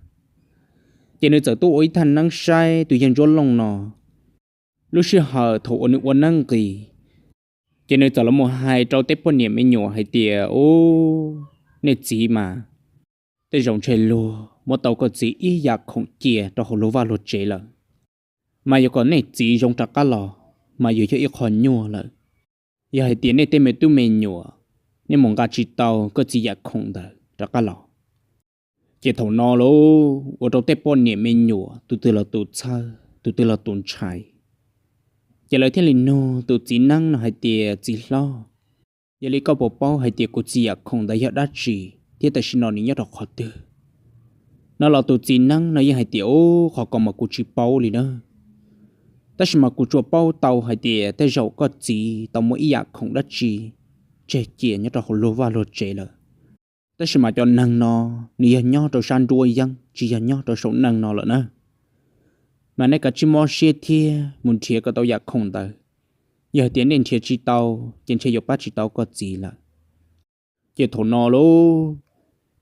Ces nws txawm tuaj ua ib thaj neeb saib tus yawg Ntsuab Looj no. Lub sij hawm thaum uas nws ua neeb nqis, ces nws txawm los mus hais rau tej poj niam me nyuam hais tias, Ub, nej txiv mas, tej zaum ntshe luag muab tau koj txiv ib yam khoom cia rau hauv luag vaj luag tsev lawm. Mas yog kom nej txiv zoo rov qab los, mas yuav yog ib qho nyuaj lawm. Yog hais tias nej tej me tub me nyuam, nej mus nqa tsis tau koj txiv yam khoom ntawd rov qab los. Ces thaum no lauj, ua rau tej poj niam me nyuam tus twg los tus txhawj, tus twg los tus ntshai. Ces lawv thiaj li nug tus txiv neeb no hais tias, Txiv hlob, yog li koj puas paub hais tias kuv txiv yam khoom ntawd yog dab tsi thiab tam sim no nws nyob rau qhov twg? No los tus txiv neeb no yeej hais tias, Ub, qhov ko mas kuv tsis paub li na. Tab sis mas kuv tsuas paub tau hais tias tej zaum koj txiv tau muab ib yam khoom dab tsi tseg cia nyob rau hauv luag vaj luag tsev lawm. Tab sis mas cov neeg no, nws yog nyob rau sab nruab yeeb tsis yog nyob rau saum neej no lawm na. Mas nej kav tsij mob siab thiab mus nrhiav kom tau yam khoom ntawd. Yog hais tias nej nrhiav tsis tau, ces ntshe yuav pab tsis tau koj txiv lawm. Ces thaum no lauj,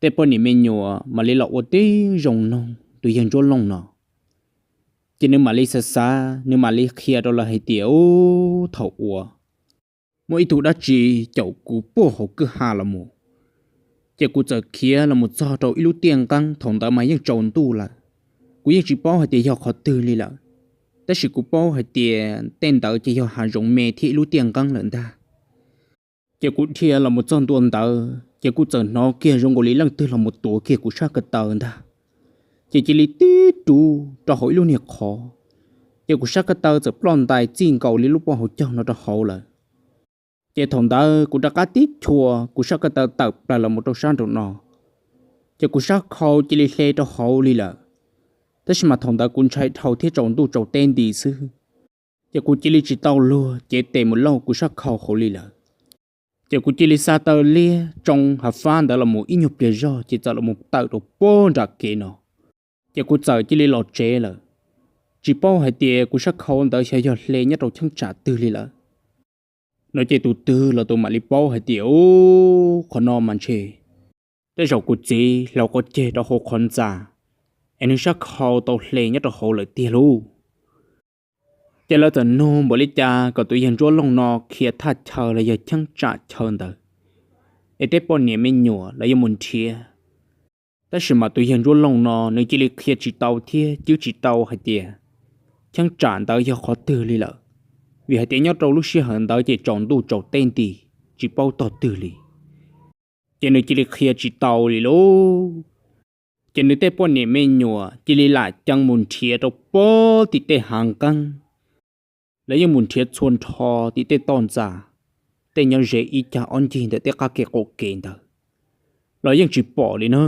tej poj niam me nyuam mam li los ua tib zoo noog tus yawg Ntsuab Looj no. Ces nws mam li xav xav, nws mam li qhia rau lawv hais tias, Ub, thaum uas muaj ib tug dab tsi caum kuv puag hauv kwj ha los mus, ces kuv txawm khiav los mus txog rau ib lub tiaj nqeeb, thaum ntawd mas yeej tsaus ntuj lawm. Kuv yeej tsis paub hais tias yog qhov twg li lawm, tab sis kuv paub hais tias tej ntawd ces yog hav zoov me thiab ib lub tiaj nqeeb lawm ntag. Ces kuv dhia los mus txog ntua ntawd, ces kuv txawm hnov kiag zoo nkaus li leej twg los mus tuav kiag kuv sab ko taw ntag. Ces cia li tib rub rau hauv ib lub niag qhov, ces kuv sab ko taw txawm ploj ntais txij nkaus li lub pob hauv caug no rau hauv lawm. Ces thaum ntawd kuv rov qab tib chua kuv sab ko taw tawm plaws los mus rau sab nraum no, ces kuv sab khau cia li hle rau hauv li lawm. Tab sis mas thaum ntawd kuv ntshai dhau thiab tsaus ntuj tsaus teb nti xwb, ces kuv cia li tsis tau luag cev tes mus lauj kuv sab khau hauv li lawm. Ces kuv cia li xa taw liab tsoo hav fab ntawd los mus ib nyuag pliag zog ces txawm los mus tawm rau puag nram kev no. Ces kuv txawm cia li los tsev lawm, tsis paub hais tias kuv sab khau ntawd xyov yog hle nyob rau cheeb tsam twg li lawm. No ces tus twg los tus mam li paub hais tias, Ub, qhov no mas ntshe tej zaum kuv txiv hlauv quav ceg rau hauv qhov ntxa, es nws sab khau tau hle nyob rau hauv lawm tiag lauj. Ces lawv txawm nug npaum li cas kom tus yawg Ntsuab Looj no khiav thaj chaw los yog cheeb tsam chaw ntawd, es tej poj niam me nyuam lawv yuav mus nrhiav. Tab sis mas tus yawg Ntsuab Looj no nws cia li qhia tsis tau thiab cwb tsis tau hais tias cheeb tsam ntawd yog qhov twg li lawm, vim hais tias nyob rau lub sij hawm ntawd ces tsaus ntuj tsaus teb nti, tsis paub tog twg li. Ces nws cia li qhia tsis tau li lauj. Ces nws tej poj niam me nyuam cia li lam cees mus nrhiav rau puag tim tej hav nqeeb. Lawv yeej mus nrhiav txhua nrho tim tej toj ntxa, tej nyob ze ib cag ob ncig ntawm tej qab kev qaum kev ntawd los yeej tsis pom li na.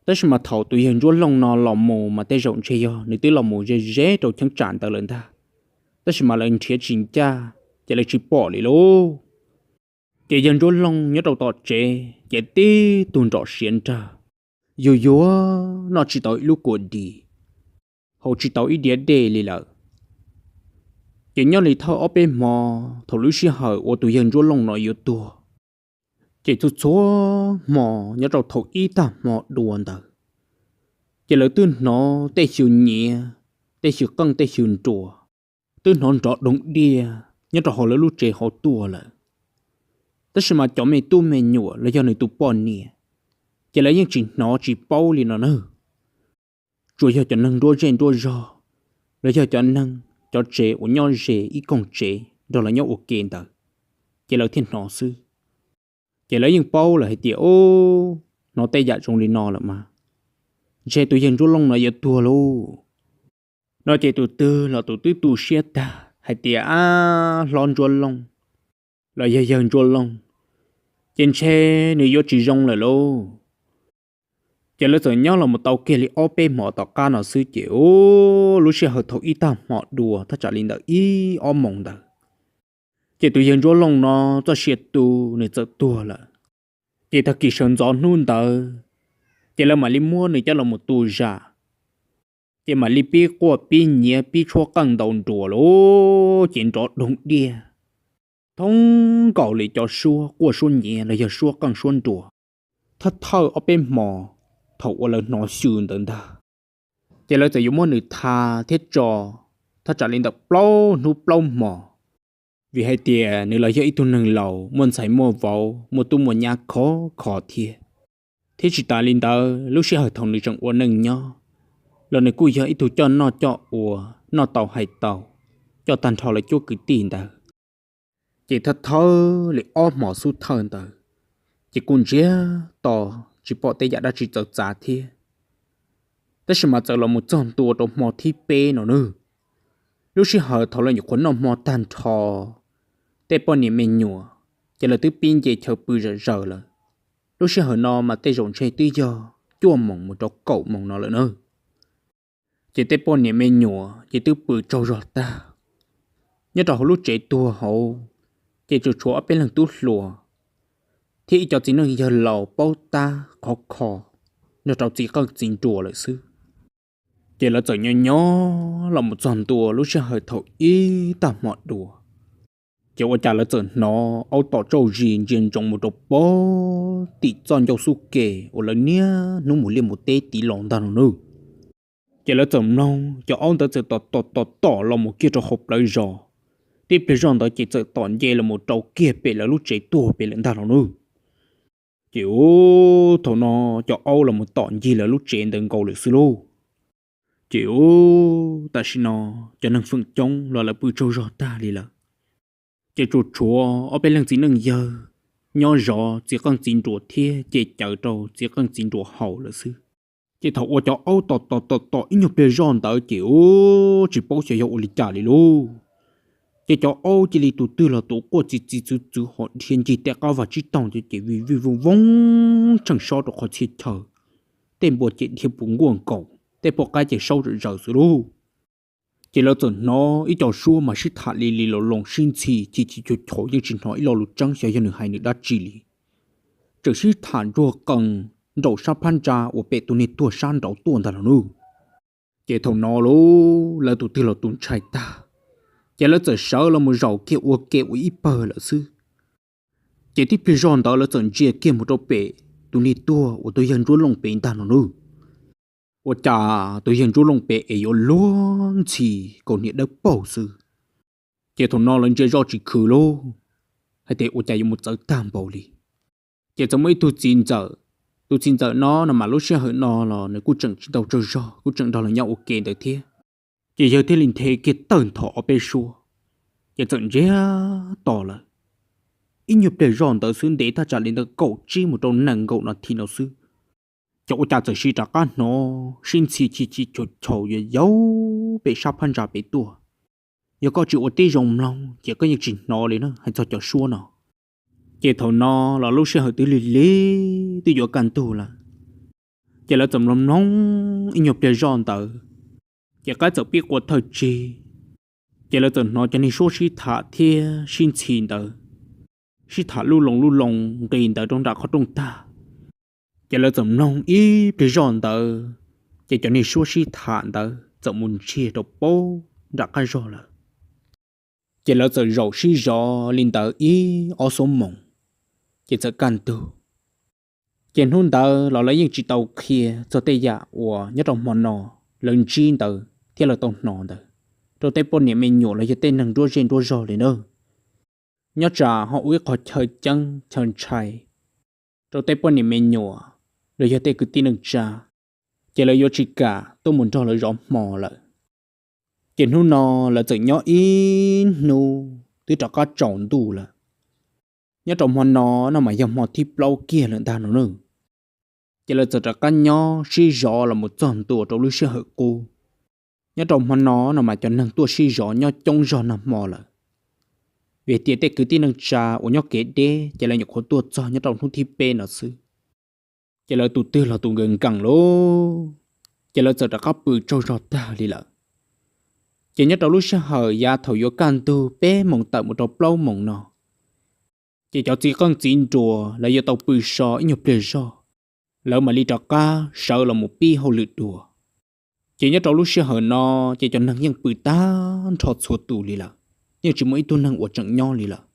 Tab sis mas thaum tus yawg Ntsuab Looj no los mus mas tej zaum ntshe yog nws twb los mus ze ze rau cheeb tsam ntawd lawm ntag. Tab sis mas lawv nrhiav tsis ncaj, ces lawv tsis pom li lauj. Ces yawg Ntsuab Looj nyob rau tom tsev ces tib tug nrom siav nrag, yuag yuag noj tsis tau ib lub kua dis, haus tsis tau ib diav dej li lawm. Ces nyob li thawj ob peb hmo, thaum lub sij hawm uas tus yawg Ntsuab Looj no yuav tuag, ces txhua txhua hmo nyob rau thaum ib tag hmo dua ntawd, ces lawv twb hnov tej xyw nyiav, tej xyw qeej tej xyw nruas, twb hnov nrov doog diaj nyob rau hauv lawv lub tsev hauv tuaj lawm. Tab sis mas cov me tub me nyuam los yog nws tus poj niam, ces lawv yeej tsis hnov tsis paub li no na. Tsuas yog cov neeg nruab zej nruab zog los yog cov neeg cov tsev uas nyob ze ib koog tsev nrog lawv nyob ua ke ntawd, ces lawv thiaj hnov xwb. Ces lawv yeej paub lawm hais tias, Ub, hnov tej yam zoo li no lawm mas ntshe tus yawg Ntsuab Looj no yuav tuag lauj. No ces tus twg los tus twb tu siab tag hais tias, Ab, hlob Ntsuab Looj los yog yawg Ntsuab Looj, ces ntshe nws yuav tsis zoo lawm lauj. Ces lawv txawm nyob los mus tau kiag li ob peb hmo tom qab no xwb ces, ub, lub sij hawm thaum ib tag hmo dua thaj tsam li ntawm ib ob moos ntawd, ces tus yawg Ntsuab Looj no txoj sia tu nws txawm tuag lawm. Ces tag kis sawv ntxov hnub ntawd, ces lawv mam li muab nws coj los mus tu zam, ces mam li pib quaj pib nyiav pib tshuab qeej ntaus nruas lauj, ces nrov doog diaj thoob nkaus li cov suab quaj suab nyiav los yog suab qeej suab nruas. Thawj thawj ob peb hmo thaum uas lawv hnov xyw ntawd ntag, ces lawv txawm yuav muab nws tha thiab tso thaj tsam li ntawm plaub hnub plaub hmo, vim hais tias nws los yog ib tug neeg laus muaj ntxhais muaj vauv muaj tub muaj nyab khov kho thiab. Thiab tsis tas li ntawd, lub sij hawm thaum nws tseem ua neej nyob los nws kuj yog ib tug coj noj coj ua, noj tau hais tau, coj tag nrho lawv cuab kwv tij ntawd. Ces thawj thawj li ob hmo xub thawj ntawd, ces kuj ntsiag to tsis pom tej yam dab tsi txawv txav thiab. Tab sis mas txawm los mus txog ntua rau hmo thib peb no nawb, lub sij hawm thaum lawv nyuam qhuav noj hmo tag nrho, tej poj niam me nyuam ces lawv twb pib nce chaw pw zom zaws lawm. Lub sij hawm no mas tej zaum ntshe twb yog cuaj moos mus rau kaum moos no lawm nawb. Ces tej poj niam me nyuam ces twb pw tsaug zog tag. Nyob rau hauv lub tsev tuag hauv, ces tsuas tshuav ob peb leeg tub hluas thiab ib co txiv neej yawg laus paub tab qhov kho nrog rau txiv qeej txiv nruas lawm xwb. Ces lawv txawm nyob nyob los mus txog ntua lub sij hawm thaum ib tag hmo dua, ces ua cas lawv txawm hnov aub tom tsauj zis ntsia ntsoov mus rau pem tim txoj ncauj xub ke uas lawv niaj hnub mus liaj mus teb tiv los ntag no nawb. Ces lawv txawm mloog cov aub ntawd txawm tom tom tom tom los mus kiag rau hauv plawv zos. Tib pliag zoj ntawd ces txawm tom nce los mus rau kiag pem lawv lub tsev tuag pem lawm ntag no nawb. Ces ub, thaum no cov aub los mus tom ncig lawv lub tsev ntawd nkaus lawm xwb lauj. Ces ub, tam sim no cov neeg feem coob los lawv pw tsaug zog tag li lawm. Ces tsuas tshuav ob peb leeg txiv neej yawg nyob zov txiv qeej txiv nruas thiab ce caws rau txiv qeej txiv nruas haus lawm xwb. Ces thaum uas cov aub tom tom tom tom ib nyuag pliag zoj ntawd ces ub, tsis paub xyov yog ua li cas li lauj. Ces cov aub cia li tus twg los tus quaj txi txi txwv txwv ho dhia ncig tej qab vag tsib taug ces vij vij vooj vooj tsheej sob rau qhov txhia chaw. Tej npua ces dhia puv nkuaj nkaus, tej poj qaib ces saub zom zaws xwb lauj. Ces lawv txawm hnov ib co suab mas sib tham li li los loos sib ntxhi chim chim chau chau yeej tsis hnov ib lo lus tseeb xyov yog nws hais nws dab tsi li. Tseem sib tham ntsuag qees nraum sab phab ntsa uas pem tus niag tuag sab nraud tuaj ntag los nawb. Ces thaum no lauj, lawv tus twg los tus ntshai tag, ces lawv txawm sawv los mus zaum kiag ua ke ua ib pawg lawm xwb. Ces tib pliag zoj ntawd lawv txawm ntsia kiag mus rau pem tus niag tuag uas tus yawg Ntsuab Looj pem ntag no nawb. Ua cas tus yawg Ntsuab Looj pem es yuav luag ntxhi kaus hniav dawb paug xwb. Ces thaum no lawv ntsia zoj tsis khwv lauj, hais tias ua cas yuav mus txawv tag npaum li. Ces txawm muaj ib tug txiv ntxawm, tus txiv ntxawm no no mas lub sij hawm no los nws kuj tseem tsis tau tsaug zog, kuj tseem nrog lawv nyob ua ke ntawd thiab. Ces yawg thiaj li nthe kiag tawg nthos ob peb suab, ces txawm ntsiag to lawm. Ib nyuag pliag zoj ntawd xwb ntev thaj tsam li ntawd kaum tsib mus rau nees nkaum nas this no xwb, ces ua cas txawm sis rov qab hnov sib ntxhi chim chim chau chau yov yaub pem sab phab ntsa pem tuaj. Yog koj tsis ua tib zoo mloog ces koj yeej tsis hnov li na, hais txog cov suab no. Ces thaum no los lub sij hawm twb lig lig twb yuav kaj ntug lawm, ces lawv txawm mloog mloog ib nyuag pliag zoj ntawd, ces qaib txawm pib qua thawj tsig. Ces lawv txawm hnov cov niag suab sib tham thiab sib ntxhi ntawd, sib tham lub loo lub loo nqis ntawd rau nram qhov rooj tag. Ces lawv txawm mloog ib pliag zoj ntawd, ces cov niag suab sib tham ntawd txawm mus ntsiag rau pem nram qab zog lawm. Ces lawv txawm zaum sib zov li ntawd ib ob xuab moos, ces txawm kaj ntug. Ces hnub ntawd los lawv yeej tsis tau qhia txog tej yam uas nyob rau hmo no lawv ntsib ntawd thiab lawv tau hnov ntawd. rau tej poj niam me nyuam los yog tej neeg nruab zej nruab zog li na. Nyob tsam ho ua ib qho chaw ceeb chaw ntshai rau tej poj niam me nyuam los yog tej kwv tij neej tsa, ces lawv yuav tsis kam tuaj mus nrog lawv zov hmo lawm. Ces hnub no lawv txawm nyob ib hnub twb rov qab tsaus ntuj lawm. Nyob rau hmo no no mas yog hmo thib plaub kiag lawm ntag no na. Ces lawv txawm rov qab nyob sib zov los mus txog ntua rau lub sij hawm qub. Nyob rau hmo no no mas cov neeg tuaj sib zov nyob coob zog nag hmo lawm, vim tias tej kwv tij neej tsa uas nyob kev deb ces lawv nyuam qhuav tuaj txog nyob rau hnub thib peb no xwb. Ces lawv tus twg los tus nkees nkees lauj, ces lawv txawm rov qab pw tsaug zog tag li lawm. Ces nyob rau lub sij hawm yav thaum yuav kaj ntug peb moos tawm mus rau plaub moos no, ces cov txiv qeej txiv nruas lawv yuav tau pw so ib nyuag pliag zog, lawv mam li rov qab sawv los mus pib hauj lwm dua. Ces nyob rau lub sij hawm no, ces cov neeg yeej pw tag nrho txhua tus li lawm, yeej tsis muaj ib tug neeg uas tseem nyob li lawm.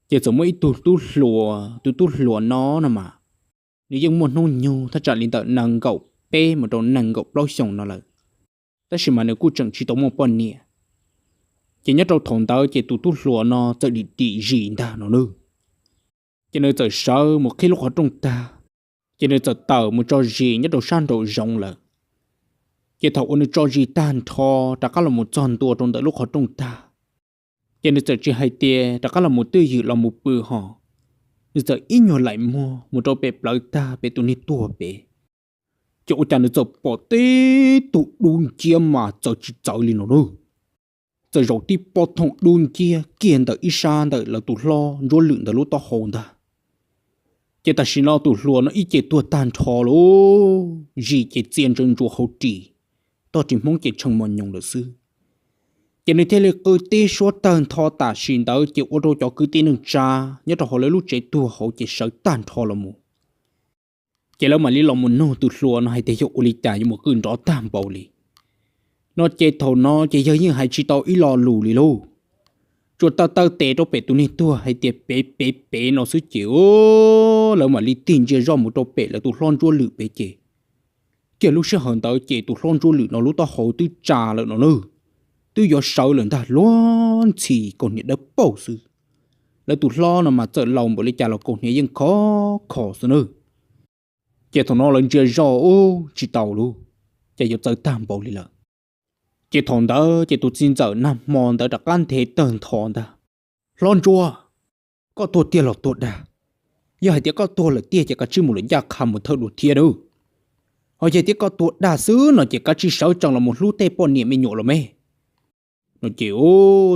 Ces txawm muaj ib tug tub hluas, tus tub hluas no no mas, nws yeej muaj hnub nyoog thaj tsam li ntawm nees nkaum peb mus rau nees nkaum plaub xyoos no lawm, tab sis mas nws kuj tseem tsis tau muaj poj niam. Ces nyob rau thaum ntawd ces tus tub hluas no txawm dim dim zis ntag no nawb. Ces nws txawm sawv mus qhib lub qhov rooj tag, ces nws txawm tawm mus tso zis nyob rau sab nraum zoov lawm. Ces thaum uas nws tso zis tag nrho rov qab los mus txog ntua rau ntawm lub qhov rooj tag, ces nws txawm tsis hais tias rov qab los mus twj ywm los mus pw ho, nws txawm ib nyuag laim muag mus rau pem plawv tag pem tus niag tuag pem. Ces ua cas nws txawm pom tib tug dub nciab mas txawv tsis txawv li no nawb, txawm zaum tib pob thooj dub nciab kiag ntawm ib sab ntawm lawv tus hlob Ntsuab Lwm ntawd lub taub hau ntag. Ces tam sim no tus hluas no ib ce tuag tag nrho lauj, zis ces txia ntsaws ntsuav hauv ris, tog ris hmoob ces tshee mos nyoos lawm xwb. Ces nws thiaj li qw tib suab tawg ntho tam sim ntawd ces ua rau cov kwv tij neej tsa nyob rau hauv lawv lub tsev tuag hauv ces sawv tag nrho los mus. Ces lawv mam li los mus nug tus hluas no hais tias yog ua li cas yuav mus qw nrov tag npaum li no. Ces thaum no ces yawg yeej hais tsis tau ib lo lus li lauj, tsuas taw taw tes rau pem tus niag tuag hais tias pev pev pev no xwb ces lawv mam li tig ntsia zoj mus rau pem lawv tus hlob Ntsuab Lwm pem ces, kiag lub sij hawm ntawd ces tus hlob Ntsuab Lwm no lub taub hau twb tsa lawm no nawb, twb yuav sawv lawm ntag, luag ntxhi kaus hniav dawb paug xwb. Lawv tus hlob no mas txawm laus npaum li cas los kaus hniav yeej khov kho xwb nawb. Ces thaum no lawv ntsia zoj ub tsis tau lauj, ces yuav txawv tag npaum li lawm. Ces thaum ntawd ces tus txiv ntxawm nag hmo ntawd rov qab nthe tawg ntho ntag, Hlob Ntsuab, koj tuag tiag los tuag dag? Yog hais tias koj tuag lawm tiag ces kav tsij mus lawm ncaj qha mus thawj dua thiab nawb. Ho yog tias koj tuag dag xwb no ces kav tsij sawv tsees los mus hlub tej poj niam me nyuam los me. No ces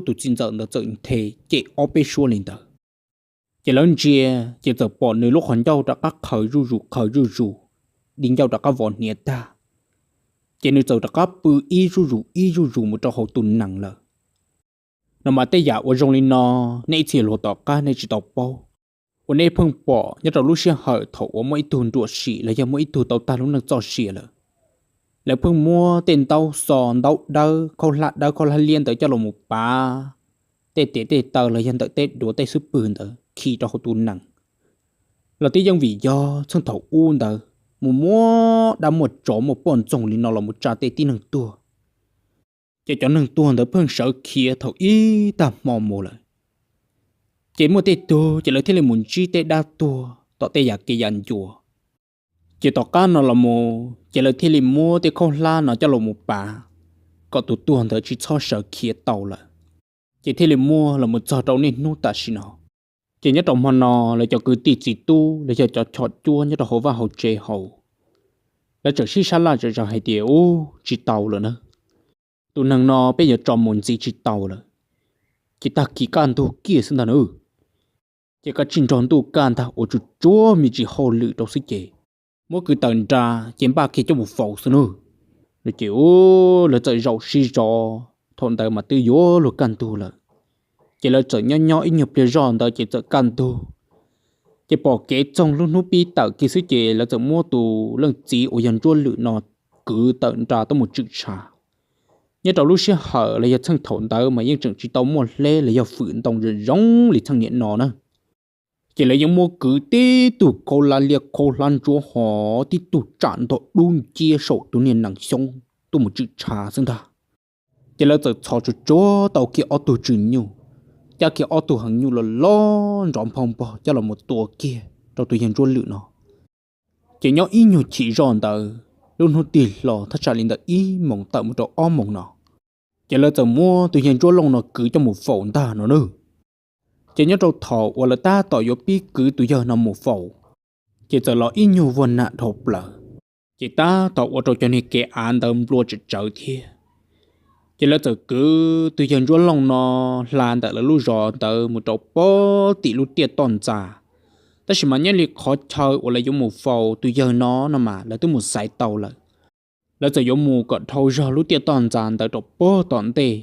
tus txiv ntxawm ntawd txawm nthe cem ob peb suab li ntawd. Ces lawv ntsia, ces txawm pom nws lub qhov ncauj rov qab qhaws zuj zus qhaws zuj zus, di ncauj rov qab vov hniav tag. Ces nws txawm rov qab pw ib zuj zus ib zuj zus mus rau hauv tus nees lawm. No mas tej yam uas zoo li no, nej ib txhia luag tom qab nej tsis tau paub, uas nej pheej pom nyob rau lub sij hawm thaum uas muaj ib tug nruam sim los yog muaj ib tug tau tag lub neej txoj sia lawm, lawv pheej muab tej ntaub xo ntaub dawb khaub hlab dawb khaub hlab liab ntawd coj los mus pav tej tes tej taw los yog ntawm tej duav tej xub pwg ntawd khi rau hauv tus nees. Los twb yeej vim yog txheej thaum ub ntawd mus muaj dab muaj tsov muaj poj ntxoog li no los mus tsa tej tib neeg tuag, ces cov neeg tuag ntawd pheej sawv khiav thaum ib tag hmo mus lawm. Ces muaj tej tug ces lawv thiaj li mus ntsib tej dab tuag tom tej yam kev yam ncua. Ces tom qab no los mus ces lawv thiaj li muab tej khaub hlab no coj los mus pav kom tus tuag ntawd tsis txhob sawv khiav tau lawm. Ces thiaj li muaj los mus txog rau niaj hnub tam sim no. Ces nyob rau hmo no lawv cov kwv tij txiv tub los yog cov chom cuab nyob rau hauv vaj hauv tsev hauv, lawv tseem sib sab laj zom zaws hais tias ub tsis tau lawm na, tus neeg no peb yuav tso mus ntxiv tsis tau lawm, ces tag kis kaj ntug kiag xwb ntag na. Ces kav tsij nrog ntuj kaj ntag ua tsuag tsuag me ntsis hauj lwm rau xwb ces muab kwv tawm nra ces npaj kiag coj mus faus xwb nawb. No ces lawv txawm zaum sib zov, thaum ntawd mas twb yuav luag kaj ntug lawm. Ces lawv txawm nyob nyob ib nyuag pliag zoj ntawd ces txawm kaj ntug. Ces pom kev txoog lub hnub pib tawm kiag xwb ces lawv txawm muab tus leej txiv uas yog Ntsuab Lwm no kwv tawm nra tuaj mus tshwm tshav. Nyob rau lub sij hawm los yog txheej thaum ntawd mas yeej tseem tsis tau muaj hleb los yog fwm ntoo zoo zoo li txheej niam no na. Ces lawv yeej muab kwv tib tug khaub hlab liab khaub hlab ntsuab hov tib tug tsam ntog dub nciab saum tus niag nees xyoob tuaj mus tshwm tshav xwb ntag. Ces lawv txawm txhos tsuag tsuag tau kiag ob tug tswm nyuj, cab kiag ob tug heev nyuj loj loj nrov nphau npog coj los mus tua kiag rau tus yawg Ntsuab Lwm no. Ces nyob ib nyuag chim zoj ntawd, lub hnub tig hlo thaj tsam li ntawm ib moos tawm mus rau ob moos no, ces lawv txawm muab tus yawg Ntsuab Looj no kwv coj mus faus ntag no nawb. Ces nyob rau thaum uas lawv tab tom yuav pib kwv tus yawg no mus faus, ces txawm los ib nyuag vuag nam dhau plaws, ces tab tom ua rau cov niag kev av ntawd nplua tsawv tsawv thiab. Ces lawv txawm kwv tus yawg Ntsuab Looj no hla ntawm lawv lub zos ntawd mus rau pem tim lub tiaj toj ntxas. Tab sis mas nyob li qhov chaw uas lawv yuav mus faus tus yawg no no mas lawv twb mus xaiv tau lawm. Lawv txawm yuav mus kom dhau zog lub tiaj toj ntxas ntawd rau pem tom ntej,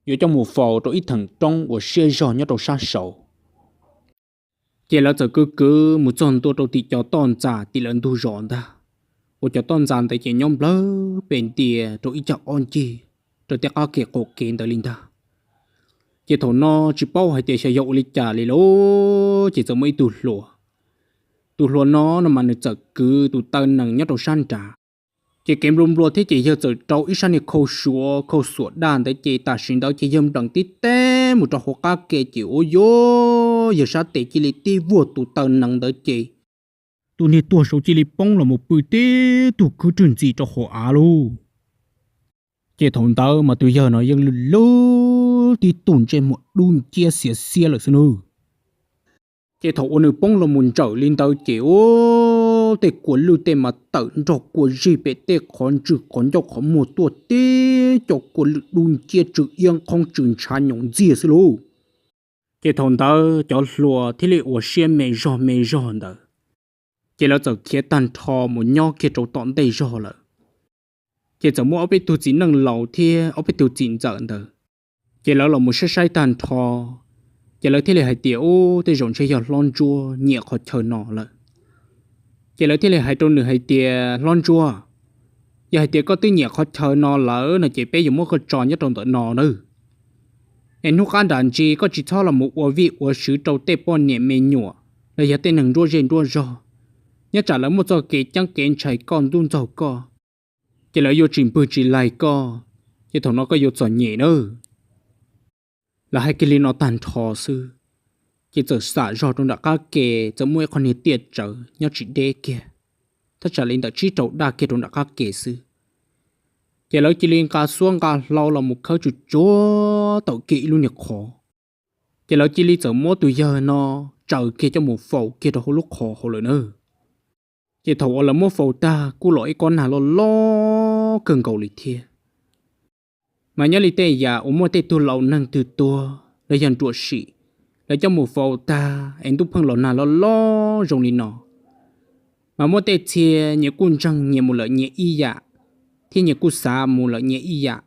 yuav coj mus faus rau ib theem roob uas siab zog nyob rau sab saud. Ces lawv txawm kwv kwv mus txog ntua rau tim cov toj ntxas tim lawv ntug zos ntag, uas cov toj ntxas ntawd ces nyob nplawg pes ntia rau ib cag ob ncig rau tej qab kev qaum kev ntawd li ntag. Ces thaum no tsis paub hais tias xyov yog ua li cas li lauj, ces txawm muaj ib tug hluas. Tus hluas no no mas nws txawm kwv tus taw nees nyob rau sab nrad, ces kev nplua nplua thiab ces yawg txawm rau ib sab niag khau suav khau xuam daj ntawd ces tam sim ntawd ces yawg nplees tib teb mus rau hauv qab ke ces ua yog yawg sab tes cia li tib vuag tus taw nees ntawd ces tus niag tuag saud cia li poob los mus pw tib tug khwb rwg ntxi rau hauv av lauj. Ces thaum ntawd mas tus yawg no yeej lwj lwj tib tug ntsej muag dub nciab xiav xiab lawm xwb nawb. Ces thaum uas nws poob los mus ntsawm li ntawd ces ua tej kua lwj tej mas tawm nrog kua zig pem tej qhov ntswg qhov ncauj qhov muag tuaj tib co kua lwj dub nciab tsw iab qhoob tsw ntshav nyoos ntxiag xwb lauj. Ces thaum ntawd cov hluas thiaj li ua siab me zog me zog ntawd, ces lawv txawm khiav tag nrho mus nyob kiag rau tom ntej zog lawm. Ces txawm muaj ob peb tug txiv neej laus thiab ob peb tug txiv ntxawm ntawd, ces lawv los mus saib saib tag nrho, ces lawv thiaj li hais tias, Ub, tej zaum ntshe yog hlob Ntsuab nyiam qhov chaw no lawm. Ces lawv thiaj li hais rau nws hais tias, Hlob Ntsuab, yog hais tias koj twb nyiam qhov chaw no lawm no ces peb yuav muab koj tso nyob rau ntawm no nawb. Es hnub qab nram ntsis koj tsis txhob los mus ua vij ua sw rau tej poj niam me nyuam los yog tej neeg nruab zej nruab zog, nyob tsam lawv muaj txoj kev ceeb kev ntshai koj ntub ntxaug koj, ces lawv yuav tsis npwg tsis laig koj, ces thaum no koj yuav txom nyem nawb. Lawv hais kiag li no tag nrho xwb, ces txawm xam zog rau nram qab ke txawm muaj ib qho niag tiaj tsawv nyob tsis deb kiag, thaj tsam li ntawm tsib rau daj kiag rau nram qab ke xwb. Ces lawv cia li nqa xuab nqa hlau los mus khawb tsuag tsuag tau kiag ib lub niag qhov, ces lawv cia li txawm muab tus yawg no tsaws kiag coj mus faus kiag rau hauv lub qhov hauv lawm na. Ces thaum uas lawv muab faus tag kuj los ib kob nag loj loj kawg nkaus li thiab. Mas nyob li tej yam uas muaj tej tug laus neeg twg tuag los yog nruam sim, lawv coj mus faus tag es ntuj pheej los nag loj loj zoo li no, mas muaj tej txhia nyias kuj ntseeg nyias mus lawm nyias ib yam, thiab nyias kuj xav mus lawm nyias ib yam.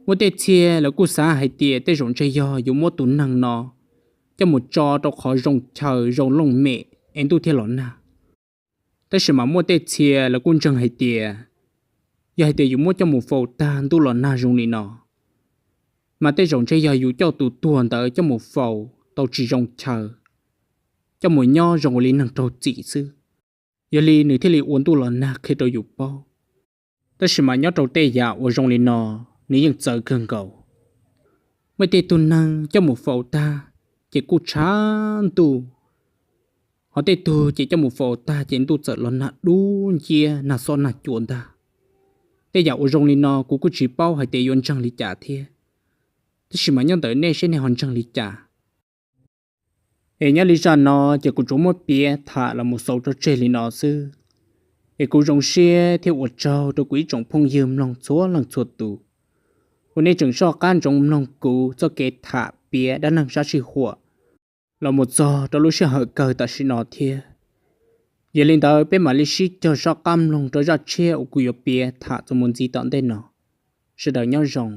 Muaj tej txhia lawv kuj xav hais tias tej zaum ntshe yog yuav muab tus neeg no coj mus tso rau qhov zoo chaw zoo looj mem es ntuj thiaj los nag. Tab sis mas muaj tej txhia lawv kuj ntseeg hais tias, yog hais tias yus muab coj mus faus tag ntuj los nag zoo li no, mas tej zaum ntshe yog yus coj tus tuag ntawd coj mus faus tau tsis zoo chaw, coj mus nyob zoo ua li neeg raug txim xwb, yog li nws thiaj li ua ntuj los nag qhia rau yus paub. Tab sis mas nyob rau tej yam uas zoo li no, nws yeej txawv kawg nkaus. Muaj tej tug neeg coj mus faus tag ces kuj tshav ntuj, ho tej tug ces coj mus faus tag ces ntuj txawm los nag dub nciab nag xob nag cua ntag. Tej yam uas zoo li no kuv kuj tsis paub hais tias yuav ntseeg li cas thiab, tab sis mas nyob ntawm nej seb nej ho ntseeg li cas. Es nyob li zaj no ces kuv tsuas muab piav tham los mus xaus rau tseg li no xwb. Es kuv zoo siab thiab ua tsaug rau kuv ib tsoom phooj ywg mloog txhua leej txhua tus uas nej tseem soj qab ntsoov mloog kuv txoj kev tham piav dab neeg sab sij huam los mus txog rau lub sij hawm kawg tam sim no thiab. Yog li ntawd peb mam li sib cog soj qab mloog rau zaj tshiab uas kuv yuav piav tham txuas mus ntxiv tom ntej no. Sawv daws nyob zoo.